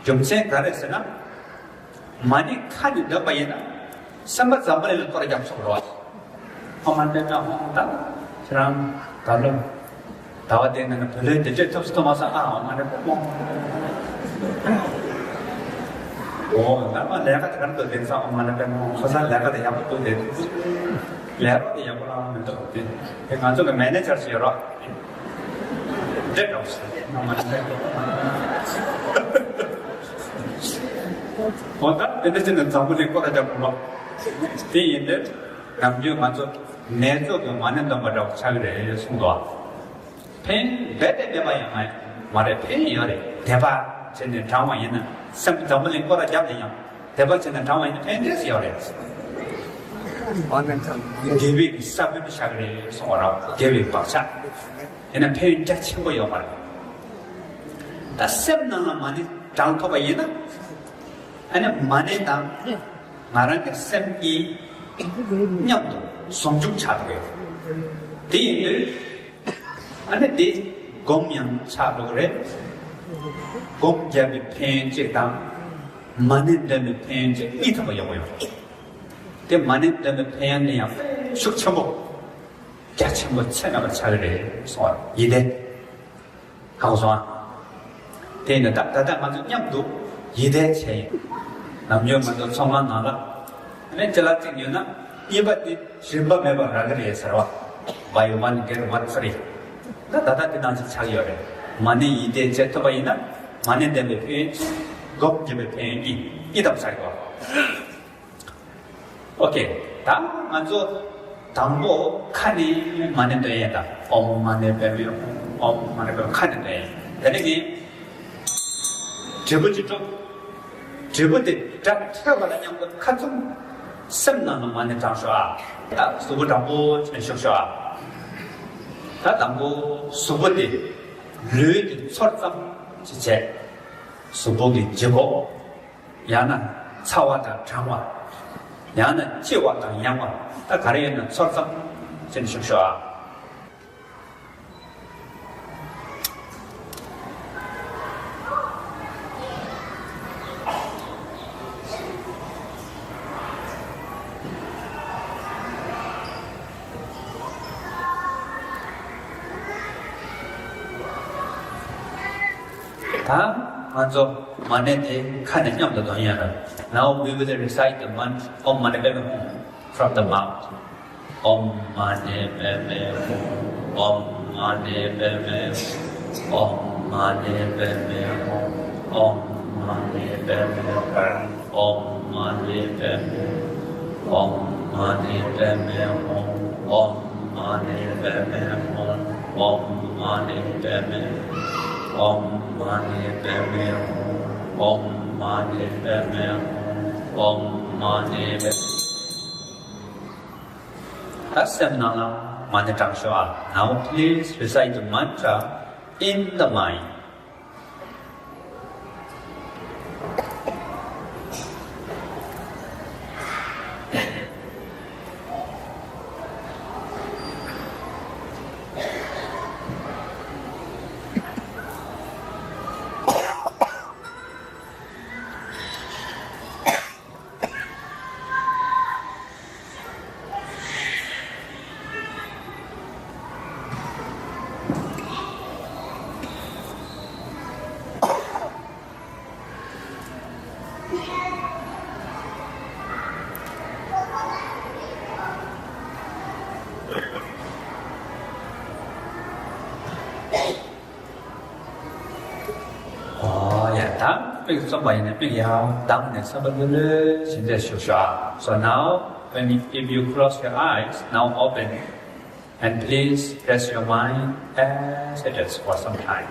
རྒྱུ་མཚན་ག་རེ་ཟེར་ན། མ་ཎི་ཁ་ནས་བརྡབས་པ་ཡིན་ན་སེམས་པ་འཛམ་བུ་གླིང་ལ་སྐོར་རྒྱག་ཆོག་རེད་བ། ཨོཾ་མ་ཎི་པདྨེ་ཧཱུྃ། ད་ཁྱེད་རང་ད་ལོ་ཟླ་བ་དེའི་ནང་ན་བུ་ལོན་དེ་འཇལ་ཐུབ་སུ་ཐུབ་མ་སོང་། ཨ་ཨོཾ་མ་ཎི་པདྨེ་ཧཱུྃ། ཨོ་ད་མ་ལས་ཀ་དེ་ག་རེ་འདུག་དེང་སང་ཨོཾ་མ་ཎི་པདྨེ་ཧཱུྃ། ཁོ་ཚང་ལས་ཀ་དེ་ཡག་པོ་འདུག་དེ། ལས་རོགས་དེ་ཡག་པོ་གནང་མི་འདུག་དེ། དེ་ང་ཚོ་གི་མེ་ནེ་ཇར་ཞིག་ཡོད་རོགས། འདྲེ་འདྲ་བོ་ཞིག་ཨོཾ་མ་ཎི་པདྨེ་ཧཱུྃ། འོ་ད་དེ་འདྲ་བྱས་ནས་འཛམ་བུ་གླིང་སྐོར་ར་རྒྱག་དགོས་ལོ། དེ་ཡིན་དུས་ནམ་རྒྱུན་ང་ཚོ་ནད་གཅོད་ཀྱི་མ་ཎི་འདོན་པ་འདྲ་བོ་ཆགས་ཀྱི་རེད་གསུངས་འདུག་ཕན་རྦད་དེ་མེད་པ་ཡང་མ་མ་རེད། ཕན་ཡོད་རེད། དད་པ་བྱས་ནས་བགྲང་བ་ཡིན་ན། སེམས་འཛམ་བུ་གླིང་སྐོར་ར་རྒྱབ་ནས་ཡང་དད་པ་བྱས་ནས་བགྲང་བ་ཡིན་ན་ཕན་འབྲས་ཡོད་རེད། དགེ་བའི་ས་བོན་ཆགས་ཀྱི་རེད་གསུངས་པ་རེད། དགེ་བའི་བག་ཆགས། ཡིན་ན་ཕན་ཡོན་རྒྱ་ཆེན་པོ་ཡོད་པ་རེད། ད་སེམས་ནང་ལ་མ་ཎི་བགྲང་ཐུབ་པ་ཡིན་ན། ཨ་ནི་མ་ཎི་དང་ང་རང་གི་སེམས་གཉིས་མཉམ་དུ་ཟུང་འཇུག་ཆགས་འགྲོ་གི་ཡོད། དེ་ཡིན་དུས་ཨ་ནི་དེ་སྒོམ་ཡང་ཆགས་འགྲོ་གི་རེད། སྒོམ་བརྒྱབ་པའི་ཕན་ཡོན་གཅིག་དང་མ་ཎི་འདོན་པའི་ཕན་ཡོན་གཅིག་གཉིས་ཐོབ་པ་ཡོང་གི་ཡོད། དེ་མ་ཎི་འདོན་པའི་ཕན་ཡོན་དེ་ཡང་ཤུགས་ཆེན་པོ། རྒྱ་ཆེན་པོ་ཚད་མེད་པ་ཆགས་ཀྱི་རེད་གསུངས་པ་ཡིན་ཏེ། ཧ་གོ་སོང་ཨ། དེ་ནི་ད་ད་ལྟ་ང་ཚོ་མཉམ་དུ་ཡིད་བརྟན་བྱས་ཡིན། ནམ་རྒྱུན་ང་ཚོ་ཚོང་ཁང་ནང་ལ་ཨ་ནི་ཅ་ལག་ཅིག་ཉོས་ན་གཉིས་པ་དེ་རིན་པ་མེད་པར་རག་གི་རེད་ཟེར་བ། Buy one get one free། ད་ད་ལྟ་དེ་ནང་བཞིན་ཆགས་ཡོད་རེད། མ་ཎི་ཡིད་བརྟན་བྱེད་ཐུབ་པ་ཡིན་ན་མ་ཎི་འདོན་པའི་ཕན་ཡོན་གཅིག་སྒོམ་བརྒྱབ་པའི་ཕན་ཡོན་གཉིས་གཉིས་ཐོབ་ཆགས་ཡོད། ཨོ་ཁེ། ད་ང་ཚོ་དང་པོ་ཁ་ནས་མ་ཎི་འདོན་ཡས་དང་། ཨོཾ་མ་ཎི་པདྨེ་ཧཱུྃ། ཨོཾ་མ་ཎི་པདྨེ། ཁ་ནས་འདོན་ཡས། དེ་ནས་ངས་བྲིས་པོ་ཅིག་སྒྲུབ། བྲིས་པོ་དེ་སྒྲ་ཐོས་པ་ལ་མཉམ་དུ་ཁ་བཙུམ། སེམས་ནང་ལ་མ་ཎི་བགྲང་ཤོག་ཨ། ད་གཟུགས་པོ་དྲང་པོ་བྱས་ནས་བཞུགས་ཤོག་ཨ། ད་དང་པོ་གཟུགས་པོ་དེ་ལུས་ཀྱི་ཚོར་ཙམ་ཅིག་བྱས། གཟུགས་པོ་གི་ལྗིད་ཁོག་ཡང་ན་ཚ་བ་དང་གྲང་བ། ཡང་ན་ལྕི་བ་དང་ཡང་བ། ད་ག་རེ་ཡོད་ན་ཚོར་ཙམ་བྱས་ནས་བཞུགས་ཤོག་ཨ། ད་ང་ཚོ་མ་ཎི་དེ་ཁ་ནས་མཉམ་དུ་འདོན་ཡ་རེད། Now we will recite the mantra Om Mani Padme Hum from the mouth. Om Mani Padme Hum. Om Mani Padme Hum. Om Mani Padme Hum. Om Mani Padme Hum. Om Mani Padme Hum. Om Mani Padme Hum. Om Mani Padme Hum. Om Mani Padme Hum. Om Mani Padme Hum. Om Mani Padme Hum. Om Mani Padme. ད་སེམས་ནང་ལ་མ་ཎི་བགྲང་ཤོག་ཨ། Now please recite the mantra in the mind. ཨོ་ཡ། ད་མིག་བཙུམ་པ་ཡིན་ན་མིག་ཡར་གདངས་ནས་སེམས་པ་ལྷོད་ལྷོད་བྱས་ནས་བཞུགས་ཤོག་ཨ། So now, when you, if you close your eyes, now open, and please rest your mind as it is for some time.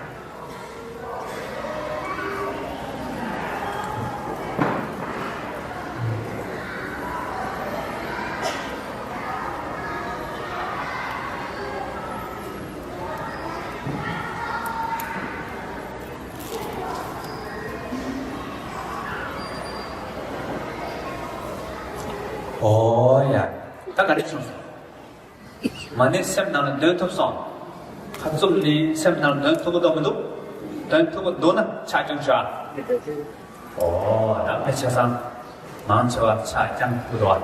ཨོ་ཡ། ད་ག་རེ་བྱུང་སོང་། མ་ཎི་སེམས་ནང་ལ་འདོན་ཐུབ་སོང་། ཁ་བཙུམ་ནས་སེམས་ནང་ལ་འདོན་ཐུབ་ཀྱི་འདུག་མི་འདུག་འདོན་ཐུབ་ཀྱི་འདུག་ན་ཕྱག་རྐྱོང་ཤོག་ཨ། ཨོ། ད་ཕལ་ཆེ་ས་མང་ཆེ་བ་ཕྱག་རྐྱང་དགོས་འདུག་ཨ།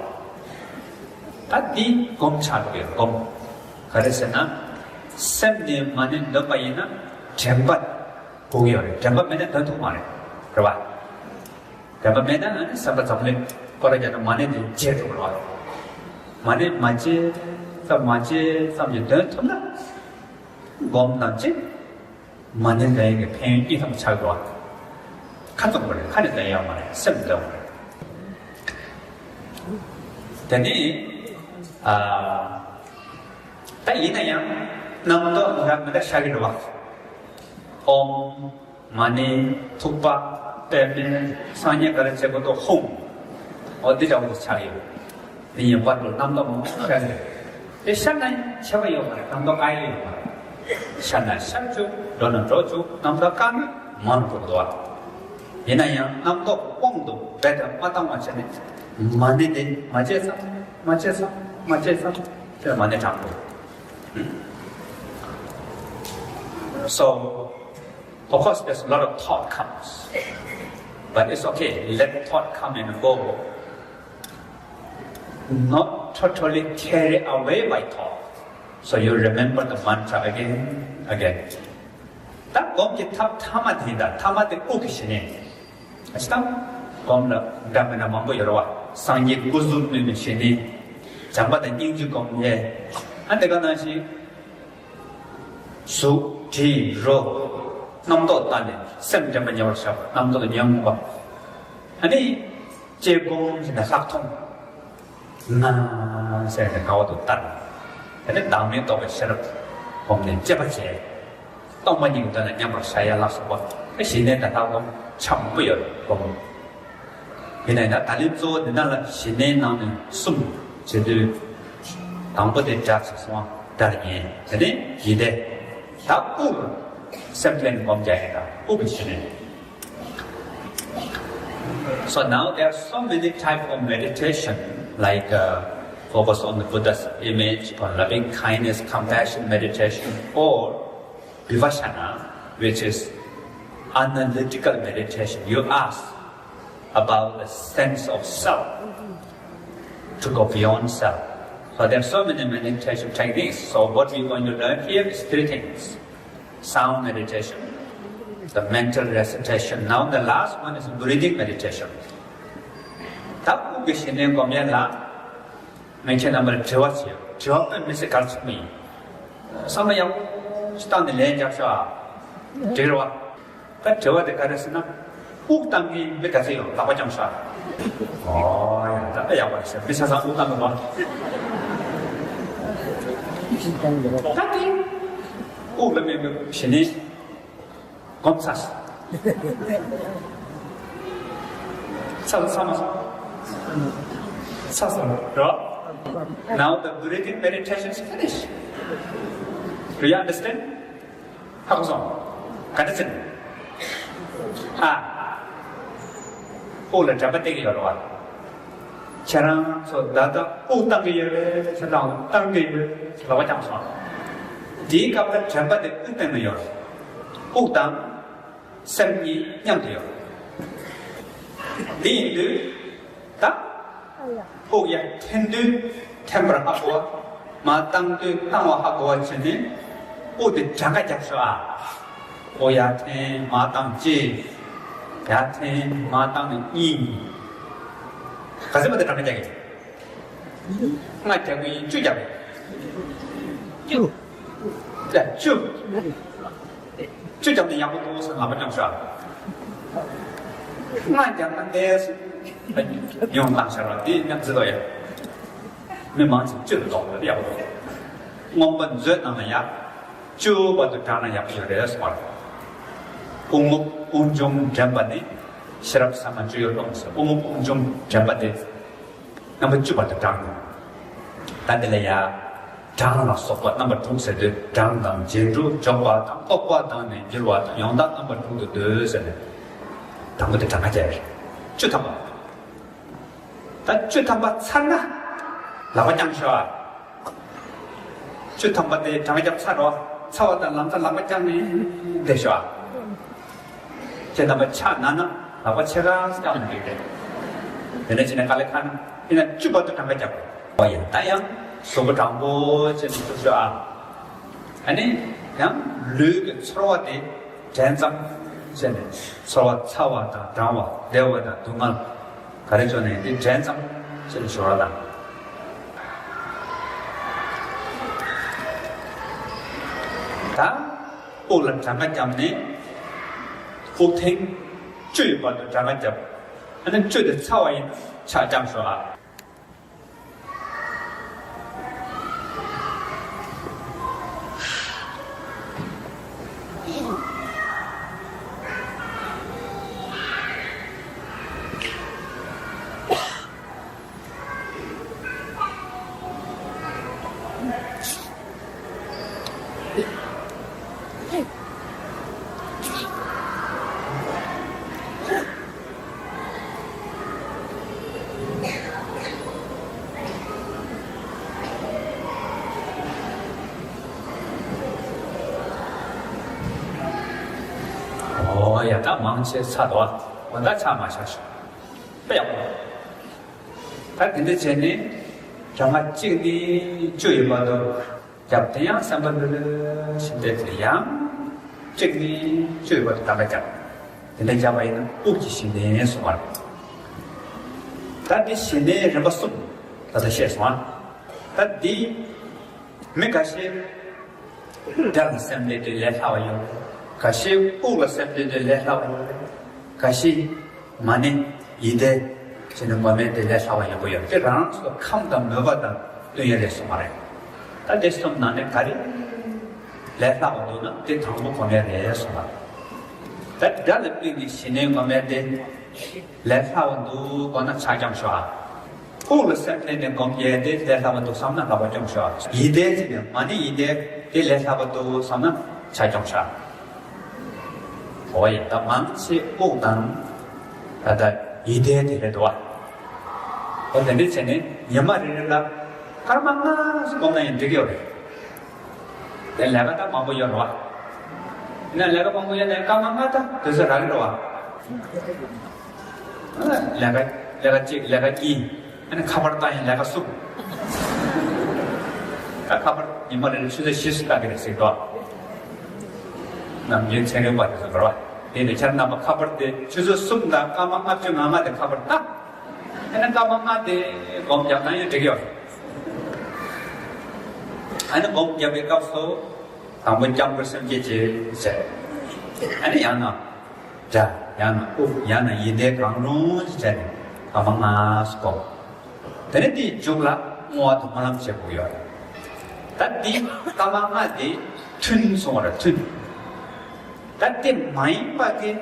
ད་འདི་སྒོམ་ཆགས་འགྲོ་གི་སྒོམ། ག་རེ་ཟེར་ན། སེམས་ནས་མ་ཎི་འདོན་པ་ཡིན་ན་དྲན་པ་དགོས་ཀྱི་ཡོད་རེད། དྲན་པ་མེད་ན་འདོན་ཐུབ་མ་རེད། རེད་པ། དྲན་པ་མེད་ན་ཨ་ནི་སེམས་པ་འཛམ་གླིང་སྐོར་ར་རྒྱག་ན་མ་ཎི་འདི་བརྗེད་འགྲོ་གི་རེད་པ། མ་ཎི་མ་བརྗེད་ཙམ་མ་བརྗེད་ཙམ་གྱིས་འདོན་ཐུབ་ན། སྒོམ་དང་གཅིག་མ་ཎི་འདོན་ཡས་ཀྱི་ཕན་ཡོན་གཉིས་ཐམ་ཆགས་འགྲོ་བ། ཁ་ཚུགས་པ་རེད། ཁ་ནས་ལེན་ཡོད་མ་རེད། སེམས་ལེན་པ་རེད། དེ་ནི་ཨ། ད་ཡིན་ན་ཡང་རྣམ་རྟོག་འདྲ་མི་འདྲ་ཤར་གྱི་རེད་བ། ཨོཾ། མ་ཎི། ཐུག་པ། པདྨེ། སངས་རྒྱས་ག་རེ་བྱེད་དགོས་འདུག་ཧཱུྃ། འོ་འདི་འདྲ་བོ་ཆགས་ཡོད། འདི་ཡིན་པར་དུ་རྣམ་རྟོག་མང་པོ་ཤར་ཡོད། དེ་ཤར་ན་ཁྱད་པར་ཡོད་མ་རེད། རྣམ་རྟོག་དཀའ་ཡོད་མ་རེད། ཤར་ན་ཤར་བཅུག་འགྲོ་ན་འགྲོ་བཅུག་རྣམ་རྟོག་དཀའ་ན་མང་དུ་འགྲོ་བ། ཡིན་ན་ཡང་རྣམ་རྟོག་དབང་དུ་རྦད་དེ་མ་བཏང་བ་བྱས་ནས་མ་ཎི་དེ་མ་བྱས་ཙང་མ་བྱས་ཙང་མ་བྱས་ཙང་དེ་མ་ཎི་དྲང་དགོས། So, of course, there's a lot of thought comes, but it's okay. Let thought come and go. Not totally carried away by thought. So you remember the mantra again, again. ད་སྒོམ་གྱི་ཐབས་ཐ་མ་དེ་ཡིན་ད། ཐ་མ་དེ་དབུགས་ཀྱི་ཞི་གནས། ཨ་ཅི་ད་སྒོམ་ལ་འདྲ་མི་འདྲ་མང་པོ་ཡོད་རེད་བ། སངས་རྒྱས་སྐུ་གཟུགས་བསྣོལ་བའི་ཞི་གནས། བྱམས་པ་དང་སྙིང་རྗེ་སྒོམ་ཡས། ཨ་དེ་ག་ནང་བཞིན། གཟུགས་དྲི་རོ། རྣམ་རྟོག་ལྟ་ནས་སེམས་དྲན་པ་ཉེ་བར་བཞག་པ། རྣམ་རྟོག་ལ་ཉོན་མོངས་པ། ཨ་ནི་ལྕེ་སྒོམ་བྱས་ནས་ལྷག་མཐོང་ན་ཟེར་ནས་དགའ་བ་དུ་ལྟ། ཨ་ནི་བདག་མེད་རྟོགས་པའི་ཤེས་རབ་སྒོམ་ནས་དཔྱད་པ་བྱས། སྟོང་པ་ཉིད་ཀྱི་དོན་ལ་མཉམ་པར་བཞག་ཡ་ལ་སོགས་པ། ཨ་ཞི་གནས་དང་ལྷག་མཐོང་ཆ་མང་པོ་ཡོད་སྒོམ། ཡིན་ན་ཡང་ད་ལན་གཙོ་བོ་འདི་ནང་ལ་ཞི་གནས་ནང་ནས་གསུམ་བྱེད་དུས། དང་པོ་དེ་སྒྲ་ཆགས་སོང་བ་སྒྲར་ཉན། དེ་ནས་ཡིད་བདེ། ད་དབུགས་སེམས་ལྡན་སྒོམ་རྒྱག་ཡིན་ད་དབུགས་ཀྱི་ཞི་གནས། So now there are so many types of meditation, like uh, focus on the Buddha's image or loving kindness, compassion meditation, or Vipassana, which is analytical meditation. You ask about the sense of self to go beyond self. So there are so many meditation techniques. So what we're going to learn here is three things. Sound meditation, the mental recitation. Now the last one is breathing meditation. ད་དབུགས་ཀྱི་ཞི་གནས་སྒོམ་ཡས་ལ། ངས་ཁྱེད་རྣམ་པར་དྲི་བ་བྱེད། དྲི་བ་དཔེ་མི་སྲིད་གལ་ཆེན་པོ་ཡིན། བསམ་བློ་ཡག་པོ་ཞིག་བཏང་ནས་ལན་རྒྱབ་ཤོག་ཨ། འགྲིག་རེད་བ། ད་དྲི་བ་དེ་ག་རེ་ཟེར་ན། དབུགས་བཏང་གི་མི་ག་ཚོད་ཡོད་ལག་པ་བརྐྱངས་ཤོག་ཨ། ཨོ་ཡ་ད་ད་ཡག་པོ་རེད་ཤག་མི་ཆ་ཚང་དབུགས་བཏང་གི་མ། ད་དེ་དབུགས་ལ་མེད་པའི་ཞི་གནས། སྒོམ་ཚར། ཚར་ཚར་མ་ཚར། ཚར་ཚར་རོ། Now the breathing meditation is finished. Do you understand? ཧ་གོ་སོང་། ག་འདྲ་ཟེར། ཨ། དབུགས་ལ་དྲན་པ་གཏད་ཀྱི་ཡོད་རེད་བ། ཁྱེད་རང་ཚོ་ད་ལྟ་དབུགས་བཏང་གི་ཡོད་རེད། ཁྱེད་རང་བཏང་གི་ཡོད་རེད། ལག་པ་བརྐྱངས་སོང་། དེའི་སྐབས་ལ་དྲན་པ་དེ་དབུགས་སྟེང་ན་ཡོད་རེད། དབུགས་དང་སེམས་གཉིས་མཉམ་དུ་ཡོད་རེད། འདི་ཡིན་དུས་ད་དབུགས་ཡར་འཐེན་དུས་འཐེན་པར་ཧ་གོ་བ། མར་བཏང་དུས་བཏང་བ་ཧ་གོ་བ་བྱས་ནས་དབུགས་དེ་གྲངས་ཀ་རྒྱབ་ཤོག་ཨ། དབུགས་ཡར་འཐེན། མར་བཏང་། གཅིག་ཡར་འཐེན། མར་བཏང་ནས་གཉིས། ག་ཚོད་མ་དེ་གྲངས་ཀ་རྒྱག་གི། ལྔ་རྒྱག་གི་ཡིན། བཅུ་རྒྱག་གི། བཅུ། ཡ་བཅུ། བཅུ་རྒྱག་ནས་ཡག་པོ་འདུག་ཟེར་ལག་པ་བརྐྱངས་ཤོག་ལྔ་རྒྱག་ན་འདས་ཡོང་བཏང་ཤར་བ་འདི་མཉམ་བརྩི་དོ་ཡ། མི་མང་ཆེ་བཅུ་ལ་ལོག་པ་ཡག་པོ་འདུག་སྔོན་པ་མཛོད་ནང་ལ་ཡ། བཅུ་བར་དུ་བགྲངས་ན་ཡག་པོ་ཡོད་རེད་གསུངས་པ་རེད། དབུགས་རྔུབ་དབུགས་འབྱུང་འདྲེན་པ་ནི། ཤེས་རབ་ཟབ་མོ་སྤྱོད་ཡུལ་སྟོང་ཟེར། དབུགས་རྔུབ་དབུགས་འབྱུང་འདྲེན་པ་དེ། རྣམ་པ་བཅུ་བར་དུ་བགྲངས་ནས། ད་འདི་ལ་ཡ། གྲངས་ལ་སོགས་པ་རྣམ་པ་དྲུག་ཟེར་དུས་གྲངས་དང་རྗེས་འགྲོ་འཇོག་པ་དང་རྟོག་པ་དང་ནི་འགྱུར་བ་དང་ཡང་དག་རྣམ་པ་དྲུག་ཏུ་འདོད་ཟེར་ནས། དང་པོ་དེ་གྲངས་ཀ་བརྒྱབ་ཡོད་རེད། བཅུ་ཐམ་པ། ད་བཅུ་ཐམ་པ་ཚར་ན། ལག་པ་བརྐྱངས་ཤོག་ཨ། བཅུ་ཐམ་པ་དེ་གྲངས་ཀ་བརྒྱབ་ཚར་རོ། ཚར་བ་དང་ལམ་སང་ལག་པ་བརྐྱངས་ནས་བསྡད་ཤོག་ཨ། ཁྱེད་རྣམ་པ་ཕྱག་ན་ན་ལག་པ་ཕྱེད་ཀ་བརྐྱངས་ནས་བསྡད་དེ། དེ་ནས་ཕྱི་ནས་དཀའ་ལས་ཁག་ན་ཡིན་ན་བཅུ་བར་དུ་གྲངས་ཀ་བརྒྱབ། ཨོ་ཡ་ད་ཡང་གཟུགས་པོ་དྲང་པོ་བྱས་ནས་བཅུག་ཤོག་ཨ། ཨ་ནི་ཡང་ལུས་ཀྱི་ཚོར་བ་དེ་དྲན་ཙམ་བྱས་ནས་ཚོར་བ་ཚ་བ་དང་གྲང་བ་བདེ་བ་དང་སྡུག་བསྔལ་ག་རེ་བྱུང་ནའི་དེ་དྲན་ཙམ་བྱས་ནས་ཞོར་བ་དང་། ད་དབུགས་ལ་གྲངས་ཀ་བརྒྱབ་ནས་དབུགས་ཐེངས་ བཅུ་ཡི་བར་དུ་གྲངས་ཀ་བརྒྱབ། ཨ་ནི་བཅུ་དེ་ཚར་བ་ཡིན་ན་ཕྱག་བརྐྱངས་ཞོག་ཨ། ཨོ་ཡ། ད་མང་ཆེ་ཚར་འདུག་ཨ། འོ་ད་ཆ་མ་བཞག་ཤོག་དཔེ་ཡག་པོ། ད་དེ་འདྲ་བྱས་ནས་གྲངས་ཀ་གཅིག་ནས་བཅུ་ཡི་བར་དུ་བརྒྱབ། དེ་ཡང་སེམས་པ་ལྷོད་ལྷོད་བྱས་ཏེ་དེ་ཡང་གཅིག་ནས་བཅུ་ཡི་བར་དུ་གྲངས་ཀ་བརྒྱབ། དེ་འདྲ་བརྒྱབ་པ་ཡིན་ན་དབུགས་ཀྱི་ཞི་གནས་སོང་བ་རེད། ད་འདི་ཞི་གནས་རིམ་པ་གསུམ་ད་ལྟ་བཤད་སོང་ཨ། ད་འདི་མི་འགའ་ཤས་སྒྲ་ལ་སེམས་གཏད་དུས་ལས་སླ་བ་ཡོད། འགའ་ཤས་དབུགས་ལ་སེམས་གཏད་དུས་ལས་སླ་བ་ཡོད། འགའ་ཤས་མ་ཎི་ཡིད་བཟླས་བྱས་ནས་སྒོམ་ཡས་དེ་ལས་སླ་བ་ཡག་པོ་ཡོད། དེ་རང་སོ་ཁམས་དང་མོས་པ་དང་བསྟུན་ཡས་རེད་གསུངས་པ་རེད། ད་དེ་གསུམ་ནང་ནས་ག་རེ་ལས་སླ་བ་འདུག་ན་དེ་དང་པོ་སྒོམ་ཡས་རེད་གསུངས་པ་རེད། ད་སྒྲ་ལ་དམིགས་ནས་ཞི་གནས་སྒོམ་ཡས་དེ་ལས་སླ་བ་འདུག་དགོངས་ན་ཕྱག་བརྐྱངས་ཞོག་ཨ། དབུགས་ལ་སེམས་གཏད་ནས་སྒོམ་ཡས་དེ་ལས་སླ་བ་འདུག་བསམ་ན་ལག་པ་བརྐྱངས་ཤོག་ཡིད་བཟླས་བྱས་ནས་མ་ཎི་ཡིད་བཟླས་དེ་ལས་སླ་བ་འདུག་བསམ་ན་ཕྱག་བརྐྱངས་ཤོག་འོ་ཡ། ད་མང་ཆེ་དབུགས་དང་ད་ལྟ་ཡིད་བཟླས་དེ་རེད་འདུག་བ། འོ་དེ་འདྲ་བྱས་ནས་ཉི་མ་རེ་རེ་ལ་སྐར་མ་ལྔ་ཙམ་སྒོམ་ན་ཡང་འགྲིག་གི་ཡོད་རེད། དེ་ལས་ཀ་ད་མང་པོ་ཡོད་རེད་བ། ཡིན་ན་ལས་ཀ་མང་པོ་ཡོད་ནའི་སྐར་མ་ལྔ་ད་དུས་ཚོད་རག་གི་རེད་བ། ལས་ཀ་ལས་ཀ་གཅིག་ལས་ཀ་གཉིས། ཨ་ནི་ཁ་པར་བཏང་ཡིན་ལས་ཀ་གསུམ། ད་ཁ་པར་ཉི་མ་རེ་རེ་ཆུ་ཚོད་བཞི་ཙམ་ལྟ་གི་རེད་ཟེར་འགྲོ། ནམ་རྒྱུན་ཚན་རིག་པ་དེ་ཚོ་འགྲོ་བ། དེ་ནི་ཁྱེད་རྣམ་པ་ཁ་པར་དེ་ཆུ་ཚོད་གསུམ་དང་སྐར་མ་ལྔ་བཅུ་ང་ལྔ་དེ་ཁ་པར་བཏང་། ཨ་ནི་སྐར་མ་ལྔ་དེ་སྒོམ་རྒྱབ་ན་ཡང་འགྲིག་ཡོད། ཨ་ནི་སྒོམ་རྒྱབ་པའི་སྐབས་སུ་དང་པོ་སྐྱབས་འགྲོ་སེམས་བསྐྱེད་ཅིག་བྱས། ཨ་ནི་ཡང་ན་སྒྲ། ཡང་ན་དབུགས། ཡང་ན་ཡིད་བཟླས་གང་རུང་ཅིག་བྱས་ནས་སྐར་མ་ལྔ་སྒོམ། དེ་ནས་དེའི་མཇུག་ལ་བསྔོ་བ་དང་སྨོན་ལམ་བྱེད་དགོས་ཡོད་རེད། ད་འདི་སྐར་མ་ལྔ་དེ་ཐུན་སོང་བ་རེད། ཐུན། ད་དེ་མ་ཡིན་པ་དེ།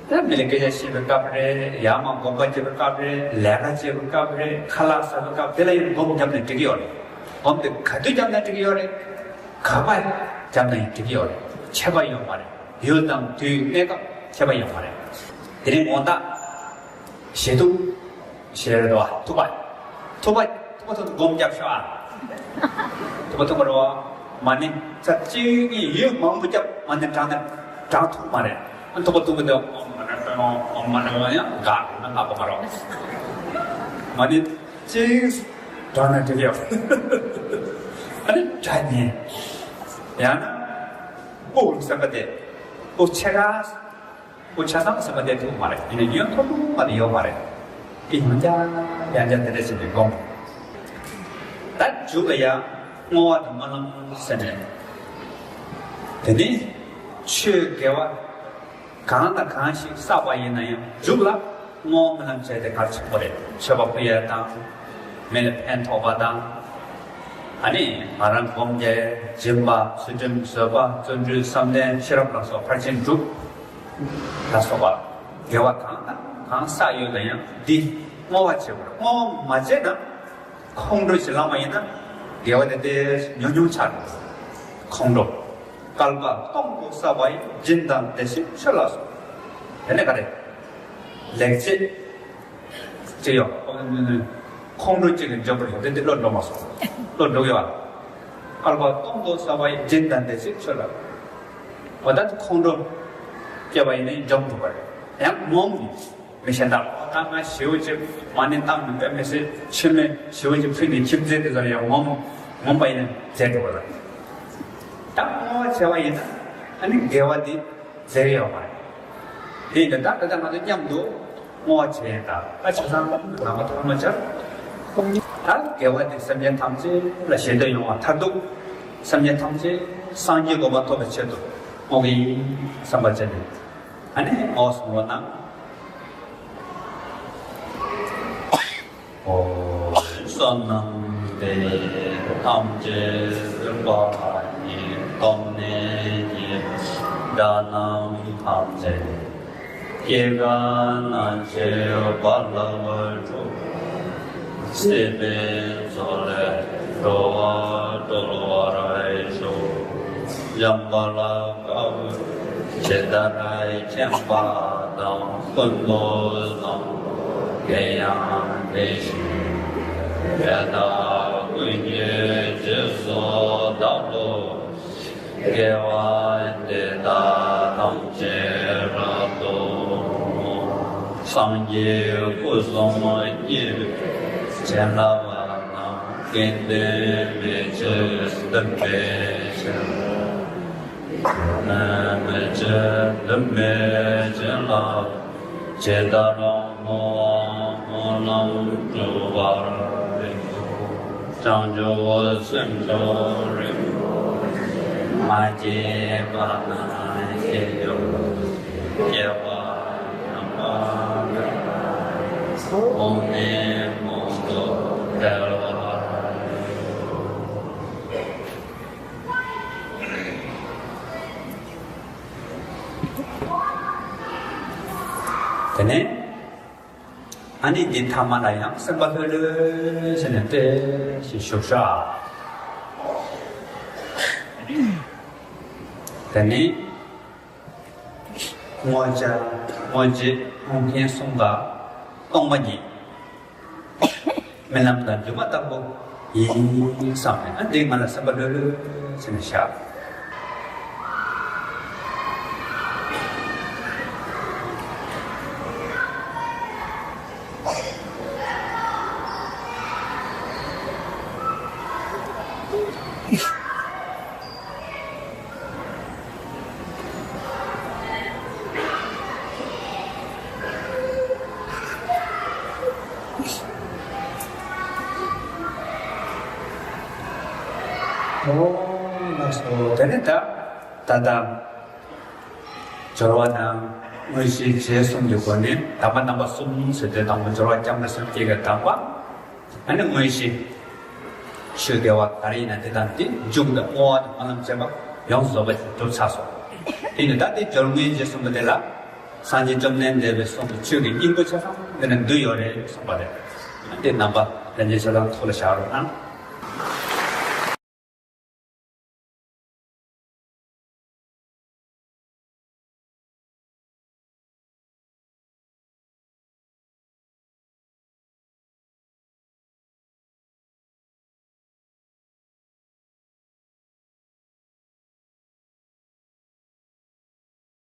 ད་མི་ལ་སྐད་ཆ་བཤད་པའི་སྐབས་རེད། ཡར་མར་དགོངས་པ་འགྲེལ་བའི་སྐབས་རེད། ལས་ཀ་བྱེད་པའི་སྐབས་རེད། ཁ་ལག་ཟ་བའི་སྐབས་དེ་ལ་ཡང་སྒོམ་བརྒྱབ་ནས་འགྲིག་གི་ཡོད་རེད། སྒོམ་དེ་ག་དུས་བརྒྱབ་ན་འགྲིག་གི་ཡོད་རེད། ག་པར་བརྒྱབ་ན་ཡང་འགྲིག་གི་ཡོད་རེད། ཁྱད་པར་ཡོད་མ་རེད། ཡུལ་དང་དུས་གནས་སྐབས་ཁྱད་པར་ཡོད་མ་རེད། དེ་རིང་དགོང་དག་ཞལ་ཐུག་ཞལ་རེད་བ། ཐུག་པ། ཐུག་པ། ཐུག་པ་ཐུག་སྒོམ་རྒྱབ་ཤོག་ཨ། ཐུག་པ་ཐུག་པ་རེད་བ། མ་ཎི་ཚར་གཅིག་གཉིས་ཡུན་མང་པོ་རྒྱབ། མ་ཎི་བགྲངས་ན་བགྲངས་ཐུབ་མ་རེད། ཨ། ཐུག་པ་ཐུག་པ་དེ་ཨོཾ་མ་ཎི་པདྨེ་ཧཱུྃ། ཨོཾ་མ་ཎི་པདྨེ་ཧཱུྃ་ཡང་དགའ་ན་དགའ་པོ་མ་རེད། མ་ཎི་གཅིག་བགྲངས་ན་འགྲིག་ཡོད། ཨ་ནི་དགྲ་ཉེ། ཡང་ན་དབུགས་སེམས་པ་དེ་དབུགས་ཆེ་ཁ། དབུགས་ཆ་ཚང་ཟེར་བ་དེ་ཐུག་མ་རེད། ཡིན་ན་ཡོན་ཐོག་ཐུག་པ་དེ་ཡོད་མ་རེད། དེ་ཡང་བསྐྱར་ཡང་བསྐྱར་དེ་འདྲ་བྱས་ནས་སྒོམ། ད་མཇུག་ལ་ཡང་བསྔོ་བ་དང་སྨོན་ལམ་ཟེར་ནས། དེ་ནི་ཆོས་དགེ་བ་གང་དང་གང་ཞིག་བསགས་པ་ཡིན་ན་ཡང་མཇུག་ལ་བསྔོ་བ་སྨོན་ལམ་བྱས་ཏེ་གལ་ཆེན་པོ་རེད། མཆོད་པ་ཕུལ་ཡས་དང་། མི་ལ་ཕན་ཐོགས་པ་དང་། ཨ་ནི་ང་རང་སྒོམ་རྒྱག་ཡས་སྦྱིན་པ། ཚུལ་ཁྲིམས་བཟོད་པ། བརྩོན་འགྲུས་བསམ་གཏན་ཤེས་རབ་ལ་སོགས་ཕར་ཕྱིན་དྲུག་ལ་སོགས་པ་དགེ་བ་གང་དང་གང་བསགས་ཡོད་ན་ཡང་འདི་བསྔོ་བ་བྱེད་དགོས། བསྔོ་བ་མ་བྱས་ན་ཁོང་ཁྲོ་ཞིག་ལངས་པ་ཡིན་ན་དགེ་བ་དེ་དེ་ཉུང་ཉུང་ཆགས་འགྲོ། ཁོང་ཁྲོ། བསྐལ་པ་སྟོང་དུ་བསགས་པ་ཡི། སྦྱིན་དང་བདེ་གཤེགས་མཆོད་ལ་སོགས། དེ་ནས་ག་རེ། ལེགས་བྱས། ཅི་ཡོད། ཁོང་ཁྲོ་གཅིག་གིས་འཇོམས་པར་འགྱུར། དེ་འདི་བློ་འགྲོ་མ་སོང་། བློ་འགྲོ་གི་ཡོད། བསྐལ་པ་སྟོང་དུ་བསགས་པ་ཡི། སྦྱིན་དང་བདེ་གཤེགས་མཆོད་ལ། འོ་ད་ཁོང་ཁྲོ་སྐྱེས་པ་ཡིན་ན་འཇོམས་ཐུབ་པ་རེད། ཡང་ངོམ་ནས་མི་གཞན་དག་ཨོ་ད་ང་ཞེ་པོ་ཅིག་མ་ཎི་བཏང་མི་དཔེ་མི་སྲིད་མཆོད་མེ་ཞེ་པོ་ཅིག་ཕུལ་ནས་ཁྱིམ་མཚེས་དེ་ཚོར་ཡང་ངོམ་ངོམ་པ་ཡིན་ན་མཛད་འགྲོ་བ་རེད། ད་བསྔོ་བ་བྱས་པ་ཡིན་ན་ཨ་ནི་དགེ་བ་འདི་མཛད་ཡོད་མ་རེད། དེ་ཡིན་ན་ད་ད་ལྟ་ང་ཚོ་མཉམ་དུ་བསྔོ་བ་བྱས་ཡིན། ད་ད་ཆ་ཚང་ནང་མ་ཐོག་མ་ཆར། ད་དགེ་བ་འདི་སེམས་ཅན་ཐམས་ཅད་ལ་ཞེ་འདོད་ཡོང་བ་མཐར་ཐུག་སེམས་ཅན་ཐམས་ཅད་སངས་རྒྱས་གོ་འཕང་ཐོབ་པའི་ཆེད་དུ་བསྔོ་གི་ཡིན་བསམ་པ་བྱས་ནས། ཨ་ནི་ཨོ་གསུང་རོགས་གནང་། ཨོ། བསོད་ནམས་འདི་ཐམས་ཅད་གཟིགས་པ་ཉིད། ཐོབ་ནས་ཀྱང་དགྲ་རྣམས་ཕམ་བྱས། སྐྱེ་རྒ་ན་འཆིའི་རྦ་རླབས་འཁྲུགས། སྲིད་པའི་མཚོ་ལས་འགྲོ་བ་སྒྲོལ་བར་ཤོག། འཇམ་དཔལ་དཀར་པོ་ཇི་ལྟར་མཁྱེན་པ་དང་། ཀུན་ཏུ་བཟང་པོ་དེ་ཡང་དེ་བཞིན་ཡོད། དེ་དག་ཀུན་གྱི་རྗེས་སུ་བདག་སློབ་ཅིང་། དགེ་བ་འདི་དག་ཐམས་ཅད་རབ་ཏུ་བསྔོ། སངས་རྒྱས་སྐུ་གསུམ་དབྱེ་བའི་བྱིན་རླབས་རྣམས། དགེ་འདུན་མི་ཕྱེད་འདུན་པའི་བྱིན་རླབས། མི་ཕྱེད་འདུན་པའི་བྱིན་རླབས། ཇི་ལྟར་བསྔོ་བ་སྨོན་ལམ་འགྲུབ་པར་ཤོག། བྱང་ཆུབ་སེམས་མཆོག་རིན་པོ་ཆེ། མ་སྐྱེས་པ་རྣམས་སྐྱེ་གྱུར་ཅིག། སྐྱེས་པ་ཡང་དག་པར་རྫོགས་པའི་གོ་འཕང་ནས་མྱུར་དུ་ཐར་བར་ཤོག། དེ་ནས་ཨ་ནི་འདི་ཐ་མ་ལ་ཡང་སེམས་པ་ལྷོད་ལྷོད་བྱས་ནས་བཀྲ་ཤིས་བཞུགས་ཤོག། དེ་ནས་དངོས་བྱ་དངོས་བྱེད་མཐོང་མཁན་གསུམ་ཀ་སྟོང་པ་ཉིད། རྨི་ལམ་དང་སྒྱུ་མ་ལྟ་བུ་ཡིན་བསམ་ནས། ཨ་འདི་ང་ལ་སེམས་པ་ལྷོད་ལྷོད་བྱས་ནས་བཞག། ཨོ་ལགས་སོ། དེ་ནས་ད་ད་ལྟ་སྦྱོར་བ་དང་དངོས་གཞི་རྗེས་གསུམ་གྱི་སྒོ་ནས། དམ་པ་རྣམ་པ་གསུམ་ཟེར་དུས་དང་པོ་སྦྱོར་བ་སྐྱབས་གནས་སེམས་བསྐྱེད་ཀྱི་དམ་པ། ཨ་ནི་དངོས་གཞི་ཆོས་དགེ་བ་ག་རེ་ཡིན་ན་དེ་དང་དེ་མཇུག་དང་བསྔོ་བ་དང་སྨོན་ལམ་བཅས་པ་ཡོངས་རྫོགས་པ་ཞིག་གྲུབ་ཚར་སོང་། དེ་ནི་ད་དེ་སྦྱོར་དངོས་རྗེས་གསུམ་པོ་དེ་ལ། སངས་རྒྱས་བཅོམ་ལྡན་འདས་པའི་གསུང་དུ་ཆོས་ཀྱི་སྙིང་པོ་ཆ་ཚང་དེ་ནི་འདུས་ཡོད་རེད་གསུངས་པ་རེད། དེ་རྣམ་པ་ལྷན་རྒྱས་ཆ་ཚང་ཐུགས་ལ་བཞག་རོགས་གནང་།